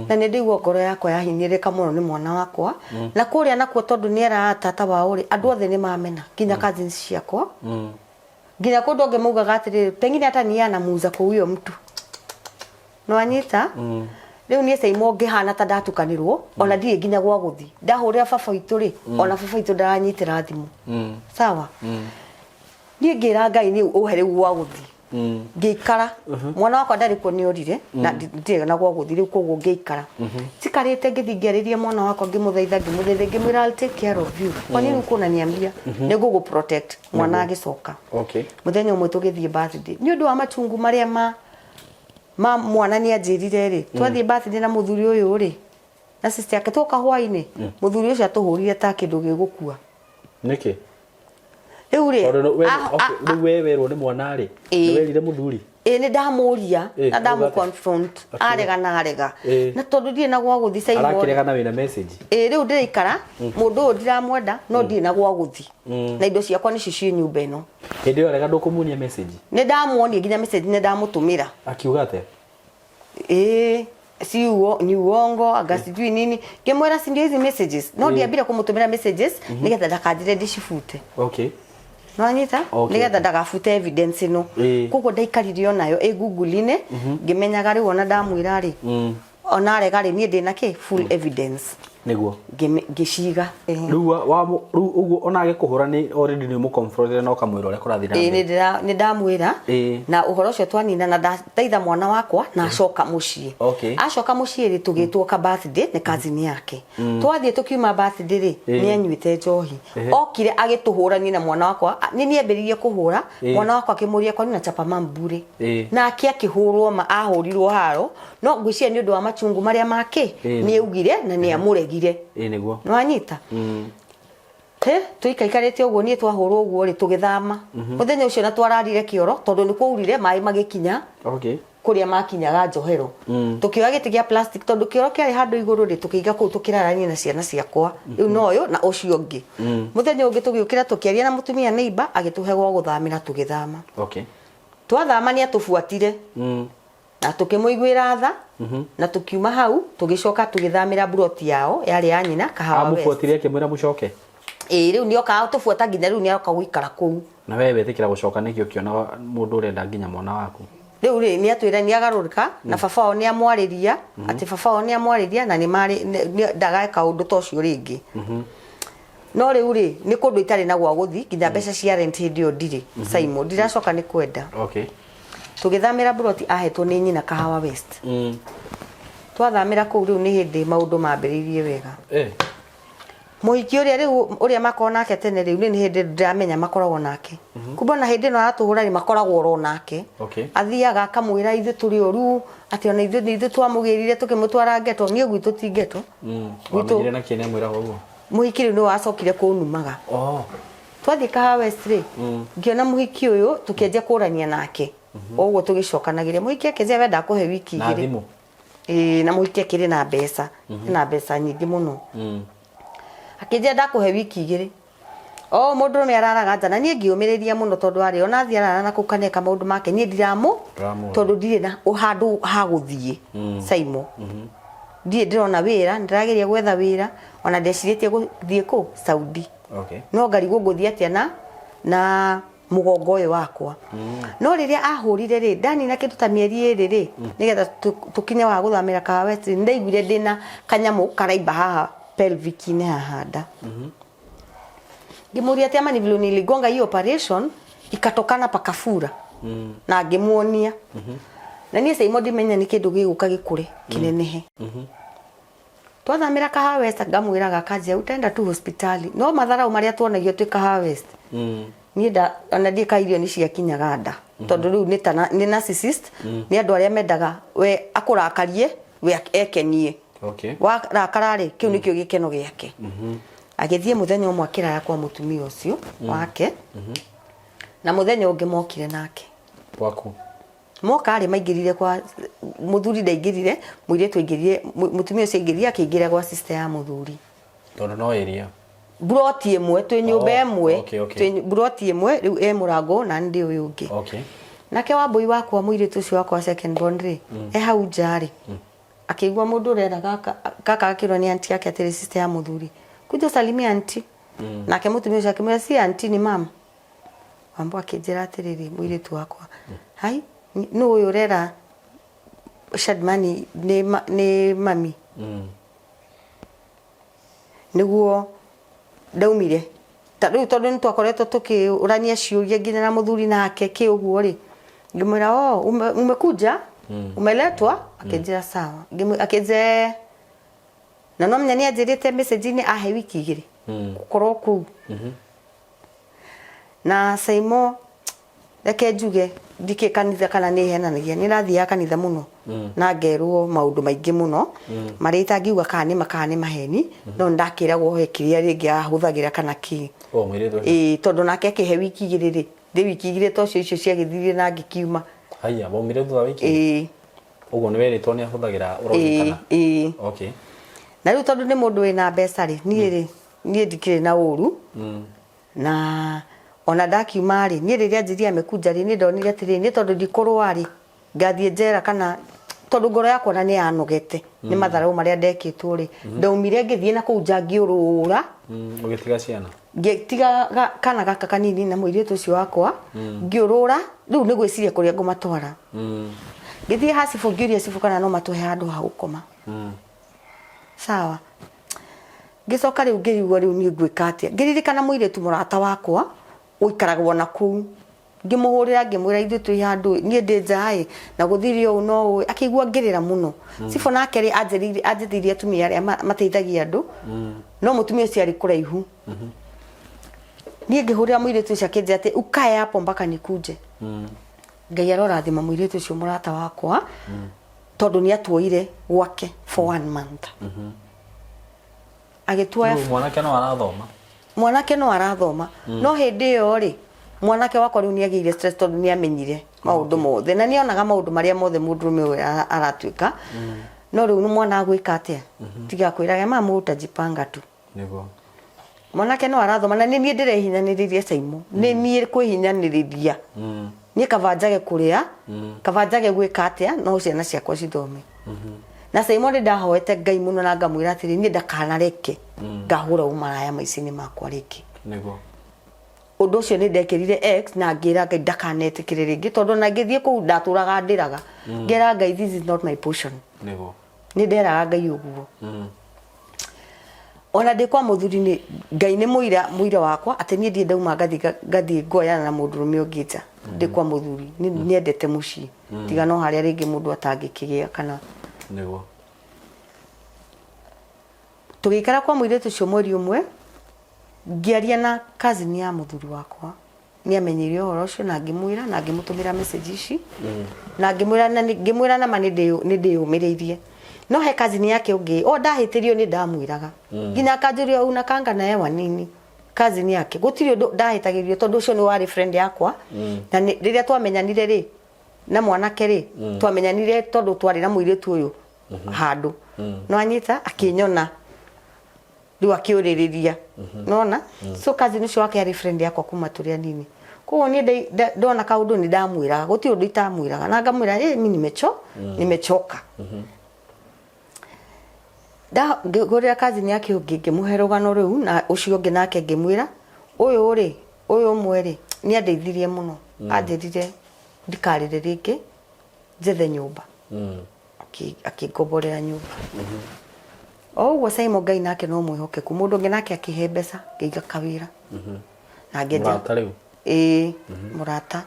B: na nĩ ndaigua ngoro yakwa yahinyĩrĩka mũno nĩ mwana wakwa na kũrĩa nakuo, tondũ nĩ era tata wao rĩ, andũ othe nĩ mamena, nginya cousins ciakwa, nginya kũndũ angĩ maugaga atĩrĩrĩ, pengine hata ni yeye anamuuza kwa huyo mtu. Nĩwanyita? Rĩu niĩ Saimo ngĩhana ta ndatukanĩrwo, ona ndirĩ nginya gwa gũthi. Ndahũrĩra baba witũ rĩ, ona baba witũ ndaranyitĩra thimũ. Sawa, niĩ ngĩra Ngai nĩ ũhe rĩu gwa gũthi. Ngĩikara, mwana wakwa ndarĩ kuo, nĩ orire na ndirĩ na gwa gũthi rĩu, koguo ngĩikara njikarĩte, ngĩthiĩ ngĩarĩria mwana wakwa, ngĩmũthaitha, ngĩmũthaitha, ngĩmwĩra, "I'll take care of you. Kwa nini ũkũnaniambia nĩ ngũgũ protect?" Mwana agĩcoka. Mũthenya ũmwe tũgĩthiĩ birthday, nĩ ũndũ wa machungu marĩa ma mwana nĩ anjĩrire rĩ, twathiĩ birthday na mũthuri ũyũ rĩ na sister yake, twoka hwainĩ mũthuri ũcio atũhũrire ta kĩndũ gĩgũkua.
C: Nĩkĩ?
B: Rĩu rĩ
C: Tondũ rĩu we werwo nĩ mwana rĩ,
B: Ĩĩ.
C: nĩ werire mũthuri?
B: Ĩ, nĩ ndamũria na ndamũ
C: auga atĩa?
B: confront.
C: Akiuga?
B: Arega na arega.
C: Ĩĩ.
B: Na tondũ ndirĩ na gwa gũthi, Simon.
C: Arakĩregana wĩna message?
B: Ĩ, rĩu ndĩraikara mũndũ ũyũ ndiramwenda, no ndirĩ na gwa gũthi na indo ciakwa nĩcio ciĩ nyũmba ĩno.
C: Hĩndĩ ĩyo arega, ndũkũmuonia message?
B: Nĩ ndamuonia nginya message, nĩ ndamũtũmĩra.
C: Akiuga atĩa?
B: Ĩ, si ni uongo, anga sijui nini. Ngĩmwĩra, si ndio hizi messages? No ndiambire kũmũtũmĩra messages nĩgetha ndakanjĩre ndĩcibute. Nĩwanyita? Nĩgetha ndagabute evidence ĩno. Koguo ndaikarire onayo ĩ Google-inĩ, ngĩmenyaga rĩu ona ndamwĩra rĩ, ona arega rĩ, niĩ ndĩna kĩ full evidence. Ngĩciga.
C: Rĩu ũguo ona agĩkũhũra nĩ already nĩ ũmũconfrontire na ũkamwĩra ũrĩa kũrathiĩ na
B: Ĩĩ,
C: mbere.
B: nĩ ndamwĩra na ũhoro ũcio twanina na ndathaitha mwana wakwa na acoka mũciĩ. Acoka mũciĩ rĩ, tũgĩtwo ka birthday nĩ cousin yake. Twathiĩ tũkiuma birthday rĩ, nĩ anyuĩte njohi. Okire agĩtũhũra niĩ na mwana wakwa. Nĩ niambĩrĩirie kũhũra. Mwana wakwa akĩmũria, "Kwani unachapa mam bure?" Nake akĩhũrwo, ma ahũrirwo haro, no ngwĩciria nĩ ũndũ wa machungu marĩa make nĩ augire na nĩ amũregire.
C: Ĩĩ nĩguo.
B: Nĩwanyita? He, tũikaikarĩte ũguo, niĩ twahũrwo ũguo rĩ, tũgĩthama mũthenya ũcio na twararire kĩoro tondũ nĩ kwaurire, maĩ magĩkinya kũrĩa makinyaga njohero. Tũkĩoya gĩtĩ gĩa plastic tondũ kĩoro kĩarĩ handũ igũrũ rĩ, tũkĩiga kũu, tũkĩrara niĩ na ciana ciakwa rĩu, na ũyũ na ũcio ũngĩ. Mũthenya ũngĩ tũgĩũkĩra, tũkĩaria na mũtumia neighbor, agĩtũhe gwa gũthamĩra, tũgĩthama. Twathama nĩ atũbuatire na tũkĩmũiguĩra tha na tũkiuma hau, tũgĩcoka tũgĩthamĩra buroti yao yarĩ ya nyina Kahawa West.
C: Amũbuatire akĩmwĩra mũcoke?
B: Ĩĩ, rĩu nĩokaga tũbuata nginya rĩu nĩaroka gũikara kũu.
C: Na we wetĩkĩra gũcoka nĩkĩ ũkĩona mũndũ ũrenda nginya mwana waku?
B: Rĩu rĩ, nĩ atwĩra nĩ agarũrũka na baba wao nĩ amwarĩria, atĩ baba wao nĩ amwarĩria na nĩ marĩ ndageka ũndũ ta ũcio rĩngĩ. No rĩu rĩ, nĩ kũndũ itarĩ na gwa gũthi, nginya mbeca cia rent hĩndĩ ĩyo ndirĩ, Simon, ndiracoka nĩ kwenda. Tũgĩthamĩra buroti ahetwo nĩ nyina Kahawa West. Twathamĩra kũu rĩu nĩ hĩndĩ maũndũ mambĩrĩirie wega. Mũhiki ũrĩa rĩu ũrĩa makoragwo nake tene, rĩu nĩ hĩndĩ ndĩramenya makoragwo nake, kumbe ona hĩndĩ ĩno aratũhũra rĩ, makoragwo oro nake. Athiaga akamwĩra ithuĩ tũrĩ oru, atĩ ona ithuĩ nĩ ithuĩ twamũgĩrire tũkĩmũtwara ngeto. Niĩ gwitũ ti ngeto. Gwitũ
C: Wamenyire na kĩ nĩ amwĩraga ũguo?
B: Mũhiki rĩu nĩ wacokire kũnumaga. Twathiĩ Kahawa West rĩ, ngĩona mũhiki ũyũ, tũkĩanjia kũrania nake o ũguo tũgĩcokanagĩria. Mũhiki akĩnjĩra we ndakũhe wiki
C: Na
B: 2.
C: Thimũ?
B: Ĩĩ, na mũhiki akĩrĩ na mbeca, na mbeca nyingĩ mũno. Akĩnjĩra ndakũhe wiki 2. O mũndũrũme araraga nja na niĩ ngĩũmĩrĩria mũno tondũ arĩ ona athiĩ arara na kũu kana eka maũndũ make niĩ ndiramũ
C: Ndũramũria.
B: tondũ ndirĩ na handũ ha gũthiĩ Saimo. Ndirĩ ndĩrona wĩra, ndĩrageria gwetha wĩra ona ndecirĩtie gũthiĩ kũ Saudi.
C: Okay.
B: No ngarigwo ngũthiĩ atĩa na mũgongo ũyũ wakwa. No rĩrĩa ahũrire rĩ, ndanina kĩndũ ta mĩeri 2 rĩ, nĩgetha tũkinye wa gũthamĩra Kahawa West, nĩ ndaiguire ndĩna kanyamũ karaimba haha pelvic-inĩ haha nda. Ngĩmũria atĩ ama ni vile niligonga hii operation ikatokana pakafura. Na ngĩmuonia. Na niĩ Saimo ndimenya nĩ kĩndũ gĩgũka gĩkũre kĩnenehe. Twathamĩra Kahawa West ngamwĩraga akanjĩra utaenda tu hospitali. No matharau marĩa tuonagio twĩ Kahawa West. Niĩ nda ona ndiĩ ka irio nĩ ciakinyaga nda. Tondũ rĩu nĩ ta nĩ narcissist, nĩ andũ arĩa mendaga we akũrakarie we ekenie.
C: Okay.
B: Warakara rĩ, kĩu nĩkĩo gĩkeno gĩake. Agĩthiĩ mũthenya ũmwe akĩrara kwa mũtumia ũcio wake. Na mũthenya ũngĩ mokire nake.
C: Gwaku.
B: Moka rĩ maingĩrire kwa mũthuri ndaingĩrire, mũirĩtu aingĩrire, mũtumia ũcio aingĩrire akĩingĩra gwa sister ya mũthuri.
C: Tondũ no area.
B: Mburoti ĩmwe, twĩ nyũmba
C: Oh,
B: ĩmwe,
C: okay, okay.
B: twĩ mburoti ĩmwe, rĩu e mũrango na niĩ ndĩ ũyũ ũngĩ.
C: Okay.
B: Nake Wambũi wakwa mũirĩtu ũcio wakwa second born rĩ, e hau nja rĩ, akĩigua mũndũ ũrera gaka, gaka gakĩrwo nĩ auntie yake atĩrĩ sister ya mũthuri, kuja usalimie auntie. Nake mũtumia ũcio akĩmwĩra si auntie ni mama. Wambũi akĩnjĩra atĩrĩrĩ mũirĩtu wakwa, hai nũ ũyũ ũrera Shadmani nĩ mami. Nĩguo ndaumire. Ta rĩu tondũ nĩ twakoretwo tũkĩũrania ciũria nginya na mũthuri nake kĩ ũguo rĩ, ngĩmwĩra oh, umekuja? Umeletwa? Akĩnjĩra sawa. Akĩnjĩra na no menya nĩ anjĩrĩte message-inĩ ahe wiki 2 gũkorwo kũu. Na Saimo reke njuge ndikĩ kanitha kana nĩ henanagia, nĩ ndathiaga kanitha mũno na ngerwo maũndũ maingĩ mũno marĩa itangiuga kana nĩ ma kana nĩ maheni, no nĩ ndakĩragwo he kĩrĩa rĩngĩ ahũthagĩra kana kĩ.
C: Oh, mũirĩtu ũcio.
B: Ĩĩ, tondũ nake akĩhe wiki 2 rĩ, ndĩ wiki 2 to cio icio ciagĩthirire na ngĩkiuma.
C: Haiya, waumire thutha wa wiki igĩrĩ?
B: Ĩĩ.
C: Ũguo nĩ werĩtwo nĩ ahũthagĩra ũrogi kana?
B: Ĩĩ.
C: Okay.
B: Na rĩu tondũ nĩ mũndũ wĩna mbeca rĩ, niĩ rĩ, niĩ ndikĩrĩ na ũru. Na ona ndakiuma rĩ, niĩ rĩrĩa anjirie amekuja rĩ, niĩ ndonire atĩrĩrĩ, niĩ tondũ ndikũrũa rĩ, ngathiĩ njera kana tondũ ngoro yakwa ona nĩ yanogete nĩ matharau marĩa ndekĩtwo rĩ, ndaumire ngĩthiĩ na kũu nja ngĩũrũra.
C: Ũgĩtiga ciana?
B: Ngĩtiga kana gaka kanini na mũirĩtu ũcio wakwa, ngĩũrũra, rĩu nĩ gwĩciria kũrĩa ngũmatwara. Ngĩthiĩ ha cibũ ngĩũria cibũ kana no matũhe handũ ha gũkoma. Sawa. Ngĩcoka rĩu ngĩrigwo rĩu niĩ ngwĩka atĩa. Ngĩririkana mũirĩtu mũrata wakwa ũikaragwo na kũu. Ngĩmũhũrĩra ngĩmwĩra ithuĩ twĩ handũ niĩ ndĩ nja ĩ na gũthire ũũ no ũũ, akĩigua ngĩrĩra mũno. Cibũ nake rĩ anjĩrĩire anjĩtĩirie atumia arĩa mateithagia andũ no mũtumia ũcio arĩ kũraihu. Niĩ ngĩhũrĩra mũirĩtu ũcio akĩnjĩra atĩ ukae hapo mpaka nikuje. Ngai arorathima mũirĩtu ũcio mũrata wakwa tondũ nĩ atuoire gwake for 1 month. Agĩtuoya
C: Rĩu mwanake no arathoma?
B: Mwanake no arathoma. No hĩndĩ ĩyo rĩ, mwanake wakwa rĩu nĩ agĩire stress tondũ nĩ amenyire maũndũ mothe na nĩ onaga maũndũ marĩa mothe mũndũrũme ũyũ aratuĩka. No rĩu nĩ mwana agwĩka atĩa? Tiga kwĩraga mama utajipanga tu.
C: Nĩguo.
B: Mwanake no arathoma na nĩ niĩ ndĩrehinyanĩrĩria Saimo. Nĩ niĩ kwĩhinyanĩrĩria. Niĩ kaba njage kũrĩa, kaba njage gwĩka atĩa, no ciana ciakwa cithome. Na Saimo nĩ ndahoete Ngai mũno na ngamwĩra atĩrĩ, niĩ ndakanareke ngahũra ũmaraya maica-inĩ makwa rĩngĩ.
C: Nĩguo.
B: Ũndũ ũcio nĩ ndekĩrire X na ngĩra Ngai ndakanetĩkĩre rĩngĩ tondũ ona ngĩthiĩ kũu ndatũraga ndĩraga. Ngera Ngai this is not my portion.
C: Nĩguo.
B: Nĩ nderaga Ngai ũguo. Ona ndĩ kwa mũthuri nĩ Ngai nĩ mũira mũira wakwa atĩ niĩ ndirĩ ndauma ngathiĩ ngoyana na mũndũrũme ũngĩ nja. Ndĩ kwa mũthuri nĩ nyendete mũciĩ. Tiga no harĩa rĩngĩ mũndũ atangĩkĩgĩa kana
C: Nĩguo.
B: Tũgĩikara kwa mũirĩtu ũcio mweri ũmwe, ngĩaria na cousin ya mũthuri wakwa. Nĩ amenyire ũhoro ũcio na ngĩmwĩra na ngĩmũtũmĩra message ici. Na ngĩmwĩra na ngĩmwĩra nama nĩ ndĩyũmĩrĩirie. No he cousin yake ũngĩ, o ndahĩtĩrio nĩ ndamwĩraga. Nginya akanjũria unakanga na hewa nini. Cousin yake gũtirĩ ũndũ ndahĩtagĩrio tondũ ũcio nĩ warĩ friend yakwa. Na rĩrĩa twamenyanire rĩ na mwanake rĩ, twamenyanire tondũ twarĩ na mũirĩtu ũyũ. Handũ no anyita akĩnyona rĩu akĩũrĩrĩria nona. So cousin ũcio wake arĩ friend yakwa kuma tũrĩ anini, koguo niĩ ndona kaũndũ nĩ ndamwĩraga, gũtirĩ ũndũ itamwĩraga, na ngamwĩra, "Ĩ mi nimechoka." Ngĩhũrĩra cousin yake ũngĩ, ngĩmũhe rũgano rũu, na ũcio ũngĩ nake ngĩmwĩra ũyũ rĩ, ũyũ ũmwe rĩ, nĩ andeithirie mũno. Anjĩrire ndikarĩre rĩngĩ, njethe nyũmba. Akĩngomborera nyũmba o ũguo. Simon, Ngai nake no mwĩhokeku. Mũndũ ũngĩ nake akĩhe mbeca, ngĩiga kawĩra na ngĩanjia.
C: Mũrata rĩu?
B: Ĩĩ, mũrata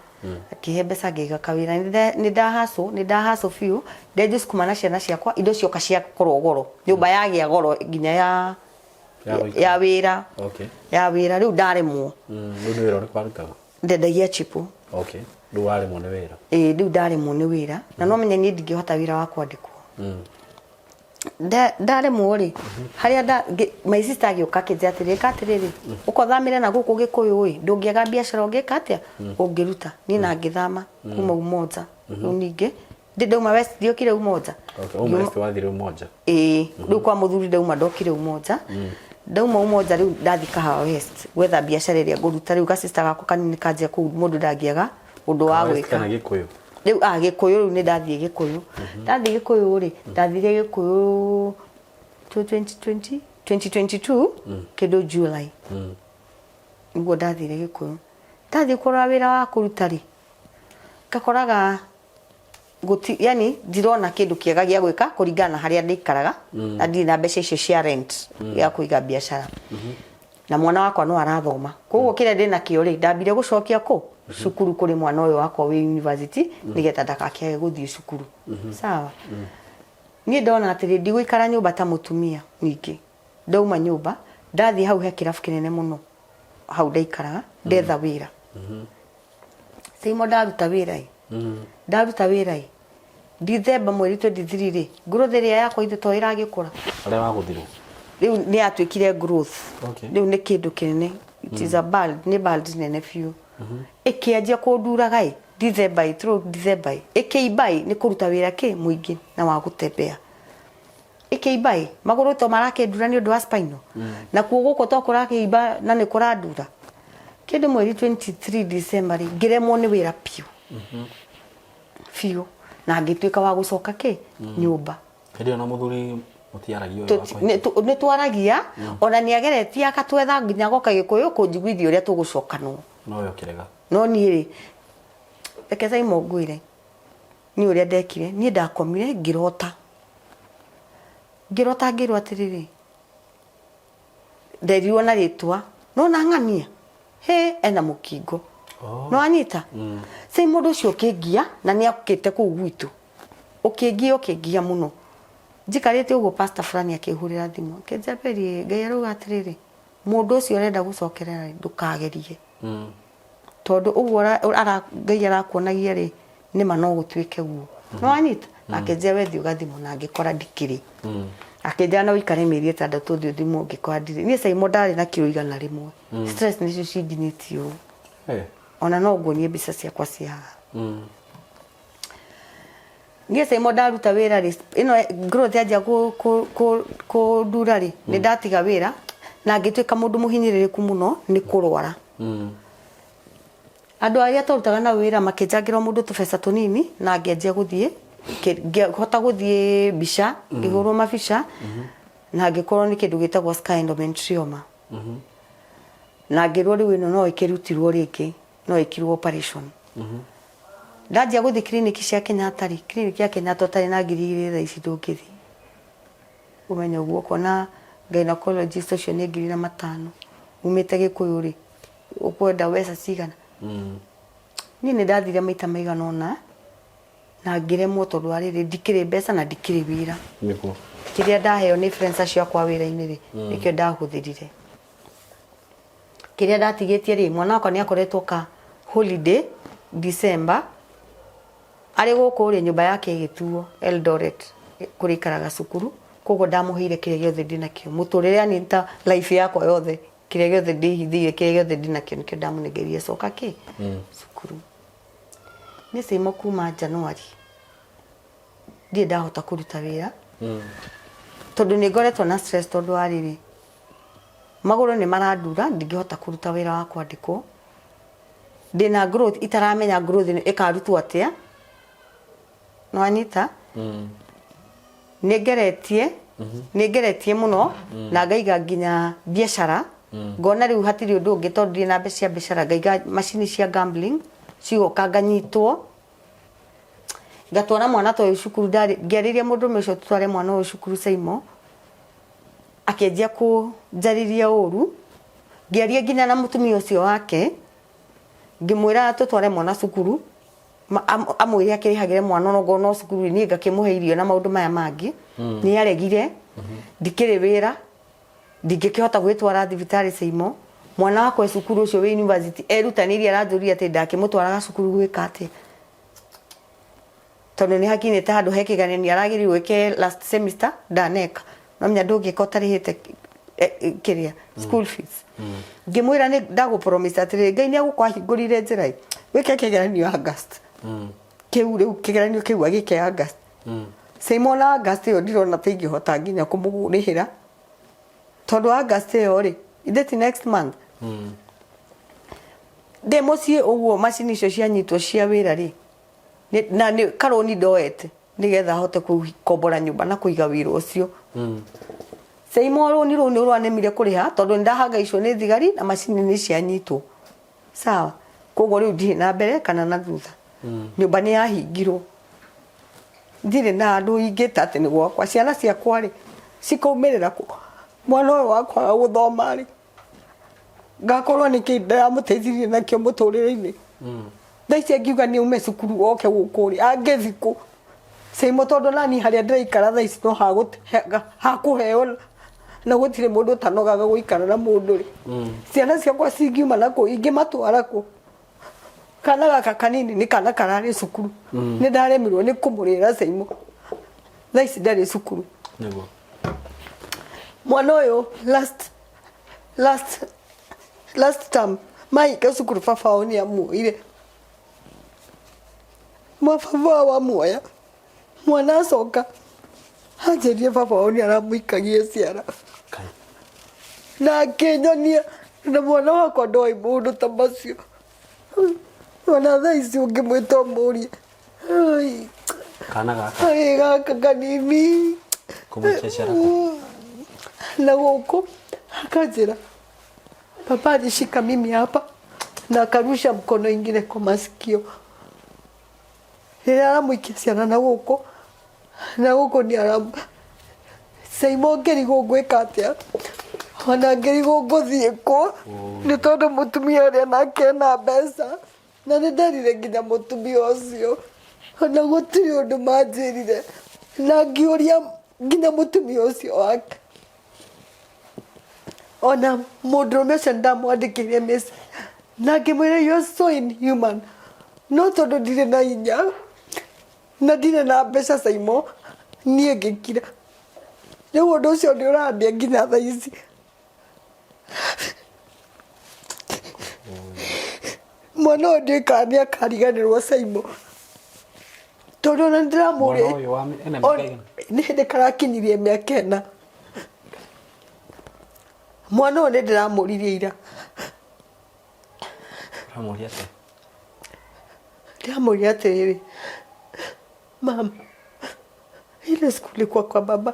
B: akĩhe mbeca, ngĩiga kawĩra. Nĩ ndahacũ biũ, ndenjia cukuma na ciana ciakwa, indo cioka ciakorwo goro, nyũmba yagĩa goro nginya ya
C: Ya gũikara.
B: Ya wĩra. Ya wĩra rĩu ndaremwo.
C: Rĩu nĩ wĩra ũrĩkũ warutaga?
B: Ndendagia chipo.
C: Okay, rĩu waremwo nĩ wĩra.
B: Ĩĩ, rĩu ndaremwo nĩ wĩra, na no menye niĩ ndingĩhota wĩra wa kwandĩkwo. Ndaremwo rĩ, harĩa my sister agĩũka akĩnjĩra atĩrĩrĩ, ĩka atĩrĩrĩ, ũkothamĩre na gũkũ Gĩkũyũ ĩ, ndũngĩaga biacara ũngĩka atĩa ũngĩruta. Niĩ na ngĩthama kuma Umoja. Rĩu ningĩ ndĩ ndauma West, ndiokire Umoja.
C: Okay, uma West wathire Umoja.
B: Ĩĩ, rĩu kwa mũthuri ndauma, ndokire Umoja. Ndauma Umoja rĩu ndathi Kahawa West gwetha biacara ĩrĩa ngũruta. Rĩu gacista gakwa kanini kanjia kũu, mũndũ ndangĩaga ũndũ wa
C: West
B: gwĩka.
C: Kana Gĩkũyũ?
B: Rĩu Gĩkũyũ, rĩu nĩ ndathiĩ Gĩkũyũ. Ndathiĩ Gĩkũyũ rĩ, ndathire Gĩkũyũ 2020, 2022 kĩndũ July nĩguo ndathire Gĩkũyũ. Ndathiĩ kũrora wĩra wa kũruta rĩ, ngakoraga guti, yani ndirona kĩndũ kĩega gĩa gwĩka kũringana na harĩa ndĩikaraga, na ndirĩ na mbeca icio cia rent ya kũiga biacara, na mwana wakwa no arathoma. Koguo kĩrĩa ndĩ nakĩo rĩ, ndambire gũcokia kũ cukuru kũrĩ mwana ũyũ wakwa wĩ university, nĩgetha ndakakĩage gũthiĩ cukuru. Sawa, niĩ ndona atĩrĩ, ndigũikara nyũmba ta mũtumia. Ningĩ ndauma nyũmba, ndathiĩ hau he kĩrabu kĩnene mũno hau ndaikaraga, ndetha wĩra. Simo, ndaruta wĩra ĩ, ndaruta wĩra ĩ Dithemba mweri 23 rĩ, growth ĩrĩa yakwa ithe to ĩragĩkũra.
C: Harĩa wagũthirwo?
B: Rĩu nĩ yatuĩkire growth. Rĩu nĩ kĩndũ kĩnene, it is a bald, nĩ bald nene biũ. Ĩkĩanjia kũnduraga ĩ Dithemba ĩ, through Dithemba ĩ, ĩkĩimba ĩ, nĩ kũruta wĩra kĩ mũingĩ na wa gũtembea. Ĩkĩimba ĩ, magũrũ to marakĩndura nĩ ũndũ wa spinal, nakuo gũkũ to kũrakĩimba na nĩ kũrandura. Kĩndũ mweri 23 December rĩ, ngĩremwo nĩ wĩra biũ biũ, na ngĩtuĩka wa gũcoka kĩ nyũmba.
C: Hĩndĩ ĩyo na mũthuri mũtiaragia ũyũ
B: Tũti-
C: wa
B: nĩ twaragia, ona nĩ ageretie akatwetha nginya goka Gĩkũyũ kũnjiguithia ũrĩa tũgũcokanwo.
C: No we ũkĩrega.
B: No niĩ rĩ, reke Simon ngwĩre niĩ ũrĩa ndekire. Niĩ ndakomire, ngĩrota, ngĩrota ngĩrwo atĩrĩrĩ, nderirwo na rĩtwa nona ng'ania he ena mũkingo. No anyita sei mũndũ ũcio ũkĩngia, na nĩ okĩte kũu gwitũ, ũkĩngia, ũkĩngia mũno. Njikarĩte ũguo, pastor fulani akĩhũrĩra thimũ, akĩnjĩra, "Peri, Ngai arauga atĩrĩrĩ, mũndũ ũcio ũrenda gũcokerera rĩ, ndũkagerie, tondũ ũguo Ngai arakuonagia rĩ, nĩma no gũtuĩke guo." No anyita akĩnjĩra, "We thiĩ ũgathimwo," na ngĩkora ndikĩrĩ. Akĩnjĩra, "No ũikare mĩeri 6 ũthiĩ ũthimwo." Ngĩkora ndirĩ. Niĩ Simon ndarĩ na kiro 100. Stress nĩcio cinginyĩtie ũũ. Ona no nguonie mbica ciakwa cia haha. Niĩ Simon ndaruta wĩra rĩ, ĩno growth yanjia kũndura rĩ, nĩ ndatiga wĩra na ngĩtuĩka mũndũ mũhinyĩrĩrĩku mũno nĩ kũrwara. Andũ arĩa twarutaga nao wĩra makĩnjangĩra o mũndũ tũbeca tũnini, na ngĩanjia gũthiĩ, ngĩhota gũthiĩ mbica, ngĩhũrwo mabica, na ngĩkorwo nĩ kĩndũ gĩtagwo scar endometrioma, na ngĩrwo rĩu ĩno no ĩkĩrutirwo rĩngĩ, no ĩkirwo operation. Ndanjia gũthiĩ kiriniki cia Kenyatta rĩ, kiriniki ya Kenyatta ũtarĩ na 2000 thaa ici ndũngĩthiĩ. Ũmenye ũguo, ũkona gynecologist ũcio nĩ 4500. Umĩte Gĩkũyũ rĩ, ũkwenda mbeca cigana? Niĩ nĩ ndathire maita maigana ũna na ngĩremwo, tondũ wa rĩrĩ, ndikĩrĩ mbeca na ndikĩrĩ wĩra. Kĩrĩa ndaheo nĩ friends acio akwa wĩra-inĩ rĩ, nĩkĩo ndahũthĩrire. Kĩrĩa ndatigĩtie rĩ, mwana wakwa nĩ akoretwo ka holiday December arĩ gũkũ rĩ, nyũmba yake ĩgĩtuo Eldoret kũrĩa ikaraga cukuru. Koguo ndamũheire kĩrĩa gĩothe ndĩnakĩo mũtũrĩre, yani ta life yakwa yothe, kĩrĩa gĩothe ndĩhithĩire, kĩrĩa gĩothe ndĩnakĩo, nĩkĩo ndamũnengerie coka kĩ cukuru. Niĩ Simon kuma January ndirĩ ndahota kũruta wĩra. Tondũ nĩ ngoretwo na stress tondũ wa rĩrĩ, magũrũ nĩ marandura, ndingĩhota kũruta wĩra wa kwandĩkwo. Ndĩna growth itaramenya growth ĩno ĩkarutwo atĩa. Nĩwanyita? Nĩ ngeretie, nĩ ngeretie mũno na ngaiga nginya biacara. Ngona rĩu hatirĩ ũndũ ũngĩ tondũ ndirĩ na mbeca cia biacara, ngaiga macini cia gambling cigoka nganyitwo. Ngatwara mwana ta ũyũ cukuru, ngĩarĩria mũndũrũme ũcio tũtware mwana ũyũ cukuru Saimo, akĩanjia kũnjarĩria ũru, ngĩaria nginya na mũtumia ũcio wake, ngĩmwĩra tũtware mwana cukuru, amwĩre akĩrĩhagĩre mwana onokorwo no cukuru niĩ ngakĩmũhe irio na maũndũ maya mangĩ, nĩ aregire, ndikĩrĩ wĩra, ndingĩkĩhota gwĩtwara thibitarĩ Saimo, mwana wakwa e cukuru ũcio wĩ university erutanĩirie aranjũria atĩ ndakĩmũtwaraga cukuru gwĩka atĩa, tondũ nĩ hakinyĩte handũ he kĩgeranio aragĩrĩirwo eke last semester ndaneka, no menya ndũngĩka ũtarĩhĩte kĩrĩa school fees. Ngĩmwĩra nĩ ndagũ promise atĩrĩrĩ, Ngai nĩ egũkorwo ahingũrire njĩra ĩ, wĩke kĩgeranio August. Kĩu rĩu kĩgeranio kĩu agĩke August. Saimo na August ĩyo ndirona ta ingĩhota nginya kũmũrĩhĩra tondũ August ĩyo rĩ, ithe ti next month. Ndĩ mũciĩ ũguo macini icio cianyitwo cia wĩra rĩ, na nĩ karũni ndoete nĩgetha hote kũkombora nyũmba na kũiga wĩra ũcio. Saimo rũni rũu nĩ rwanemire kũrĩha tondũ nĩ ndahangaicwo nĩ thigari na macini nĩ cianyitwo. Sawa, koguo rĩu ndirĩ na mbere kana na thutha. Nyũmba nĩ yahingirwo. Ndirĩ na andũ ingĩta atĩ nĩ gwakwa. Ciana ciakwa rĩ, cikaumĩrĩra kũ? Mwana ũyũ wakwaga gũthoma rĩ, ngakorwo nĩkĩ ndĩramũteithirie nakĩo mũtũrĩre-inĩ. Thaa ici angiuga nĩ aume cukuru oke gũkũ rĩ, angĩthiĩ kũ? Saimo tondũ nani harĩa ndĩraikara thaa ici no hakũheo na gũtirĩ mũndũ ũtanogaga gũikara na mũndũ rĩ. Ciana ciakwa cingiuma nakũ ingĩmatwara kũ? Kana gaka kanini nĩ kana kararĩ cukuru. Nĩ ndaremirwo nĩ kũmũrĩra Saimo. Thaa ici ndarĩ cukuru.
C: Nĩguo.
A: Mwana ũyũ last last last term mahinga cukuru baba wao nĩ amuoire. Baba wao amuoya mwana acoka anjĩrire baba wao nĩ aramũikagia ciara.
C: Kai.
A: Na akĩnyonia na mwana wakwa ndoĩ maũndũ ta macio. Ona thaa ici ũngĩmwĩta ũmũrie. Ai,
C: Kana gaka.
A: ai, gaka kanini.
C: Kũmũikia ciara kũ?
A: Na gũkũ akanjĩra baba alishika mimi hapa na akarusha mkono ingine kwa masikio. Rĩrĩa aramũikia ciana na gũkũ na gũkũ nĩ aram Saimo ngĩrigwo ngwĩka atĩa ona ngĩrigwo ngũthiĩ kũ nĩ tondũ mũtumia ũrĩa nake ena mbeca na nĩ nderire nginya mũtumia ũcio ona gũtirĩ ũndũ manjĩrire na ngĩũria nginya mũtumia ũcio wake ona mũndũrũme ũcio nĩ ndamwandĩkĩire message na ngĩmwĩra you are so inhuman no tondũ ndirĩ na hinya na ndirĩ na mbeca Saimo niĩ ngĩkira rĩu ũndũ ũcio nĩ ũrandĩa nginya thaa ici. Mwana ũyũ ndiũĩ kana nĩ akariganĩrwo Saimo tondũ ona nĩ ndĩramũria
C: Mwana ũyũ wa ena mĩaka ĩigana?
A: nĩ hĩndĩ karakinyirie mĩaka ĩna. Mwana ũyũ nĩ ndĩramũririe ira.
C: Ũramũria atĩa?
A: Ndĩramũria atĩrĩrĩ, mama, ile siku ulikuwa kwa baba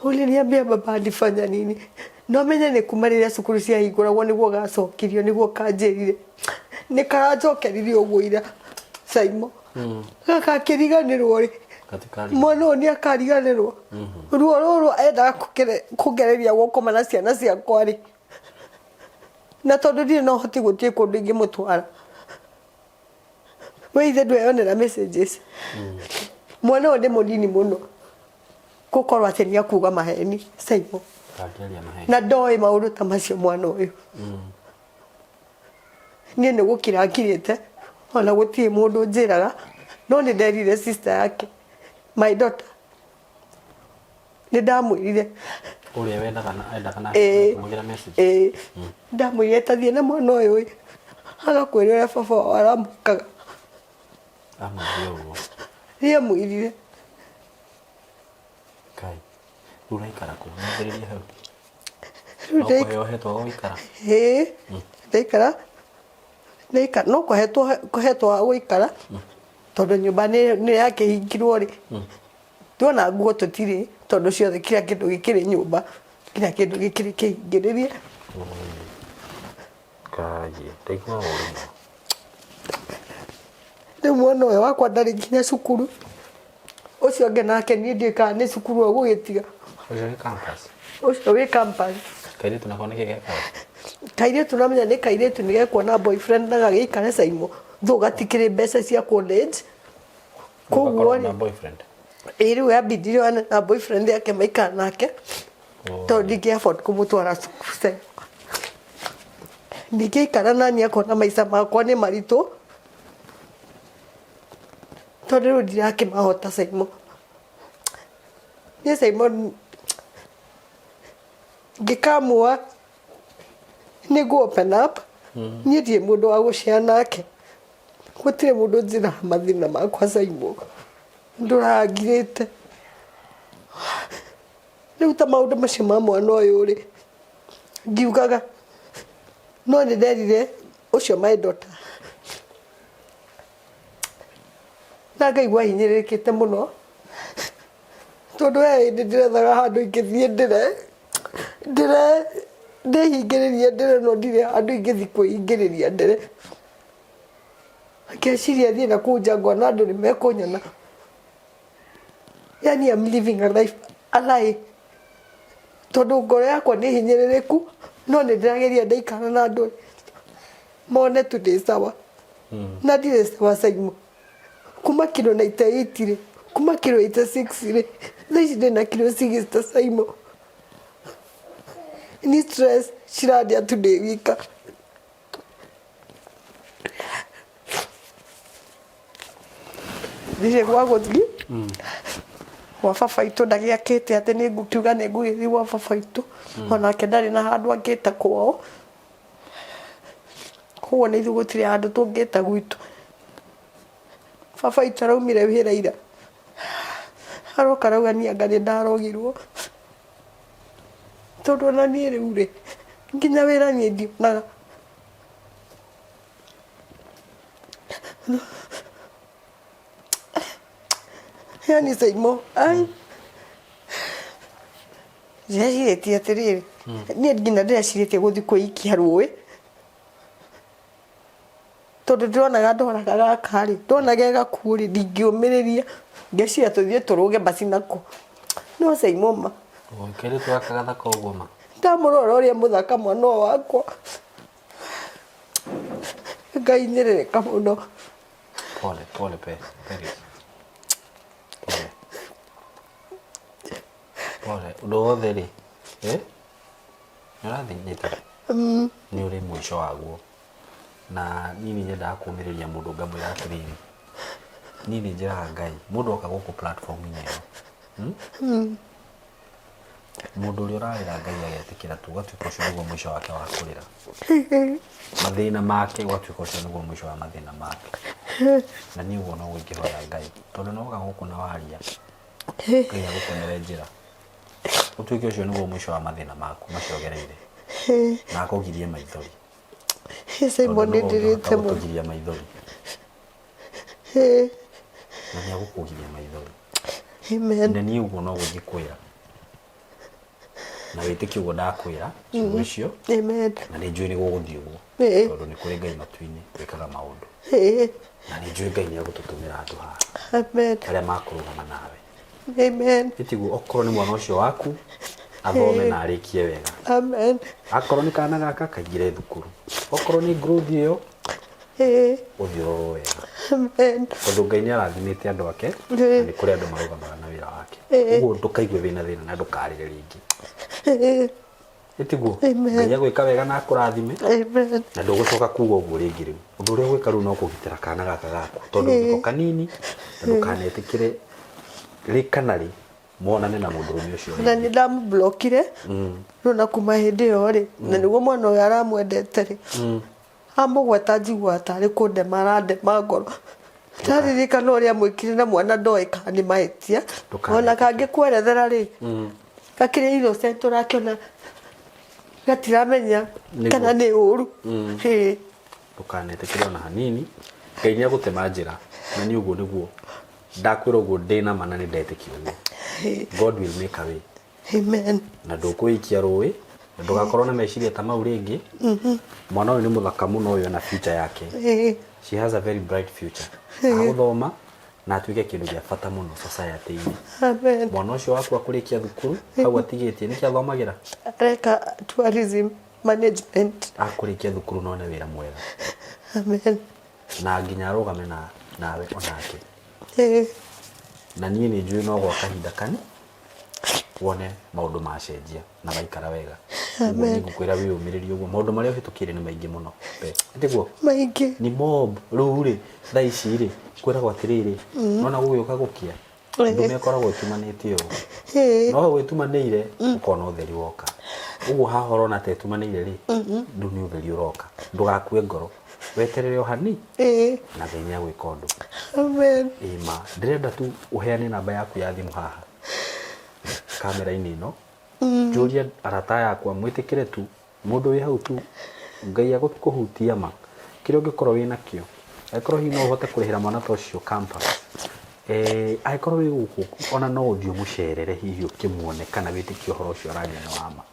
A: uliniambia baba alifanya nini? No menye nĩ kuma rĩrĩa cukuru ciahingũragwo nĩguo gacokirio nĩguo kanjĩrire nĩ karanjokeririe ũguo ira Saimo gaka akĩriganĩrwo rĩ
C: Gatikariganĩrwo.
A: mwana ũyũ nĩ akariganĩrwo ruo rũrũ endaga kũngereria gũkoma na ciana ciakwa rĩ na tondũ ndirĩ na ũhoti gũtirĩ kũndũ ingĩmũtwara we ithe ndweyonera messages mwana ũyũ nĩ mũnini mũno gũkorwo atĩ nĩ akuga maheni Saimo
C: Ndangĩaria maheni.
A: na ndoĩ maũndũ ta macio mwana ũyũ niĩ nĩ gũkira ngirĩte ona gũtirĩ mũndũ njĩraga no nĩ nderire sister yake my daughter nĩ ndamwĩrire
C: Ũrĩa wendaga na endaga na
A: Ĩĩ.
C: kũmũgĩra message.
A: Ĩĩ. Ndamwĩrire ta thiĩ na mwana ũyũ ĩ agakwĩra ũrĩa baba wao aramwĩkaga.
C: Amwĩrire ũguo.
A: Nĩ amwĩrire.
C: Kai. Rĩu ũraikara kũ? Nyambĩrĩrie hau.
A: Rĩu
C: No kũheo ũhetwo gwa gũikara?
A: Ĩĩ, ndaikara ndaikara no kũhetwo kũhetwo ha gũikara tondũ nyũmba nĩ nĩ yakĩhingirwo rĩ tuona nguo tũtirĩ tondũ ciothe kila kĩndũ gĩkĩrĩ nyũmba kila kĩndũ gĩkĩrĩ kĩhingĩrĩrie.
C: Ngai, ndaigua ũru mũno.
A: Rĩu mwana ũyũ wakwa ndarĩ nginya cukuru ũcio ũngĩ nake niĩ ndiũĩ kana nĩ cukuru egũgĩtiga.
C: Ũcio wĩ campus?
A: Ũcio wĩ campus.
C: Kairĩtu nako nĩkĩ gekaga?
A: Kairĩtu namenya nĩ kairĩtu nĩ gekuona boyfriend na gagĩikare Caimo though gatikĩrĩ mbeca cia college. Koguo
C: Gakoragwo
A: rĩ
C: na boyfriend?
A: Ĩĩ rĩu yambindire one na boyfriend yake maikara nake tondũ ndingĩ afford kũmũtwara cukuru Caimo. Ndingĩikara naniĩ akona maica makwa nĩ maritũ tondũ rĩu ndirakĩmahota Caimo. Niĩ Simon ngĩkamua nĩ ngũ open up niĩ ndirĩ mũndũ wa gũcea nake gũtirĩ mũndũ njĩraga mathĩna makwa Simon ndũrangirĩte rĩu ta maũndũ macio ma mwana ũyũ rĩ ngiugaga no nĩ nderire ũcio my daughter na ngaigua hinyĩrĩrĩkĩte mũno tondũ he hĩndĩ ndĩrethaga handũ ingĩthiĩ ndĩre ndĩre ndĩhingĩrĩrie ndĩre no ndirĩ handũ ingĩthiĩ kwĩhingĩrĩria ndĩre ngeciria thiĩ na kũu nja ngona andũ nĩ mekũnyona yani I'm living a life a lie tondũ ngoro yakwa nĩ hinyĩrĩrĩku no nĩ ndĩrageria ndaikara na andũ mone tu ndĩ sawa na ndirĩ sawa Simon kuma kilo 98 rĩ kuma kilo 86 rĩ thaa ici ndĩna kilo 60 Simon ni stress cirandĩa tu ndĩ wika ndirĩ gwa gũthiĩ gwa baba itũ ndagĩakĩte atĩ nĩ ngũkiuga nĩ ngũgĩthiĩ gwa baba itũ onake ndarĩ na handũ angĩta kwao Koguo na ithuĩ gũtirĩ handũ tũngĩta gwitũ. Baba witũ araumire wĩra ira, aroka arauga niĩ anga nĩndarogirwo. Tondũ ona niĩ rĩu rĩ, nginya wĩra niĩ ndionaga. Yani Saimo, ai. Ndĩrecirĩtie atĩrĩrĩ, niĩ nginya ndĩrecirĩtie gũthiĩ kwĩikia rũĩ, tondũ ndĩronaga ndora gaka rĩ, ndona ge gakuũ rĩ, ndingĩũmĩrĩria, ngeciria tũthiĩ tũrũge basi nako, no Saimo ma.
C: Kairĩtu gaka gathaka ũguo ma?
A: Ndamũrora ũrĩa mũthaka mwana ũyũ wakwa, ngahinyĩrĩrĩka mũno.
C: Pole pole Peris. Pole. Pole, ũndũ wothe rĩ, eh? Nĩ ũrathinyĩta? Nĩ ũrĩ mũico waguo. Na niĩ nĩ nyendaga kũũmĩrĩria mũndũ ngamwĩra atĩrĩrĩ, niĩ nĩ njĩraga Ngai, mũndũ oka gũkũ platform -inĩ ĩno, Mũndũ ũrĩa ũrarĩra Ngai agetĩkĩra tu ũgatuĩka ũcio nĩguo mũico wake wa kũrĩra. Mathĩna make ũgatuĩka ũcio nĩguo mũico wa mathĩna make. Na niĩ ũguo noguo ingĩhoya Ngai. Tondũ nĩ woka gũkũ na waria, Ngai agũtemere njĩra. Ũtuĩke ũcio nĩguo mũico wa mathĩna maku macio ũgereire. Na akũgirie maithori.
A: Simon
C: Tondũ nĩwe ũngĩhota
A: nĩndĩrĩte mũno.
C: gũtũgiria maithori. Na nĩ agũkũgiria maithori.
A: Amen.
C: Na niĩ ũguo noguo ingĩkwĩra. Na wĩtĩkie ũguo ndakwĩra ciugo icio.
A: Amen.
C: Na nĩ njũĩ nĩ gũgũthiĩ ũguo. Tondũ nĩ kũrĩ Ngai matu-inĩ wĩkaga maũndũ. Na nĩ njũĩ Ngai nĩ egũtũtũmĩra andũ haha.
A: Amen.
C: Arĩa makũrũgama nawe.
A: Amen.
C: Ĩtiguo okorwo nĩ mwana ũcio waku athome na arĩkie wega.
A: Amen.
C: Akorwo nĩ kana gaka kaingĩre thukuru. Okorwo nĩ growth ĩyo ũthiĩ ũrorwo wega.
A: Amen.
C: Tondũ Ngai nĩ arathimĩte andũ ake na nĩ kũrĩ andũ marũgamaga na wĩra wake. Ũguo ndũkaigue wĩna thĩna na ndũkarĩre rĩngĩ. Ĩtiguo
A: Amen.
C: Ngai agwĩka wega na akũrathime
A: Amen.
C: na ndũgũcoka kuga ũguo rĩngĩ rĩu. Ũndũ ũrĩa ũgwĩka rĩu no kũgitĩra kana gaka gaku tondũ nĩko kanini na ndũkanetĩkĩre rĩ kana rĩ monane na mũndũrũme ũcio
A: Na
C: rĩngĩ.
A: nĩ ndamũblokire rĩu na kuma hĩndĩ ĩyo rĩ na nĩguo mwana ũyũ aramwendete rĩ amũgweta njiguaga tarĩ kũndema arandema ngoro. Ndaririkana ũrĩa mwĩkire na mwana ndoĩ kana nĩ mahĩtia.
C: Ndũkanetĩkĩre.
A: Ona kangĩkwerethera rĩ, gakĩrĩ innocent ũrakĩona gatiramenya
C: Nĩguo.
A: kana nĩ ũru. Ĩĩ.
C: Ndũkanetĩkĩre ona hanini. Ngai nĩ agũtema njĩra, na nĩ ũguo nĩguo ndakwĩra ũguo ndĩna ma na nĩ ndetĩkia ũguo. God will make a way.
A: Amen.
C: Na ndũkwĩikia rũĩ na ndũgakorwo na meciria ta mau rĩngĩ. Mwana ũyũ nĩ mũthaka mũno ũyũ na future yake. She has a very bright future. Agũthoma na atuĩke kĩndũ gĩa bata mũno society-inĩ.
A: Amen.
C: Mwana ũcio waku akũrĩkia thukuru hau atigĩtie nĩkĩ athomagĩra?
A: Areka tourism management.
C: Akũrĩkia thukuru none wĩra mwega.
A: Amen.
C: Na nginya arũgame na nawe onake. Na niĩ nĩ njũĩ no gwa kahinda kani wone maũndũ macenjia na maikara wega. Ũguo niĩ ngũkwĩra wĩyũmĩrĩrie ũguo, maũndũ marĩa ũhĩtũkĩire nĩ maingĩ mũno. Tiguo?
A: Maingĩ.
C: Nĩ mob. Rĩu rĩ, thaa ici rĩ, kwĩragwo atĩrĩrĩ, nona gũgĩũka gũkĩa, ndũme ĩkoragwo ĩtumanĩte ũũ. No hau ĩtumanĩire, ũkona ũtheri woka. Ũguo haha ũrona ta ĩtumanĩire rĩ, rĩu nĩ ũtheri ũroka. Ndũgakue ngoro. Weterere o hanini, na Ngai nĩ agwĩka ũndũ.
A: Amen.
C: Ĩĩ ma. Ndĩrenda tu ũheane namba yaku ya thimũ haha kamera-inĩ ĩno. Njũrie arata aya akwa mwĩtĩkĩre tu mũndũ wĩ hau tu Ngai agũkũhutia ma kĩrĩa ũngĩkorwo wĩ nakĩo, angĩkorwo hihi no ũhote kũrĩhĩra mwana ta ũcio campus, angĩkorwo wĩ gũkũ ona no ũthiĩ ũmũcerere hihi ũkĩmuone kana wĩtĩkie ũhoro ũcio araria nĩ wa ma.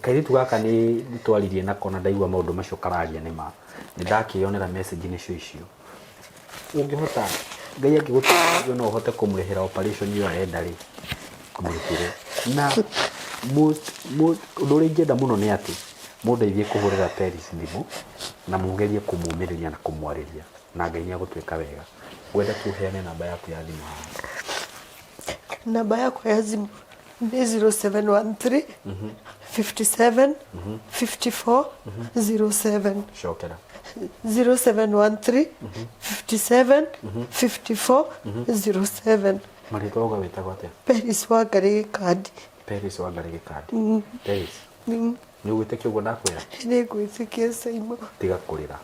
C: Kairĩtu gaka nĩ twaririe nako na ndaigua maũndũ macio kararia nĩ ma. Nĩ ndakĩyonera message nĩcio icio. Ũngĩhota, Ngai angĩgũteithia no ũhote kũmũrĩhĩra operation ĩyo arenda rĩ, mũrĩhĩre. Na most, most, ũndũ ũrĩa ingĩenda mũno nĩ atĩ mũndeithie kũhũrĩra Peris thimũ na mũgerie kũmũmĩrĩria na kũmwarĩria na Ngai nĩ agũtwĩka wega. Ngwenda tu ũheane namba yaku ya thimũ haha.
A: Namba yakwa ya thimũ nĩ 0713 57 54 07.
C: Cokera.
A: 0713 57 54 07.
C: Marĩtwa uga wĩtagwo atĩa?
A: Peris Wangari Gĩkandi.
C: Peris Wangari Gĩkandi. Peris, nĩ ũgwĩtĩkia ũguo ndakwĩra?
A: Nĩ ngwĩtĩkia Saimo.
C: Tiga kũrĩra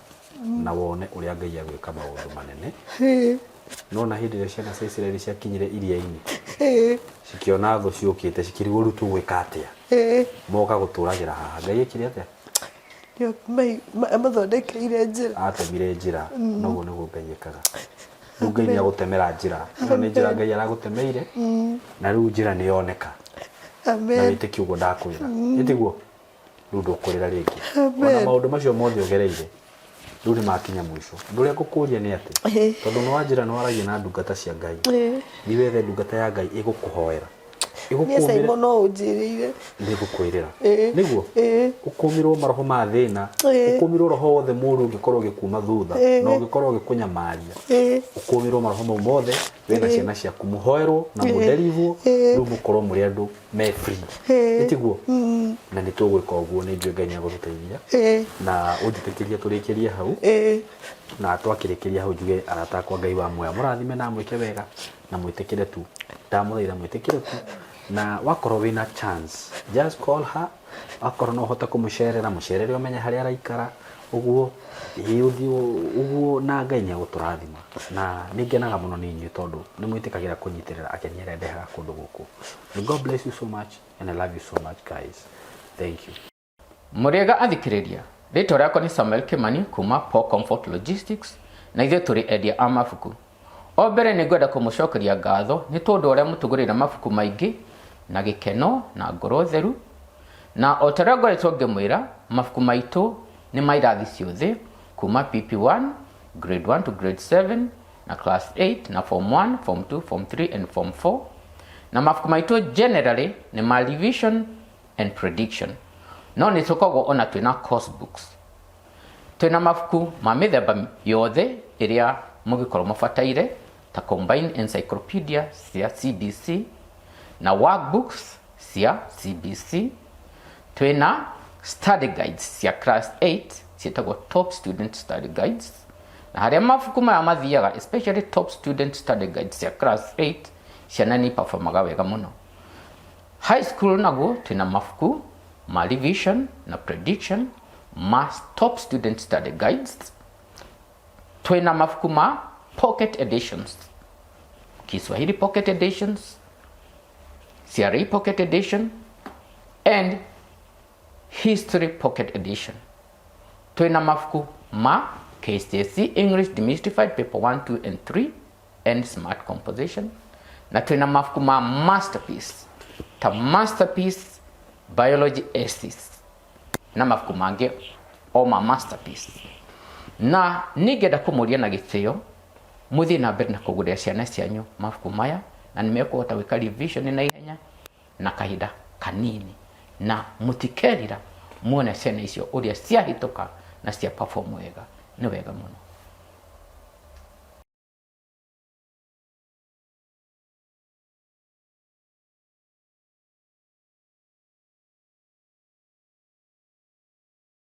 C: na wone ũrĩa Ngai agwĩka maũndũ manene. Nona hĩndĩ ĩrĩa ciana cia Isiraeli ciakinyire iria-inĩ, cikĩona thũ ciũkĩte, cikĩrigwo rĩu tũgwĩka atĩa? Moka gũtũragĩra haha. Ngai ekire atĩa?
A: Amathondekeire njĩra.
C: Atemire njĩra. Noguo nĩguo Ngai ekaga. Rĩu Ngai nĩ agũtemera njĩra. Ĩno nĩ njĩra Ngai aragũtemeire, na rĩu njĩra nĩ yoneka. Na wĩtĩkie ũguo ndakwĩra. Ĩ tiguo? Rĩu ndũkũrĩra rĩngĩ. Ona maũndũ macio mothe ũgereire, rĩu nĩ makinya mũico. Ũndũ ũrĩa ngũkũria nĩ atĩ, tondũ nĩ wanjĩra nĩ waragia na ndungata cia Ngai, thiĩ wethe ndungata ya Ngai ĩgũkũhoera.
A: Niĩ Saimo no ũnjĩrĩire.
C: Nĩ ngũkwĩrĩra. Nĩguo? Ũkũmĩrwo maroho ma thĩna, ũkũmĩrwo roho wothe mũru ũngĩkorwo ũgĩkuma thutha, na ũngĩkorwo ũgĩkũnyamaria. Ũkũmĩrwo maroho mau mothe, wĩ na ciana ciaku mũhoerwo na mũderivwo, rĩu mũkorwo mũrĩ andũ me free. Ĩ tiguo? Na nĩ tũgwĩka ũguo, nĩ njũĩ Ngai nĩ agũtũteithia. Na ũnjĩtĩkĩrie tũrĩkĩrie hau. Na twakĩrĩkĩria hau njuge arata akwa Ngai wa muoyo amũrathime na amwĩke wega na mwĩtĩkĩre tu. Ndamũthaitha mwĩtĩkĩre tu. Na wakorwo wĩna chance, just call her. Wakorwo no ũhote kũmũcerera, mũcerere ũmenye harĩa araikara, ũguo, ĩĩ ũthiĩ ũguo na Ngai nĩ egũtũrathima. Na nĩ ngenaga mũno nĩ inyuĩ tondũ nĩ mwĩtĩkagĩra kũnyitĩrĩra ageni arĩa ndehaga kũndũ gũkũ. May God bless you so much and I love you so much guys. Thank you.
D: Mũrĩega athikĩrĩria, rĩtwa rĩakwa nĩ Samuel Kimani kuma Paul Comfort Logistics na ithuĩ tũrĩ endia a mabuku. O mbere nĩ ngwenda kũmũcokeria ngatho nĩ tondũ ũrĩa mũtũgũrĩire mabuku maingĩ na gĩkeno na ngoro theru. Na o ta ũrĩa ngoretwo ngĩmwĩra, mabuku maitũ nĩ ma irathi ciothe kuma PP1, grade 1 to grade 7 na class 8 na form 1, form 2, form 3 and form 4. Na mabuku maitũ generally nĩ ma revision and prediction. No nĩ tũkoragwo ona twĩna course books. Twĩna mabuku ma mĩthemba yothe ĩrĩa mũngĩkorwo mũbataire ta combined encyclopedia cia CBC na workbooks cia CBC. Twĩna study guides cia class 8 ciĩtagwo top student study guides, na harĩa mabuku maya mathiaga especially top student study guides cia class 8 ciana nĩ performaga wega mũno. High school naguo twĩna mabuku ma revision na prediction ma top student study guides. Twĩna mabuku ma Pocket Editions, Kiswahili Pocket Editions, CRE Pocket Edition and History Pocket Edition. Twĩna mabuku ma KCSE English Demystified Paper 1, 2 and 3 and Smart Composition, na twĩna mabuku ma Masterpiece ta Masterpiece Biology Essays na mabuku mangĩ o ma Masterpiece. Na ningĩenda kũmũria na gĩtĩo mũthiĩ na mbere na kũgũrĩra ciana cianyu mabuku maya, na nĩ mekũhota gwĩka revision na ihenya na kahinda kanini, na mũtikerira muone ciana icio ũrĩa ciahĩtũka na cia perform wega. Nĩ wega mũno.